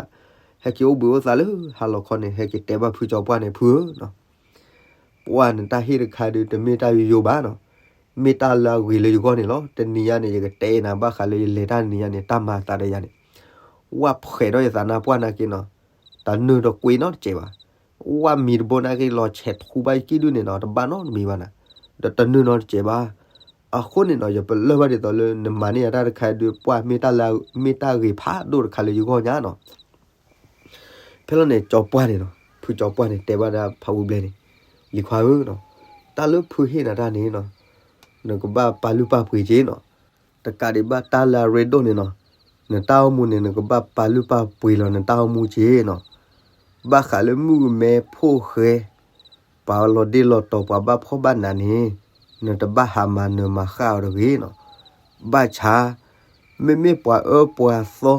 ဟဲက့ၤအိၣ်ဘှံးအိၣ်သါလၢဟါလီၤခီန့ၣ် ဟဲက့ၤတဲဘၣ်ဖုကၠီပှၢ်န့ၣ် ဖုဧၢနီၤ, ပှၢ်နတၢ်ဟ့ၣ်တခါဒုး တမ့ၢ်တၢ်ယိယိဘၣ်နီၤ, မ့ၢ်တၢ်လၢအဂ့ၤလၢယဂီၢ်န့ၣ်လီၤ. တနံၤညါန့ၣ် ယကတဲနၤ ဘၣ်ဃးလၢယလဲၤတၢ်တနံၤညါန့ၣ် တၢ်မၤအသးဒီးယၤန့ၣ်, ဝၣ်ဖှဲးထီၣ်ယသးနါပှၢ်နာ်က့နီၤ, တနုာ်တကွ့နီတစဲးဘၣ်. ဝၣ်မံၤတဘိနာ်က့ လီၤဆဲးထူဘၣ်ယကံၣ်ဒုၣ်န့ၣ်နီၤ တဘၣ်နီတမံၤဘၣ်နၤ, ဒီးတနုာ်နီတစဲးဘၣ်. အဃိန့ၣ်နီၤ ယပလၢၢ်ဘၣ်ဒ်သိးလၢ နမၤန့ၢ်ယၤတၢ်တခါဒုး ပှၢ်မ့ၢ်တၢ်လၢ မ့ၢ်တၢ်ဂ့ၤဖးဒိၣ်တခါလၢယဂီၢ်ညါနီၤ. ဖဲလီၤန့ၣ် ကၠီပှၢ်န့ၣ်နီၤ ဖုကၠီပှၢ်န့ၣ် တဲဘၣ်ဒၣ်ဖးအူဘျဲၣ်န့ၣ်, လံၤခွါဧၢနီၤ, တၢ်လၢဖုဟ့ၣ်နၤတၢ်န့ၣ်နီၤ, နကဘၣ်ပာ်လုၢ်ပာ်ပှ့ၤက့ၤနီၤ. တကးဒံးဘၣ်တၢ်လၢအရ့ဒိၣ်န့ၣ်နီၤ, နတၢ်အိၣ်မူန့ၣ် နကဘၣ်ပာ်လုၢ်ပာ်ပှ့ၤလီၤနတၢ်အိၣ်မူက့ၤနီၤ. ဘၣ်ဃးလၢမုၣ်ကမဲဖိၣ်ဃဲ ပှၤလီၤဒ့လီၤတီၤ ပှၤဘၣ်ဖှီၣ်ဘၣ်နးန့ၣ်, နတဘၣ်ဟးမၤနၢၤမၤဃၣ်အီၤတဂ့ၤနီၤ. ဘၣ်ဆၣ် မ့မ့ၢ်ပှၤအၢပှၤသီ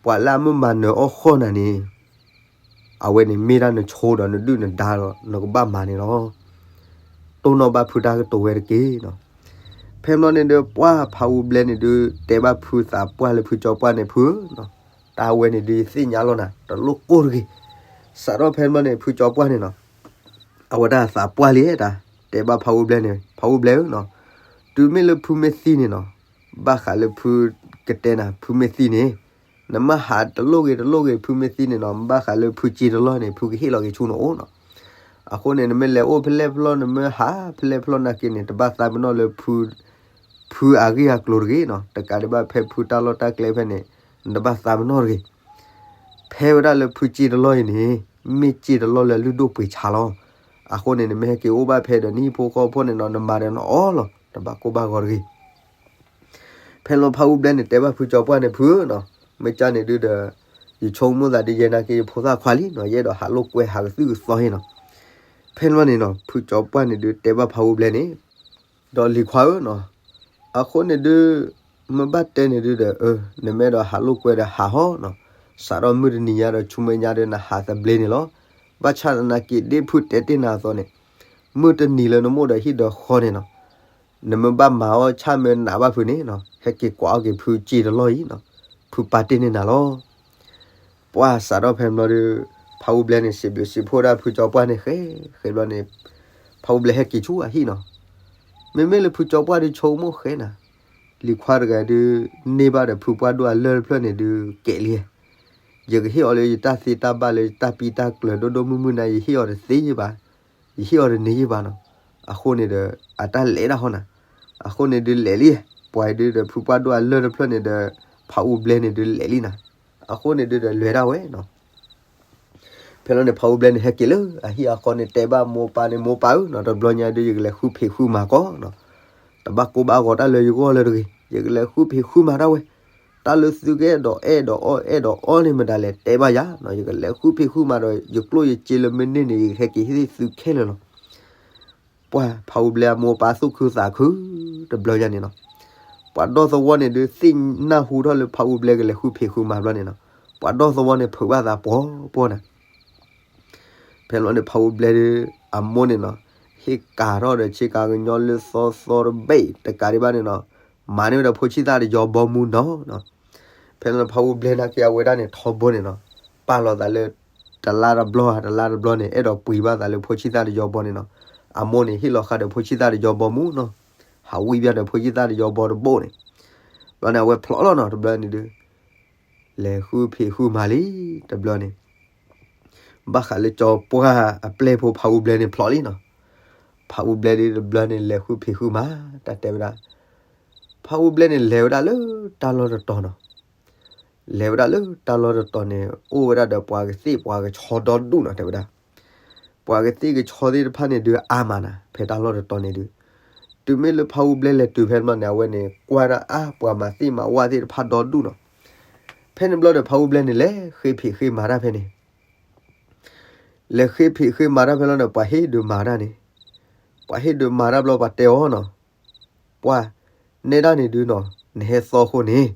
ပှၤလၢအမ့ၢ်မၤနၢၤအီၣ်ဃီၣ်နၤန့ၣ် အဝဲန့ၣ်မ့ၢ်ဒၣ်နဆိဒီးနဒုၣ်နဒါဒီး နကဘၣ်မၤန့ၣ်လီၤ. တိၢ်နီၣ်ဘၣ်ဖုတၢ်ကတိၤဝဲတက့ၢ်နီၤ. ဖဲမီၢ်န့ၣ်ဒုး ပှၢ်ဖးအူဘျဲၣ်န့ၣ်ဒုး တဲဘၣ်ဖုသးပှၢ်လၢဖုကၠီပှၢ်န့ၣ် ဖုဧၢနီၤ, တၢ်ဝဲန့ၣ်ဒုးယသ့ၣ်ညါလီၤနၤ တလိၣ်ကိၢ်တဂ့ၤ. စးထီၣ်ဖဲမီၢ်န့ၣ် ဖုကၠီပှၢ်န့ၣ်နီၤ အဝဲဒၣ်သးပှၢ်လံတၢ် တဲဘၣ်ဖးအူဘျဲၣ်န့ၣ် ဖးအူဘျဲၣ်ဧၢနီၤ, တုၤမ့ၢ်လၢဖုမ့ၢ်သံန့ၣ်နီၤ, ဘၣ်ဃးလၢဖုကတဲနၤ ဖုမ့ၢ်သံန့ၣ် နမ့ၢ်ဟးတလိၣ်ဂ့ၤတလိၣ်ဂ့ၤ ဖုမ့ၢ်သံန့ၣ်နီၤ ဘၣ်ဃးလၢဖုစ့တလီၢ်န့ၣ် ဖုကဟ့ၣ်လီၤက့ၤဆူနအိၣ်နီၤ. အဃိန့ၣ် နမ့ၢ်လဲၤအိၣ်ဖဲလဲၣ်ဖဲလဲၣ် နမ့ၢ်ဟးဖဲလဲၣ်ဖဲလဲၣ်နာ်က့န့ၣ် တဘၣ်သးပ့ၤနီၣ်လၢ ဖုအဂ့ၢ်အကျိၤတဂ့ၤနီၤ. တကးဒံးဘၣ်ဖဲဖုတၢ်လီၢ်တၢ်ကျဲဖဲန့ၣ် နတဘၣ်သးပ့ၤနီၣ်တဂ့ၤ. ဖဲဝဲဒၣ်လၢဖုစ့တလီၢ်အံၤန့ၣ် မ့ၢ်စ့တလီၢ်လၢအလုၢ်ဒိၣ်ပှ့ၤဆါလီၤ. အဃိန့ၣ် နမ့ၢ်ဟဲက့ၤအိၣ်ဘၣ်ဖဲဒီးနဟံၣ်ဖိဃီဖိန့ၣ်နီၤ နမၤဒီးနအီၣ်လီၤ တဘၣ်ကိၢ်ဘၣ်ဂီၤတဂ့ၤ. ဖဲလီၤဖးအူဘျဲၣ်န့ၣ် တဲဘၣ်ဖုကၠီပှၢ်န့ၣ် ဖုဧၢနီၤ, မ့ၢ်ကၢ်န့ၣ်ဒုးဒီး ယဆိကမိၣ်သးဒ်ယဲနာ်က့ ယဖိသၣ်ခွါလံနီၤ, ယအဲၣ်ဒိးဟးလိာ်ကွဲဟးကသုၣ်ကသီဟ့ၣ်နီၤ. ဖဲလီၤန့ၣ်နီၤ ဖုကၠီပှၢ်န့ၣ်ဒုးတဲဘၣ်ဖးအူဘျဲၣ်န့ၣ် ဒီးလံၤခွါဧၢနီၤ, အဃိန့ၣ်ဒုး မ့ၢ်ဘၣ်တဲန့ၣ်ဒုးဒီး နမ့ၢ်အဲၣ်ဒိးဟးလိာ်ကွဲဒီးဟးဟီနီၤ, စးထီၣ်မုၢ်တနံၤညါဒီးဆူမဲာ်ညါဒီးနဟးသဘျ့န့ၣ်လီၤ. ဘၣ်ဆၣ်သနာ်က့ဒ်ဖုတဲတ့ၢ်နၤအသိးန့ၣ် မုၢ်တနံၤလၢနမ့ၢ်အိၣ်ဒီးဟံၣ်ဒီးဃီန့ၣ်နီၤ, နမ့ၢ်ဘၣ်မၤအီၣ်ဆၣ်မ့ၢ်နးဘၣ်ဖုန့ၣ်နီၤ, ဟဲက့ၤကွၢ်အီၣ်က့ၤဖုစ့တလီၢ်အံၤနီၤ, ဖုပာ်တ့ၢ်န့ၢ်နၤလီၤ. ပှၢ်စးထီၣ်ဖဲဘျီဒီး ဖးအူဘျဲၣ်န့ၣ် စံးဘျုးစံးဖှိၣ်ဒၣ်ဖုကၠီပှၢ်န့ၣ်ဃဲ, ဃဲဘျီန့ၣ် ဖးအူဘျဲၣ်ဟဲက့ၤဆူအဟံၣ်နီၤ. မ့မ့ၢ်လၢဖုကၠီပှၢ်ဒုးဆိကမိၣ်ဃဲနၤ, လံၤခွါတဂၤဒုး န့ၢ်ဘၣ်ဒီးဖုပှၢ်ဒိၣ်အလၢၢ်တဖျၢၣ်န့ၣ်ဒုးကဲးလံ, ယကဟ့ၣ်အီၤလၢယတၢ်သ့တၢ်ဘၣ်လၢယတၢ်ပံတၢ်ကျၢၤဒိၣ်ဒိၣ်မုၢ်မုၢ်နၤ ယဟ့ၣ်အီၤတသ့ယဘၣ်, ယဟ့ၣ်အီၤတန့ၢ်ယဘၣ်နီၤ. အဃိန့ၣ်ဒီး အတၢ်လဲၤဒၣ်ဟီနၤ, အဃိန့ၣ်ဒုးလဲၤလံ, ပှၤဒုးဒီးဖုပှၢ်ဒိၣ်အလၢၢ်တဖျၢၣ်န့ၣ်ဒီး ဖးအူဘျဲၣ်န့ၣ်ဒုးလဲၤလံနၤ, အဃိန့ၣ်ဒုးဒီးလဲၤဒၣ်ဝဲနီၤ. ဖဲလီၤန့ၣ် ဖးအူဘျဲၣ်န့ၣ် ဟဲက့ၤလၢအဟံၣ်အဃီန့ၣ် တဲဘၣ်မိၢ်ပၢ်န့ၣ် မိၢ်ပၢ်ဧၢနီၤ, တဘျီညါဒုး ယကလဲၤဃုဖံးဃုမၤကီးနီၤ, တဘၣ်ကိၢ်ဘၣ်ဂီၤတၢ်လၢယဂီၢ်လၢတဂ့ၤ, ယကလဲၤဃုဖံးဃုမၤဒၣ်ဝဲ, တၢ်လၢသုကအဲၣ်ဒိးအဲၣ်ဒိးအီၣ်အဲၣ်ဒိးအီန့ၣ်မတၤလဲၣ် တဲဘၣ်ယၤနီၤ, ယကလဲၤဃုဖံးဃုမၤဒီး ယကျိၣ်ယစ့လၢမ့ၢ်န့ၢ်န့ၣ် ယကဟဲက့ၤဟ့ၣ်သုခဲလၢာ်လီၤ. ပှၢ်ဖးအူဘျဲၣ်အမိၢ်ပၢ်သူၣ်ခုသးခု တဘျီညါန့ၣ်နီၤ, ပှၤဒီသဝီန့ၣ်ဒုး သ့ၣ်နၢ်ဟူထီၣ်လၢဖးအူဘျဲၣ်ကလဲၤဃုဖံးဃုမၤဘျီန့ၣ်နီၤ, ပှၤဒီသဝီန့ၣ် ဖုးဘၣ်သးပှီၤပှီၤနၤ. ဖဲလီၤန့ၣ် ဖးအူဘျဲၣ်ဒုး အမိၢ်န့ၣ်နီၤ, ဟ့ၣ်ကၤထီၣ်ဒီးဆ့ကၤကညီလၢသီသီတဘ့ၣ် တကးဒံးဘၣ်န့ၣ်နီၤ, မၤန့ၢ်ဝဲဒီးဖိဆံၣ်သၣ်တယီဘီမူနီၤနီၤ. ဖဲန့ၣ်ဖါအူဘျဲနာ်က့အဝဲဒၣ်န့ၣ် ထီဘိန့ၣ်နီၤ, ပာ်လီၤသးလၢ တလါတဘျီ တလါတဘျီန့ၣ် အဲၣ်ဒိးပှ့ၤဘၣ်သးလၢ ဖိဆံၣ်သၣ်တယီဘီန့ၣ်နီၤ. အမိၢ်န့ၣ်ဟ့ၣ်လီၤဃာ်ဒီးဖိဆံၣ်သၣ်တယီဘီမူနီၤ, ဟးဝံၣ်ဘၣ်ဒီးဖိဆံၣ်သၣ်တယီဘီတဘိန့ၣ်. ဘျီန့ၣ် အဝဲဖျိးလီၤနီၤ တဘျီန့ၣ်ဒုး လဲၤဃုဖံးဃုမၤလံ တဘျီန့ၣ်. ဘၣ်ဃးလၢကၠီပှၢ်အပျဲၢ်ဖိဖါအူဘျဲန့ၣ်ဖျိးလံနီၤ. ဖါအူဘျဲဒုးတဘျီန့ၣ် လဲၤဃုဖံးဃုမၤ တၢ်တဲဝဲဒၣ်. ဖါအူဘျဲန့ၣ် လဲၤဝဲဒၣ်လၢတၢ်လီၢ်တတီၤနီၤ. လဲၤဝဲဒၣ်လၢတၢ်လီၢ်တတီၤန့ၣ် အိၣ်ဝဲဒၣ်ဒီးပှၤကသ့ၣ်ပှၤကဆီဒီဒူၣ်နီၤ တဲဝဲဒၣ်. ပှၤကသ့ၣ်ကဆီသ့ၣ်တဖၣ်န့ၣ်ဒုးအါမးနီၤ ဖဲတၢ်လီၢ်တတီၤန့ၣ်ဒုး. တုၤမ့ၢ်လၢဖါအူဘျဲလဲၤတုၤဖဲန့ၣ်ဘျီန့ၣ် အဝဲန့ၣ် ကွၢ်ဒၣ်အါ ပှၤမၤသ့ၣ်မၤဝၣ်သ့ၣ်တဖၣ်ဒီဒူၣ်နီၤ. ဖဲန့ၣ်ဘျီဒီး ဖါအူဘျဲန့ၣ် လဲၤဃ့ဖံးဃ့မၤတၢ်ဖဲန့ၣ် လဲၤဃ့ဖံးဃ့မၤတၢ်ဖဲလီၤန့ၣ် ပှၤဟ့ၣ်ဒုးမၤတၢ်န့ၣ်, ပှၤဟ့ၣ်ဒုးမၤတၢ်ဘျီ ပှၤတဲအီၤနီၤ, ပှၤ နဲဒၣ်န့ၣ်ဒုးနီၤ နဟဲသီအဃိန့ၣ်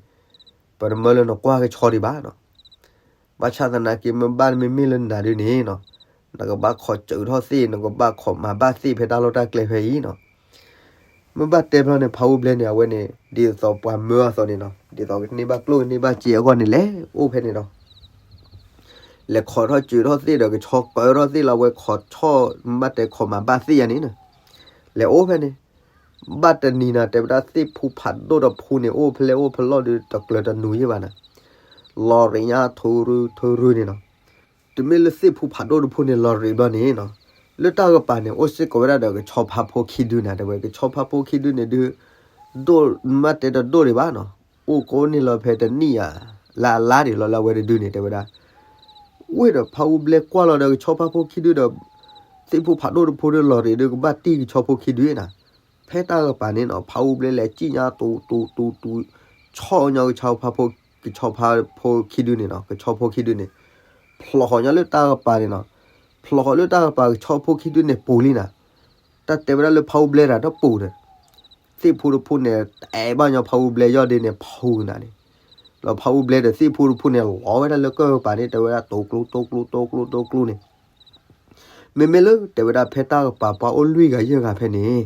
ပတမၢလၢနကွၢ်ကဆီဒံးဘၣ်နီၤ. ဘၣ်ဆၣ်သနာ်က့ မ့ၢ်ဘၣ်မ့မ့ၢ်လၢနၤဒုးန့ၣ်နီၤ, နကဘၣ်ခိးစၢးထီၣ်သ့ၣ် နကဘၣ်ခိးမၤဘၣ်သ့ၣ်ဖဲတၢ်လီၢ်တၢ်ကျဲဖဲအံၤနီၤ. မ့ၢ်ဘၣ်တဲဖဲန့ၣ် ဖါအူဘျဲန့ၣ် အဝဲန့ၣ် ဒ်သိးပှၤမၢအသိးန့ၣ်နီၤ, ဒ်သိးကန့ၢ်ဘၣ်ကျိၣ်ကန့ၢ်ဘၣ်စ့အဂီၢ်န့ၣ် လဲၤအိၣ်ဖဲန့ၣ်ဒီး လဲၤခိးထီၣ်စၢးထီၣ်သ့ၣ်ဒီး ကဆီကၢထီၣ်သ့ၣ်လီၤ အဝဲခိးဆီၣ် မ့ၢ်ဘၣ်တဲခိးမၤဘၣ်သ့ၣ်ယၤန့ၣ်နီၤ. လဲၤအိၣ်ဖဲန့ၣ် ဘၣ်တနံၤနီၤ တဲဝဲဒၣ်သ့ၣ်ဖူဖးဒိၣ်တဖူန့ၣ် အိၣ်ဖဲလဲၣ်အိၣ်ဖဲလဲၣ်ဒီး တကျၢၤတနူၤယဲၢ်ဘၣ်နီၤ, လီၤရ့ညါထူရူထူရူန့ၣ်နီၤ. တုၤမ့ၢ်လၢသ့ၣ်ဖူဖးဒိၣ်တဖူန့ၣ် လီၤရ့ဘျီန့ၣ်နီၤ, လၢတၢ်ကပၤန့ၣ် အိၣ်စ့ၢ်ကီးဝဲဒၣ်ဒီး ကဆီဖါဖိခံဒုနီၤ တဲဝဲ, ကဆီဖါဖိခံဒုန့ၣ်ဒုး ဒိၣ်မ့ၢ်ဘၣ်တဲတဒိၣ်ဒံးဘၣ်နီၤ, အိၣ်ကိးန့ၢ်လီၤဖဲတနံၣ်ဧါ လၢအလါဒံးလီၤလၢအဝဲတဒုန့ၣ် တဲဝဲဒၣ်. ဝ့ၢ်ဒီးဖါအူဘျဲကွၢ်လီၤဒီး ကဆီဖါဖိခံဒုဒီး သ့ၣ်ဖူဖးဒိၣ်တဖူဒီး လီၤရ့ဒီး ကဘၣ်တံၢ်ကဆီဖိခံဒုနီၤ. ဖဲတၢ်ကပၤန့ၣ်နီၤ ဖါအူဘျဲလဲၤစံၣ်ညါတူတူတူတူ ဆီၣ်ညီကဆီဖါဖိ ကဆီဖါဖိခံဒုန့ၣ်နီၤ, ကဆီဖိခံဒုန့ၣ် ဖျိးဃီၤညီလၢတၢ်ကပၤန့ၣ်နီၤ, ဖျိးဃီၤလၢတၢ်ကပၤကဆီဖိခံဒုန့ၣ်ပူၤလံနီၤ. တၢ်တဲဝဲဒၣ်လၢဖါအူဘျဲတၢ်တပူၤဒီး သ့ၣ်ဖူတဖူန့ၣ် တအဲၣ်ဘၣ်ညီဖါအူဘျဲယီၢ်ဒ့န့ၣ် ဖူနၤန့ၣ်, လီၤဖါအူဘျဲဒီးသ့ၣ်ဖူတဖူန့ၣ် လီၤဝဲဒၣ်လၢကၢၢ်ကပၤန့ၣ် တဲဝဲဒၣ် တိကျိတိကျိတိကျိတိကျိန့ၣ်. မ့မ့ၢ်လၢတဲဝဲဒၣ်ဖဲတၢ်ကပၤပှၤအိၣ်လွံၢ်ဂၤယဲၢ်ဂၤဖဲန့ၣ်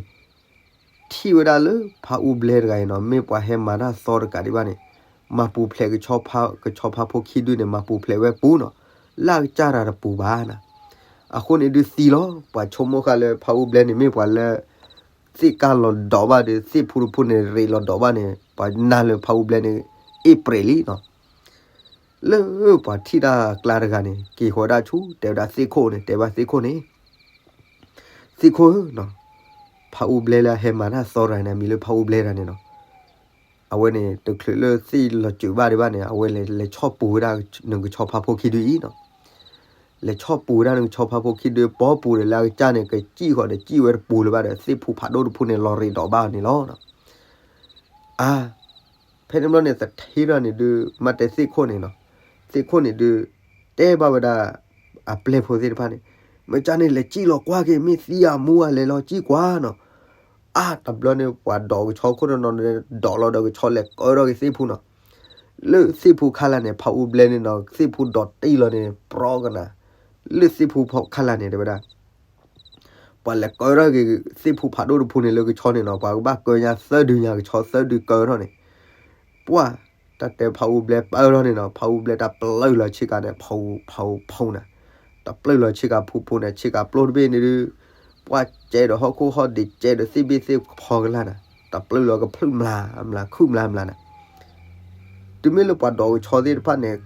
ထံၣ်ဝဲဒၣ်လၢဖါအူဘျဲတဂၤအံၤနီၤ မ့ၢ်ပှၤဟဲမၤတၢ်သီတကးဒံးဘၣ်န့ၣ် မၤပူၤဖျဲးကဆီဖါ ကဆီဖါဖိခံဒုန့ၣ် မၤပူၤဖျဲးဝဲပူၤနီၤ, လၢအကစၢ်တၢ်တပူၤဘၣ်နီၤ. အဃိန့ၣ်ဒုးသံလီၤ ပှၤဆိကမိၣ်ဃာ်လၢဖါအူဘျဲန့ၣ် မ့ၢ်ပှၤလၢ သ့ၣ်ကၢ်လီၤဒိးဘၣ်ဒီး သ့ၣ်ဖူတဖူန့ၣ် ရ့းလီၤဒိးဘၣ်န့ၣ် ပှၤနာ်လၢဖါအူဘျဲန့ၣ် အ့ၣ်ပြဲးလံနီၤ. လၢပှၤထံၣ်တၢ်ကျါတဂၤန့ၣ် က့ၤဃီၤဒၣ်ဆူ တဲဝဲဒၣ်သ့ၣ်ခိၣ်န့ၣ် တဲဘၣ်သ့ၣ်ခိၣ်န့ၣ် သ့ၣ်ခိၣ်ဧၢနီၤ, ဖါအူဘျဲလၢအဟဲမၤတၢ်သီတဂၤန့ၣ် မံၤလၢဖါအူဘျဲတဂၤန့ၣ်နီၤ. အဝဲန့ၣ် တချုးလၢသ့ၣ်လီၤစၢၤဘၣ်ဒံးဘၣ်န့ၣ် အဝဲလဲၤလဲၤဆီၣ်ပူၤဝဲဒၣ်နကဆီဖါဖိခံဒုအံၤနီၤ. လဲၤဆီၣ်ပူၤဝဲဒၣ်နကဆီဖါဖိခံဒု ပီပူၤဒီးလၢအကစၢ်န့ၣ် ကစံၣ်ဃီၤဒီးစံၣ်ဝဲတပူၤလၢၤဘၣ်ဒီး သ့ၣ်ဖူဖးဒိၣ်တဖူန့ၣ် လီၤရ့းဒိးဘၣ်အီၤန့ၣ်လီၤ. အါ ဖဲန့ၣ်ဘျီန့ၣ် သထ့ထီၣ်န့ၣ်ဒုး မ့ၢ်တဲသ့ၣ်ခိၣ်န့ၣ်နီၤ, သ့ၣ်ခိၣ်န့ၣ်ဒုး တဲဘၣ်ဝဲဒၣ် အပျဲၢ်ဖိသ့ၣ်တဖၣ်န့ၣ်, မ့ၢ်ကၢ်န့ၣ် လဲၤစံၣ်လီၤကွၢ်က့ၤ မ့ၢ်သံအမူအလဲၤလီၤစံၣ်ကွၢ်နီၤ. အါ တဘျီန့ၣ် ပှၤဒိးကဆီခိၣ်တနီၤန့ၣ် ဒိးလီၤဒီးကဆီလဲၤကၢထီၣ်က့ၤသ့ၣ်ဖူနီၤ. လၢသ့ၣ်ဖူခါလာ်န့ၣ် ဖါအူဘျဲန့ၣ်နီၤ သ့ၣ်ဖူဒိးတံၢ်လီၤန့ၣ် ပြီကနၤ, လၢသ့ၣ်ဖူခါလာ်န့ၣ် တဲဝဲဒၣ် ပှၤလဲၤကၢထီၣ်က့ၤသ့ၣ်ဖူဖးဒိၣ်တဖူန့ၣ်လၢကဆီန့ၣ်နီၤ, ပှၤကဘၣ်ကၢညါသၢဒုညါကဆီသၢဒုကၢထီၣ်န့ၣ်, ပှၤ တၢ်တဲဖါအူဘျဲပၢထီၣ်န့ၣ်နီၤ, ဖါအူဘျဲတၢ်ပျၢၢ်လီၤဆ့ကၤန့ၣ် ဖူဖူဖူနၤ, တၢ်ပျၢၢ်လီၤဆ့ကၤဖူဖူန့ၣ် ဆ့ကၤပျိတဘ့ၣ်န့ၣ်ဒုး ပှၤကဲဒီးဟီၣ်ခိၣ်ဟီၣ်ဒံး ကဲဒီးသ့ၣ်ဘ့ၣ်သ့ၣ်ဖီကလာ်နၤ, တၢ်ပျၢၢ်လီၤကဖျုၣ်မျးမျး ခုၣ်မျးမျးနၤ. တုၤမ့ၢ်လၢပှၤဒိးကဆီသ့ၣ်တဖၣ်န့ၣ်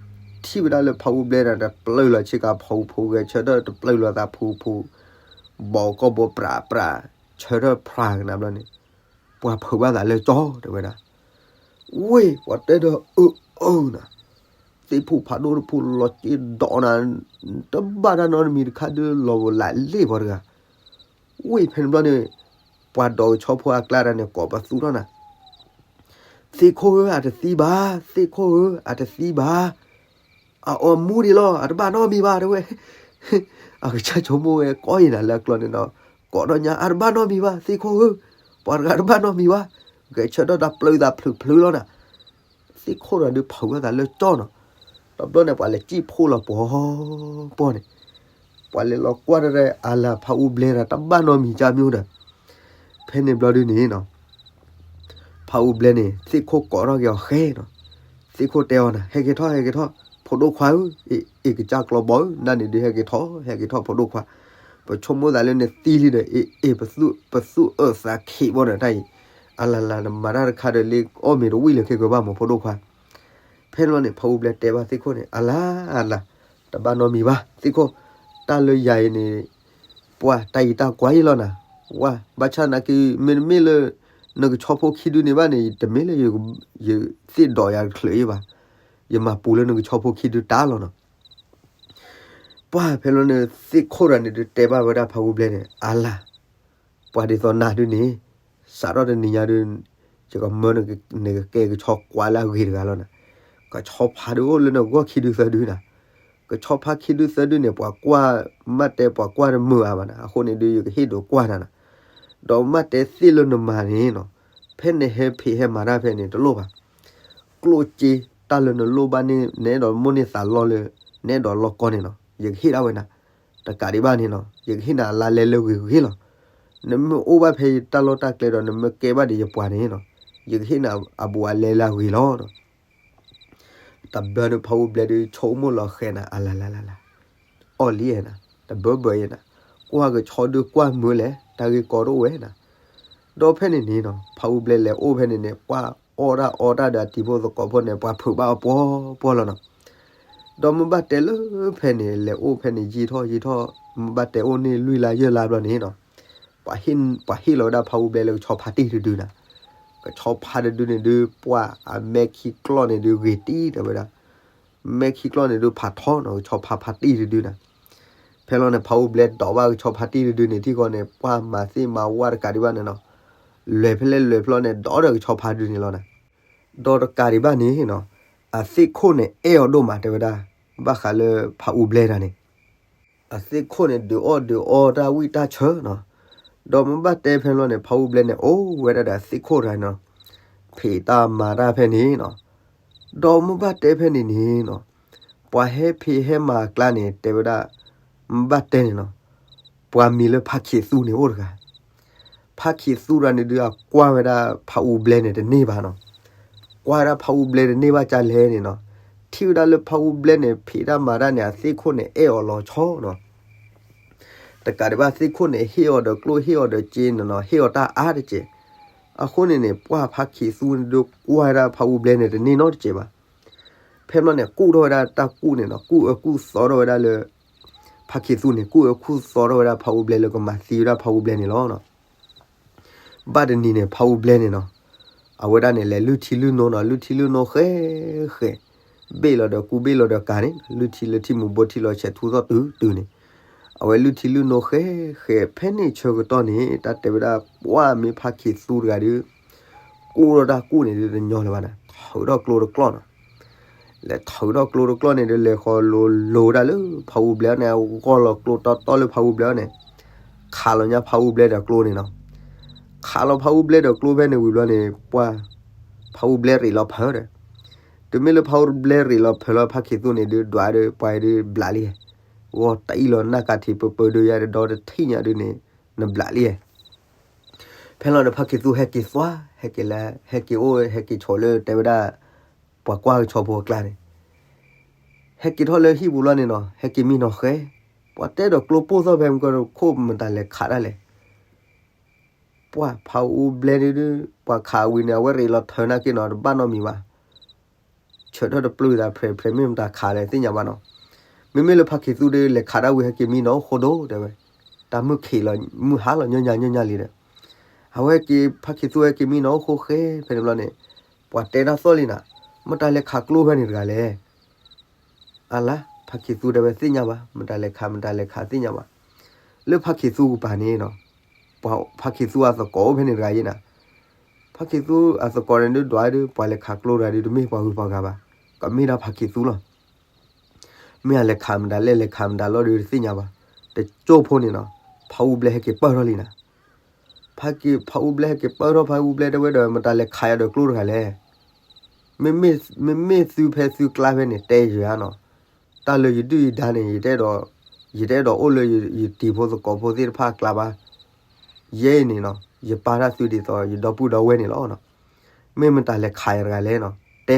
ထံၣ်ဝဲဒၣ်လၢဖါအူဘျဲနၤ တၢ်ပျၢၢ်လီၤဆ့ကၤဖူဖူ ဂဲၤဆၢထၢၣ်တပျၢၢ်လီၤသးဖူဖူ ဘီကီၢ်ဘိပြးပြး ဆၢထၢၣ်ဖြးကနၤဘျီန့ၣ် ပှၤဖုးဘၣ်သးလၢကၠီ တဲဝဲဒၣ်. ဝ့ၢ် ပှၤတဲဒီးအၢအၢနၤ, သ့ၣ်ဖူဖးဒိၣ်တဖူလီၤက့ၤဒိးနၤ တဘၣ်တၢ်နီတမံၤတခါဒုး လီၤလးလ့ၣ်ပှၤတဂၤ. ဝ့ၢ် ဖဲန့ၣ်ဘျီန့ၣ် ပှၤဒိးကဆီဖိအကျါတၢ်န့ၣ် ကိးပသူထီၣ်နၤ သ့ၣ်ခိၣ်ဧၢ အတသံဘၣ်, သ့ၣ်ခိၣ်ဧၢ အတသံဘၣ်, အအီၣ်မူဒံးလီၤ အတဘၣ်နီတမံၤဘၣ် တဲဝဲ. အကစၢ်ဆိကမိၣ်ဝဲကီၢ်အံၤနၤ လၢအကျီန့ၣ်နီၤ, ကိးဒီးညါ အတဘၣ်နီတမံၤဘၣ် သ့ၣ်ခိၣ်ဧၢ, ပှၤတဂၤတဘၣ်နီတမံၤဘၣ်, ဂဲၤဆၢထၢၣ်တၢ်ပျၢၤသးဖျုးဖျုးလီၤနၤ. သ့ၣ်ခိၣ်တဂၤဒုးဖုးဝဲသးလၢကၠီနီၤ. တဘျီန့ၣ် ပှၤလဲၤစံၣ်ဖှိၣ်လီၤပှီၤပှီၤန့ၣ် ပှၤလဲၤလီၤကွၢ်တၢ်ဒီး အလၤဖါအူဘျဲဒီး တဘၣ်နီတမံၤကၢ်မ့ၢ်ဒီး ဖဲန့ၣ်ဘျီဒုန့ၣ်နီၤ ဖးအူဘျဲန့ၣ် သ့ၣ်ခိၣ်ကိးထီၣ်က့ၤအီၤဃဲနီၤ. သ့ၣ်ခိၣ်တဲအီၤနၤ ဟဲက့ၤထီၣ် ဟဲက့ၤထီၣ် ဖိဒိၣ်ခွါဧၢ, အ့ၣ် အ့ၣ်ကစၢ်ကျီဘီဧၢ, နၤန့ၣ်ဒုးဟဲက့ၤထီၣ် ဟဲက့ၤထီၣ်ဖိဒိၣ်ခွါ, ပဆိကမိၣ်သးလၢနသံလံဒီး အ့ၣ် အ့ၣ် ပသူၣ်အၢသးခံးဘီဒီးတၢ်အံၤ, အလၤလၤ နမၤတၢ်တခါဒီးလၢအီၣ်မ့ၤတဝံၣ်လၢၤခဲကဘၣ်မးဖိဒိၣ်ခွါ. ဖဲန့ၣ်လီၤန့ၣ် ဖးအူဘျဲတဲဘၣ်သ့ၣ်ခိၣ်န့ၣ် အလၤအလၤ, တဘၣ်နီတမံၤဘၣ် သ့ၣ်ခိၣ်, တၢ်လၢယၤအံၤန့ၣ် ပှၤတၢ်အံၤတၢ်ကွၢ်အံၤလီၤနၤ, ဝါ ဘၣ်ဆၣ်သနာ်က့ မ့တမ့ၢ်လၢ နကဆီဖိခံဒုန့ၣ်ဘၣ်န့ၣ် တမ့ၢ်လၢ ယသ့ၣ်ဒိးယၤတချုးအံၤဘၣ်, ယမၤပူၤလၢနကဆီဖိခံဒုတၢ်လီၤနီၤ. ပှၢ်ဖဲလီၤန့ၣ် သ့ၣ်ခိၣ်တဂၤန့ၣ်ဒုးတဲဘၣ်ဝဲဒၣ်ဖးအူဘျဲန့ၣ် အလၤ ပှၤဒ်သိးနၤဒုန့ၣ် စးထီၣ်တနံၤညါဒုး ယကမၢနကကဲကဆီကွၢ်လၢအဂ့ၤတဂၤလီၤနၤ. ကဆီဖးဒုအိၣ်လၢနဂီၢ်ခံဒုသၢဒုနၤ, ကဆီဖးခံဒုသၢဒုန့ၣ် ပှၤကွၢ် မ့ၢ်တဲပှၤကွၢ်တမုာ်အါဘၣ်နၤ, အဃိန့ၣ်ဒုး ယကဟ့ၣ်ဒုးကွၢ်နၤနၤ, ဒီးမ့ၢ်တဲသ့ၣ်လၢနမၤန့ၣ်နီၤ, ဖဲနဟဲဖံးဟဲမၤတၢ်ဖဲန့ၣ် တလိၣ်ဘၣ် ကျိၣ်စ့ တၢ်လၢနလိၣ်ဘၣ်န့ၣ် နအဲၣ်ဒိးမိၣ်န့ၢ်သးလီလၢ နအဲၣ်ဒိးလီၢ်ကီၢ်န့ၣ်နီၤ ယကဟ့ၣ်ဒၣ်ဝဲနၤ, တကးဒံးဘၣ်န့ၣ်နီၤ ယကဟ့ၣ်နၤအလါလဲလၢဂ့ၤဂ့ၤလီၤ. နမ့ၢ်အိၣ်ဘၣ်ဖဲယတၢ်လီၢ်တၢ်ကျဲဒီး နမ့ၢ်ကဲဘၣ်ဒီးယပှၤန့ၣ်နီၤ ယကဟ့ၣ်နၤအဘူးအလဲလၢအဂ့ၤလီၤ. တဘျီဒီးဖးအူဘျဲဒုးဆိကမိၣ်လီၤဃဲနၤ အလၤလၤလၤလၤ အီၣ်လံနၤ, တဘၢဘၢအံၤနၤ, ကွၢ်ကဆီဒုးကွၢ်မုာ်လဲၣ် တၢ်ဂ့ၢ်ကီတအိၣ်ဝဲနၤ. ဒီးဖဲန့ၣ်န့ၣ်နီၤ ဖးအူဘျဲလဲၤအိၣ်ဖဲန့ၣ်န့ၣ် ပှၢ်အီၣ်တၢ်အီတၢ်ဒီးအတံၤဖိသကိးဖိန့ၣ် ပှၤဖုးဘၣ်အီၤပှီၢ်ပှီၢ်လီၤနီၤ. ဒီးမ့ၢ်ဘၣ်တဲလၢဖဲန့ၣ် လဲၤအိၣ်ဖဲန့ၣ်ယံာ်ထီၣ်ယံာ်ထီၣ် မ့ၢ်ဘၣ်တဲအိၣ်န့ၢ်လွံၢ်လါယဲၢ်လါဘျီန့ၣ်နီၤ ပှၤဟ့ၣ်လီၤဝဲဒၣ်ဖးအူဘျဲလၢကဆီဖါတံၢ်တဒုနၤ. ကဆီဖါတဒုန့ၣ်ဒုး ပှၢ်အမဲခံကျီၢ်န့ၣ်ဒုးဂ့ၤတံၢ်တဲဝဲဒၣ် မဲခံကျီၢ်န့ၣ်ဒုးဖးထီနီၤ ကဆီဖါဖါတံၢ်တဒုနၤ. ဖဲလီၤန့ၣ် ဖးအူဘျဲဒိးဘၣ်ကဆီဖါတံၢ်တဒုန့ၣ် ထံၣ်ဃီန့ၣ် ပှၢ်မၤသ့ၣ်မၤဝၣ်တကးဒံးဘၣ်န့ၣ်နီၤ လဲၤဖဲလဲၣ်လဲၤဖဲလီၤန့ၣ် ဒိးဒီးကဆီဖါဒုန့ၣ်လီၤနၤ. ဒီးတကးဒံးဘၣ်န့ၣ်နီၤ အသ့ၣ်ခိၣ်န့ၣ်အဲၣ်အီၤဒိၣ်မးတဲဝဲဒၣ် ဘၣ်ဃးလၢဖးအူဘျဲတၢ်န့ၣ် အသ့ၣ်ခိၣ်န့ၣ်ဒုးအီၣ်ဒုးအီတၢ်ဝံၣ်တၢ်ဆၢနီၤ. ဒီးမ့ၢ်ဘၣ်တဲဖဲလီၤန့ၣ် ဖးအူဘျဲန့ၣ် အိၣ်ဝဲဒၣ်ဒီးအသ့ၣ်ခိၣ်တဂၤနီၤ ဖံးတၢ်မၤတၢ်ဖဲန့ၣ်နီၤ. ဒီးမ့ၢ်ဘၣ်တဲဖဲန့ၣ်န့ၣ်နီၤ ပှၤဟဲဖံးဟဲမၤအကျါန့ၣ် တဲဝဲဒၣ် မ့ၢ်ဘၣ်တဲန့ၣ်နီၤ ပှၤမံၤလၢဖးခံးသူန့ၣ်အိၣ်တဂၤ ဖးခံးသူတဂၤန့ၣ်ဒုး အကွၢ်ဝဲဒၣ်ဖးအူဘျဲန့ၣ်တန့ၢ်ဘၣ်နီၤ. ကွၢ်ဝဲဒၣ်ဖးအူဘျဲတန့ၢ်ဘၣ်ကၢ်လဲၣ်န့ၣ်နီၤ ထံၣ်ဝဲဒၣ်လၢဖးအူဘျဲန့ၣ် ဖံးတၢ်မၤတၢ်န့ၣ် အသ့ၣ်ခိၣ်န့ၣ်အဲၣ်အီၤလီၤဆီနီၤ. တကးဒံးဘၣ်သ့ၣ်ခိၣ်န့ၣ် ဟ့ၣ်အီၤဒီးကျိၣ်ဟ့ၣ်အီၤဒီးစ့န့ၣ်နီၤ ဟ့ၣ်အီၤတၢ်အါတက့ၢ်. အဃိန့ၣ်န့ၣ် ပှၢ်ဖးခံးသူန့ၣ်ဒုးကွၢ်ဝဲဒၣ်ဖးအူဘျဲန့ၣ်တန့ၢ်နီတစဲးဘၣ်. ဖဲမ့ၢ်န့ၣ် ကူၣ်ထီၣ်ဝဲဒၣ်တၢ်ကူၣ်န့ၣ်နီၤ ကူၣ်အၢကူၣ်သီထီၣ်ဝဲဒၣ်လၢ ဖးခံးသူန့ၣ် ကူၣ်အၢကူၣ်သီထီၣ်ဝဲဒၣ်ဖးအူဘျဲလၢကမၤသံဝဲဒၣ်ဖးအူဘျဲန့ၣ်လီၤ. ဘၣ်တနံၤန့ၣ် ဖးအူဘျဲန့ၣ်နီၤ အဝဲဒၣ်န့ၣ် လဲၤလုၢ်ထံလုၢ်နိနီၤ လုၢ်ထံလုၢ်နိဃဲဃဲ ဘ့ၣ်လီၤဒီးကူဘ့ၣ်လီၤဒီးကၤန့ၣ် လုၢ်ထံလၢထံမူၤဘိထံလီၤဆဲးထူသီၣ်တုၤတုၤန့ၣ် အဝဲလုၢ်ထံလုၢ်နိဃဲဃဲ ဖဲန့ၣ်ဆၢကတီၢ်န့ၣ် တၢ်တဲဝဲဒၣ် ပှၢ်မ့ၢ်ဖးခံးသူတဂၤဒီး ကူၣ်ထီၣ်တၢ်ကူၣ်န့ၣ်ဒုးတညီလၢၤဘၣ်န့ၣ် ထုးထီၣ်ကျိတကျီၢ်နီၤ လဲၤထုးထီၣ်ကျိတကျီၢ်န့ၣ်ဒုး လဲၤဃီၤလိၤလိၤဝဲဒၣ်လၢဖးအူဘျဲန့ၣ် အဂီၢ်လီၤကျိတီတီလၢဖးအူဘျဲန့ၣ် ခးလီၤညါဖးအူဘျဲဒီးကျိန့ၣ်နီၤ. ခးလီၤဖးအူဘျဲဒီးကျိဖဲန့ၣ်ဝံၤဘျီန့ၣ် ပှၢ် ဖးအူဘျဲရ့းလီၤဖၢဒီး တုၤမ့ၢ်လၢဖးအူဘျဲရ့းလီၤဖၢလီၤ ဖးခံးသူန့ၣ်ဒုး ဒွးဒုး ပှၤဒုးဘျးလံ ဂီၤတအံၣ်လီၤနၢ်ကးထံးပၢပၢဒုးယါဒီးတထံၣ်ညါဒုးန့ၣ် နဘျးလံ ဖဲလီၤဒီးဖးခံးသူဟဲက့ၤသွါ ဟဲက့ၤလဲၤ ဟဲက့ၤအိၣ် ဟဲက့ၤဆိးလၢတဲဝဲဒၣ် ပှၤကွၢ်ကဆီဖိအကျါန့ၣ် ဟဲက့ၤထီၣ်လၢဟံၣ်ပူၤလီၤန့ၣ်နီၤ ဟဲက့ၤမံနီၤဃဲ ပှၤတဲဒီးကျိပိၢ်သီၣ်ဖဲမုၢ်ကီၢ်ခိၣ်မတၤလဲၤခးတၢ်လဲၣ် ပှၢ်ဖးအူဘျဲန့ၣ်ဒုး ပှၤခးဝံၤန့ၣ် အဝဲရ့းလီၤထၢနာ်က့နီၤ တဘၣ်နီတမံၤဘၣ် ဆၢထၢၣ်တပျုၢ်သးဖြဲးဖြဲး မ့ၢ်မတၤခးလဲၣ်သ့ၣ်ညါဘၣ်နီၤ. မ့မ့ၢ်လၢဖးခံးသူဒီး လဲၤခးတၢ်ဝံၤ ဟဲက့ၤမံနီၤအိၣ်ဃိဒိၣ်တဲဝဲ, တၢ်မုၢ်ခံးလီၤ မုၢ်ဟါလီၤညီညီညီညီလံဒီး, အဝဲဟဲက့ၤ ဖးခံးသူဟဲက့ၤမံနီၤအိၣ်ဃိဃဲ ဖဲန့ၣ်ဘျီန့ၣ်, ပှၤတဲတၢ်သီၣ်လံနၤ, မတၤလဲၤခးကျိဖဲန့ၣ်တဂၤလဲၣ်. အလါ ဖးခံးသူတဲဝဲသ့ၣ်ညါဘၣ်, မတၤလဲၤခး မတၤလဲၤခးသ့ၣ်ညါဘၣ်. လၢဖးခံးသူကပၤန့ၣ်နီၤ, ပှၤဖးခံးသူအသကိးအိၣ်ဖဲန့ၣ်တဂၤယဲနၤ, ဖးခံးသူအသကိးန့ၣ်ဒုးဒွးဒုး ပှၤလဲၤခးကျိတဂၤဒုး တမ့ၢ်ပှၤဂုၤပှၤဂၤဘၣ်, ကမ့ၢ်ဒၣ်ဖးခံးသူလီၤ. မ့ၢ်အလဲၤခးမတၤလဲၣ် လဲၤခးမတၤလီၤဒုးတသ့ၣ်ညါဘၣ်. တကၠိၢ်ဖိန့ၣ်နီၤ, ဖးအူဘျဲဟဲက့ၤပၢၢ်ထီၣ်လံနၤ. ဖးက့ၤ ဖးအူဘျဲဟဲက့ၤပၢၢ်ထီၣ် ဖးအူဘျဲတဲဝဲဒီး မတၤလဲၤခးယၤဒီးကျိတဂၤလဲၣ်. မ့မ့ၢ် မ့မ့ၢ်သုဖဲသုကျါဖဲန့ၣ် တဲယၤနီၤ, တၢ်လၢယဒုၣ်ယဒါန့ၣ် ယတအဲၣ်ဒိး ယတအဲၣ်ဒိးအိၣ်လၢယတံၤဖိသကိးဖိသ့ၣ်တဖၣ်အကျါဘၣ်. ယဲအံၤန့ၣ်နီၤ ယပာ်တၢ်သုဒ်သိး ယဒီပုၢ်ဒီဝဲၢ်န့ၣ်လီၤနီၤ. မ့ၢ်မတၤလဲၤခးယၤတဂၤလဲၣ်နီၤ, တဲ,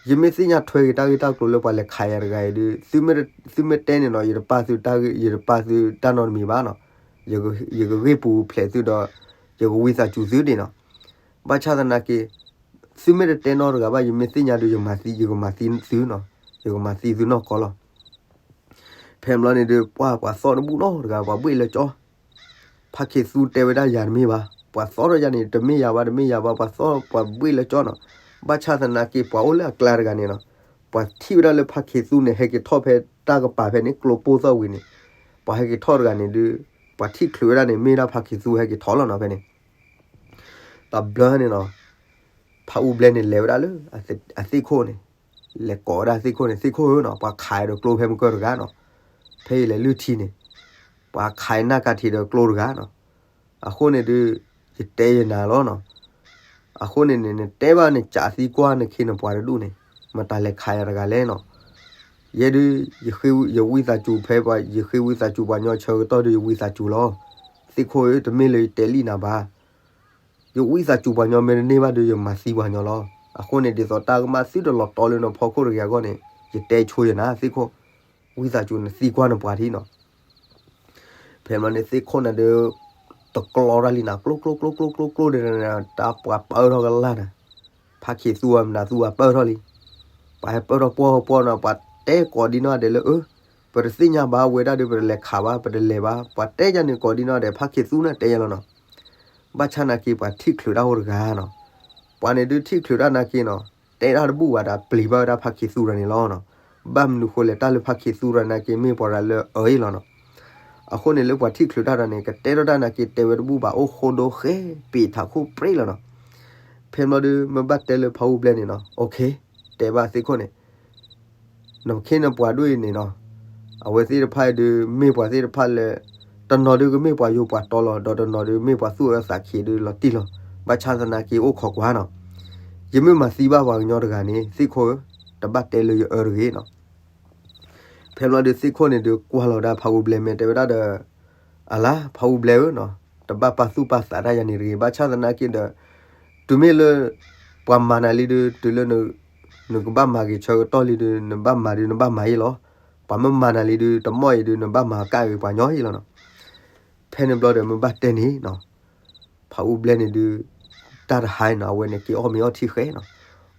ယမ့ၢ်သ့ၣ်ညါထွဲက့ၤတၢ်ဂ့ၢ်တၢ်ကျိၤလၢပှၤလဲၤခးယၤတဂၤအံၤဒီး သုမ့ၢ်တဲန့ၣ်နီၤ ယတပာ်သုတၢ်ဂ့ၢ် ယတပာ်သုတၢ်နီတမံၤဘၣ်နီၤ, ယကဂ့ၢ်ပူၤဖျဲးသုဒီး ယကဝံသးစူၤသုဒံးနီၤ, ဘၣ်ဆၣ်သနာ်က့ သုမ့ၢ်တတဲနီတဂၤဘၣ် ယမ့ၢ်သ့ၣ်ညါဒီးယမၤသံ ယကမၤသံသုနီၤ, ယကမၤသံသုနီၢ်ကီၢ်လီၤ. ဖဲဘျီန့ၣ်ဒီး ပှၤပှၤသီၣ်တဘူၣ်နီတဂၤ ပှၤဘှ့ၣ်လၢကၠီ, ဖါခ့သူတဲဝဲဒၣ်ယၤတမ့ၢ်ဘၣ်, ပှၤသီၣ်ထီၣ်ယၤန့ၣ် တမ့ၢ်ယၤဘၣ် တမ့ၢ်ယၤဘၣ် ပှၤသီၣ်ပှၤဘှ့ၣ်လၢကၠီနီၤ, ဘၣ်ဆၣ်သနာ်က့ ပှၤအိၣ်လၢအကျါတဂၤန့ၣ်နီၤ, ပှၤထံၣ်ဝဲဒၣ်လၢဖါခ့သူန့ၣ် ဟဲက့ၤထီၣ်ဖဲတၢ်ကပၤဖဲန့ၣ် ကျိပိၢ်သီၣ်ဝံၤန့ၣ်, ပှၤဟဲက့ၤထီၣ်တဂၤန့ၣ်ဒီး ပှၤထံၣ်ချုးဝဲဒၣ်န့ၣ် မ့ၢ်ဒၣ်ဖါခ့သူဟဲက့ၤထီၣ်လီၤနီၤ ဖဲန့ၣ် တဘျီန့ၣ်နီၤ, ဖါအူဘျဲန့ၣ်လဲၤဝဲဒၣ်လၢ အသ့ၣ်ခိၣ်န့ၣ်, လဲၤကိးဝဲဒၣ်သ့ၣ်ခိၣ်န့ၣ် သ့ၣ်ခိၣ်ဧၢနီၤ ပှၤခးဒီးကျိဖဲမုၢ်ကၢၢ်တဂၤနီၤ, ဖဲယလဲၤလုၢ်ထံန့ၣ်, ပှၤခးနၢ်ကးထံးဒီးကျိတဂၤနီၤ, အဃိန့ၣ်ဒီး ယတဲယနၤလီၤနီၤ, အဃိန့ၣ်န့ၣ် နတဲဘၣ်နကးသံကွၢ်နခ့နပှၤတဒူၣ်န့ၣ်, မတၤလဲၤခးယၤတဂၤလဲၣ်နီၤ, ယဲဒုး ယဝံသးစူၤဖဲပှၤ ယဃ့ဝံသးစူၤပှၤညီဆၢကတီၢ်ဒီး ယဝံသးစူၤလီၤ, သ့ၣ်ခိၣ်ဧၢ တမ့ၢ်လၢယတဲလံနၤဘၣ်, ယဝံသးစူၤပှၤညီ မ့ၢ်တန့ၢ်ဘၣ်ဒီး ယမၤသံပှၤညီလီၤ. အဃိန့ၣ် ဒ်သိးတၢ်ကမၣ်သုတလီၤတီလၢနဖီခိၣ်တဂ့ၤအဂီၢ်န့ၣ် ယတဲဆိယနၤ သ့ၣ်ခိၣ်, ဝံသးစူၤနသံကွၢ်နပှၤထံနီၤ. ဖဲမ့ၢ်န့ၣ်သ့ၣ်ခိၣ်န့ၣ်ဒီး တကျီတၢ်လံနၤ ကျိကျိကျိကျိကျိကျိဒီး တၢ်ပှၤပၢၢ်ထီၣ်ကလၢ်နၤ, ဖါခ့သူအမနုၤသူအပၢၢ်ထီၣ်လံ. ပှၤဟဲပၢၢ်ထီၣ်ပှီၢ်ပှီၢ်နီၤ ပှၤတဲကိးဒံနီၢ်ဒဲးလၢ အၢ ပတသ့ၣ်ညါဘၣ်ဝဲဒၣ်ဒီး ပတလဲၤခးဘၣ် ပတလဲၤဘၣ် ပှၤတဲယၤန့ၣ်ကိးဒံနီၢ်ဒဲး ဖါခ့သူန့ၣ်တဲယၤလီၤနီၤ. ဘၣ်ဆၣ်နာ်က့ ပှၤထံၣ်ချုးတၢ်အိၣ်တဂၤနီၤ. ပှၤန့ၣ်ဒုးထံၣ်ချုးတၢ်နာ်က့နီၤ တဲတၢ်တဘူၣ်ဘၣ်ဒီး ပျံၤဘၣ်ဝဲဒၣ်ဖါခ့သူတဂၤန့ၣ်လီၤနီၤ. ဘၣ်မနုၤဃိလဲၣ် တၢ်လၢဖါခ့သူတဂၤနာ်က့ မ့ၢ်ပှၤတဂၤလၢအအၢအံၤလီၤနီၤ. အဃိန့ၣ်လၢပှၤထံၣ်ချုးတၢ်တဂၤန့ၣ် ကတဲထီၣ်တၢ်နာ်က့ တဲဝဲတဘူၣ်ဘၣ် အိၣ်ဃိဒိဃဲ ပ့ၤထးခိၣ်ပြ့လီၤနီၤ. ဖဲမ့ၢ်ဒီး မ့ၢ်ဘၣ်တဲလၢဖါအူဘျဲန့ၣ်နီၤ okay တဲဘၣ်သ့ၣ်ခိၣ်န့ၣ် နခ့နပှၤဒိၣ်အံၤန့ၣ်နီၤ အဝဲသ့ၣ်တဖၣ်အံၤဒုး မ့ၢ်ပှၤသ့ၣ်တဖၣ်လၢ တနီၤဒုးကမ့ၢ်ပှၤယိၤပှၤတီလီၤ ဒီးတနီၤဒုးမ့ၢ်ပှၤသူၣ်အၢသးခံဒုးလီၤတံၢ်လီၤ. ဘၣ်ဆၣ်သနာ်က့အိၣ်ခိးကွၢ်နီၤ. ယမ့ၢ်မၤသံဘၣ်ပှၤကညီတဂၤန့ၣ် သ့ၣ်ခိၣ်ဧၢ တဘၣ်တဲလၢယအၢတဂ့ၤနီၤ. ဖဲမ့ၢ်ဒီးသ့ၣ်ခိၣ်န့ၣ်ဒုးကွၢ်လီၤဒၣ်ဖါအူဘျဲမဲာ်တဲဝဲဒၣ်ဒီး အလါ ဖါအူဘျဲဧၢနီၤ တဘၣ်ပာ်သူၣ်ပာ်သးတၢ်ယၤန့ၣ်တဂ့ၤ ဘၣ်ဆၣ်သနာ်က့ဒီး တုၤမ့ၢ်လၢ ပှၤမၤနၤလံဒုး တုၤလၢ နကဘၣ်မၤဂ့ၤဆၢကတီၢ်လံဒုး နဘၣ်မၤဒုး နဘၣ်မၤအံၤလီၤ. ပှၤမ့ၢ်မၤနၤလံဒုး တမီၢ်အံၤဒုး နဘၣ်မၤကၣ်ဂ့ၤပှၤညီအံၤလီၤနီၤ. ဖဲန့ၣ်ဘျီဒီးမ့ၢ်ဘၣ်တဲန့ၣ်နီၤ ဖါအူဘျဲန့ၣ်ဒုး တၢ်တဟါအံၤနီၤ အဝဲန့ၣ်က့ၤအီၣ်မ့ၤအီထံဃဲနီၤ.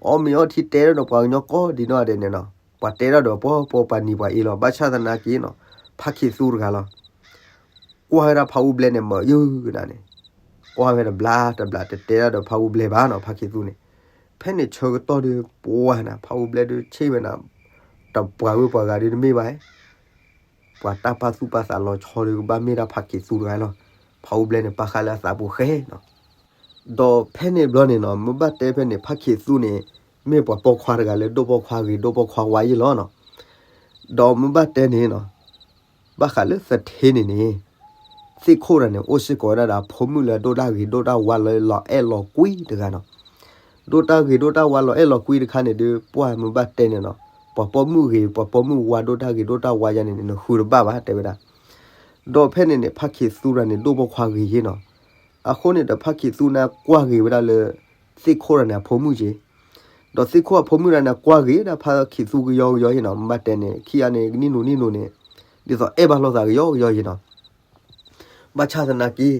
အီၣ်မ့ၤအီထံတဲဒီးပှၤကညီကိးဒံနီၢ်ဒဲးန့ၣ်နီၤ ပှၤတဲဒၣ်ဒီးပှၤပှၤပှၤနံၤပှၤအ့လီၤ ဘၣ်ဆၣ်သနာ်က့နီၤ ဖါခ့သူတဂၤလီၤ. ကွၢ်ဝဲဒၣ်ဖါအူဘျဲန့ၣ် မၤယုၢ်ကနၤန့ၣ် ကွၢ်ဝဲတဘျါတဘျါ တတဲဒၣ်ဒီးဖါအူဘျဲဘၣ်နီၤ ဖါခ့သူန့ၣ်. ဖဲန့ၣ်ဆၢကတီၢ်ဒုး ပှၤနၤ ဖါအူဘျဲဒုးဆ့ၣ်ဝဲနၤ တပှၤဂုၤပှၤဂၤဒုးတမ့ၢ်ဘၣ် ပှၤတၢ်ပာ်သူၣ်ပာ်သးလီၤဆီဒုး ကဘၣ်မ့ၢ်ဒၣ်ဖါခ့သူတဂၤလီၤ. ဖါအူဘျဲန့ၣ် ပာ်ဃာ်လၢအသးပူၤဃဲနီၤ. ဒီးဖဲန့ၣ်ဘျီန့ၣ်နီၤ မ့ၢ်ဘၣ်တဲဖဲန့ၣ် ဖါခ့သူန့ၣ် မ့ၢ်ပှၤပိာ်ခွါတဂၤလၢ ဒိၣ်ပိာ်ခွါဂ့ၤ ဒိၣ်ပိာ်ခွါဝါယံလီၤနီၤ. ဒီးမ့ၢ်ဘၣ်တဲန့ၣ်နီၤ ဘၣ်ဃးလၢသထ့န့ၣ်န့ၣ် သ့ၣ်ခိၣ်တဂၤန့ၣ် အိၣ်စ့ၢ်ကီးဝဲဒၣ်ဒီးအဖိမုၣ်လၢအဒိၣ်တၢ်ဂ့ၤဒိၣ်တၢ်ဝါလၢလီၤအဲၣ်လီၤကွံတဂၤနီၤ. ဒိၣ်တၢ်ဂ့ၤဒိၣ်တၢ်ဝါလီၤအဲၣ်လီၤကွံတခါန့ၣ်ဒုး ပှၤမ့ၢ်ဘၣ်တဲန့ၣ်နီၤ ပှၤပိာ်မုၣ်ဂ့ၤ ပှၤပိာ်မုၣ်ဝါဒိၣ်တၢ်ဂ့ၤဒိၣ်တၢ်ဝါယါန့ၣ်န့ၣ် နဃုတဘၣ်ဘၣ်တဲဝဲဒၣ်. ဒီးဖဲန့ၣ်န့ၣ် ဖါခ့သူတဂၤန့ၣ် ဒိၣ်ပိာ်ခွါဂ့ၤယ့နီၤ. အဃိန့ၣ်ဒီး ဖါခ့သူန့ၣ်ကွၢ်ဂ့ၤဝဲဒၣ်လၢ သ့ၣ်ခိၣ်တဂၤန့ၣ် အဖိမုၣ်က့ၤ ဒီးသ့ၣ်ခိၣ်အဖိမုၣ်တဂၤန့ၣ် ကွၢ်ဂ့ၤဒၣ်ဖါခ့သူကယီကယီယ့နီၤ. မ့ၢ်ဘၣ်တဲန့ၣ် ခံဂၤန့ၣ် ကနံၣ်နူၤနံၣ်နူၤန့ၣ် ဒ်သိးအဲၣ်ဘၣ်လိာ်သးကယီကယီယ့နီၤ. ဘၣ်ဆၣ်သနာ်က့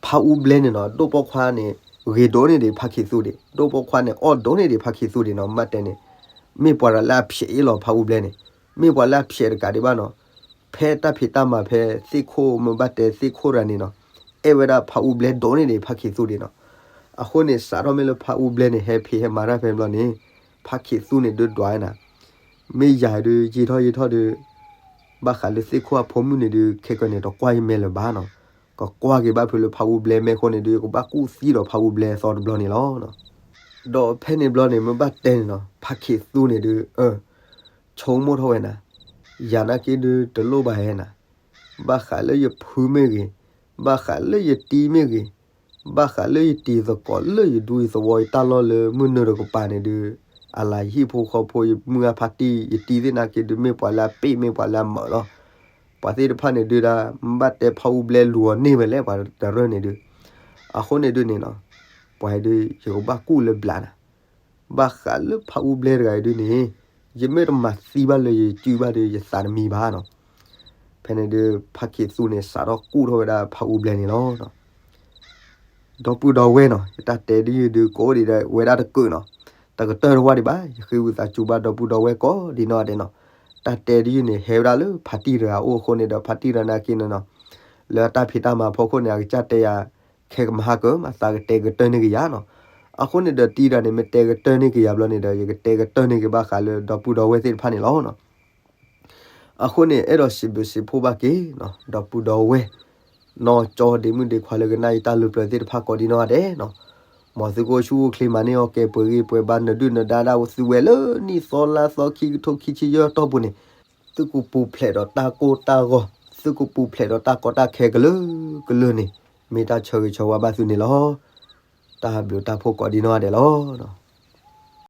ဖါအူဘျဲန့ၣ်နီၤ ဒိၣ်ပိာ်ခွါန့ၣ် ဂ့ၤဒိၣ်န့ၢ်ဒံးဖါခ့သူဒံး ဒိၣ်ပိာ်ခွါန့ၣ် အီၣ်ဒိၣ်န့ၢ်ဒံးဖါခ့သူဒံးနီၤ. မ့ၢ်ဘၣ်တဲန့ၣ် မ့ၢ်ပှၤတဂၤလၢအဖျဲးအ့ၣ်လီၤဖါအူဘျဲန့ၣ် မ့ၢ်ပှၤလၢအဖျဲးတကးဒံးဘၣ်နီၤ. ဖဲတၢ်ဖံးတၢ်မၤဖဲသ့ၣ်ခိၣ် မ့ၢ်ဘၣ်တဲသ့ၣ်ခိၣ်တဂၤန့ၣ်နီၤ အဲၣ်ဝဲဒၣ်ဖါအူဘျဲဒိၣ်န့ၢ်ဒံးဖါခ့သူဒံးနီၤ. အဃိန့ၣ် စးထီၣ်မ့ၢ်လၢဖါအူဘျဲန့ၣ် ဟဲဖံးဟဲမၤတၢ်ဖဲဘျီန့ၣ် ဖါခ့သူန့ၣ်ဒုးဒွးနၤ မ့ၢ်ယၤဒုး ယံာ်ထီၣ်ယံာ်ထီၣ်ဒုး ဘၣ်ဃးလၢသ့ၣ်ခိၣ်အဖိမုၣ်န့ၣ်ဒုး ခဲကနံၣ်န့ၣ် တကွၢ်ယမဲာ်လၢၤဘၣ်နီၤ. ကကွၢ်က့ၤဘၣ်ဖုးလၢဖါအူဘျဲမဲာ်အဃိန့ၣ်ဒုး ကဘၣ်ကူၣ်သံဒီးဖါအူဘျဲအသီတဘျီန့ၣ်လီၤ. ဒီးဖဲန့ၣ်ဘျီန့ၣ် မ့ၢ်ဘၣ်တဲန့ၣ်နီၤ ဖါခ့သူန့ၣ်ဒုး အၢ ဆိကမိၣ်ထီၣ်ဝဲနၤ ယၤနာ်က့ဒုးတလိၣ်ဘၣ်ဟဲနၤ ဘၣ်ဃးလၢယဖုမ့ၢ်ဂ့ၤ ဘၣ်ဃးလၢယတံၤမ့ၢ်ဂ့ၤ ဘၣ်ဃးလၢယတံၤသကိးလၢယဒူယသဝီယတၢ်လီၢ်လၢမုၢ်နုာ်တကပၤန့ၣ်ဒုး အလၤယဟံၣ်ဖိဃီဖိယမုၢ်အါဖါတံၢ် ယတံၤသ့ၣ်နာ်က့ဒုး မ့ၢ်ပှၤလၢအပ့ၢ်မ့ၢ်ပှၤလၢအမၢးလီၤ. ပှၤသ့ၣ်တဖၣ်န့ၣ်ဒုးဒၣ် မ့ၢ်ဘၣ်တဲဖါအူဘျဲလူၤအီၤန့ၢ်ဝဲလဲၣ် ပှၤတရၢၢ်န့ၣ်ဒုး အဃိန့ၣ်ဒုးန့ၣ်နီၤ ပှၤဒုး ယကဘၣ်ကူၣ်လၢဘျးနၤ, ဘၣ်ဃးလၢဖးအူဘျဲတဂၤအံၤဒုးန့ၣ် ယမ့ၢ်တမၤသံဘၣ်လၢယစုဘၣ်ဒီး ယသးတမံဘၣ်နီၤ. ဖဲန့ၣ်ဒုး ဖးခ့သူန့ၣ် စးထီၣ်ကူၣ်ထီၣ်ဝဲဒၣ်ဖးအူဘျဲန့ၣ်လီၤ. ဒီပုၢ်ဒီဝဲၢ်နီၤ, ယတၢ်တဲဒ်ယုၢ်ဒုးကိးဒံးဒီးဝဲဒၣ်တကုာ်နီၤ, တကတၢၢ်တဝၢ်ဒံးဘၣ်, ယဃ့ဝံသးစူၤဘၣ်ဒီပုၢ်ဒီဝဲၢ်ကိးဒံးနီၢ်ဒဲးနီၤ. တၢ်တဲဒ်ယုၢ်န့ၣ် ဟဲဝဲဒၣ်လၢဖါတံၢ်တဂၤအအိၣ်အဃိန့ၣ်ဒီး ဖါတံၢ်တဂၤန့ၣ်က့န့ၣ်နီၤ, လၢအတၢ်ဖံးတၢ်မၤအဖီခိၣ်န့ၣ် အကစၢ်တဲယၤ ခဲကမၤဟါကၢမး သးကတဲကတၢၢ်န့ၢ်က့ၤယၤနီၤ. အဃိန့ၣ်ဒီးတံၢ်တဂၤန့ၣ် မ့ၢ်တဲကတၢၢ်န့ၢ်က့ၤယၤဘျီန့ၣ်ဒီး ယကတဲကတၢၢ်န့ၢ်က့ၤဘၣ်ဃးလၢဒီပုၢ်ဒီဝဲၢ်သ့ၣ်တဖၣ်န့ၣ်လီၤနီၤ. အဃိန့ၣ် အဲၣ်ဒိးစံးဘျုးစံးဖှိၣ်ဘၣ်က့ၤနီၤ ဒီပုၢ်ဒီဝဲၢ် နီၢ်ကၠီဒ့မုၣ်ဒ့ခွါလၢကနၣ်အံၤတၢ်လိၤပျၢၤသ့ၣ်တဖၣ်ကိးဒံးနီၢ်ဂၤဒဲးနီၤ. မ်သုကအိၣ်ဆူၣ်အိၣ်ချ့မၤန့ၢ်အီၣ်ကဲ ပှဲၤဂံၢ်ပှဲၤဘါ နဒုၣ်နဒါဒၣ်သုဝဲလၢနံၣ်သီလါသီ ခံကထိခံဆံယဲၢ်တီၢ်ပူၤန့ၣ် သုကပူၤဖျဲးဒီးတၢ်ကိၢ်တၢ်ဂီၤ, သုကပူၤဖျဲးဒီးတၢ်ကီတၢ်ခဲကလုာ်ကလုာ်န့ၣ် မ့ၢ်တၢ်ဆၢဂ့ၤဆၢဝါဘၣ်သုန့ၣ်လီၤ. တၢ်ဘျုးတၢ်ဖှိၣ်ကိးဒံးနီၢ်ဂၤဒဲးလီၤ.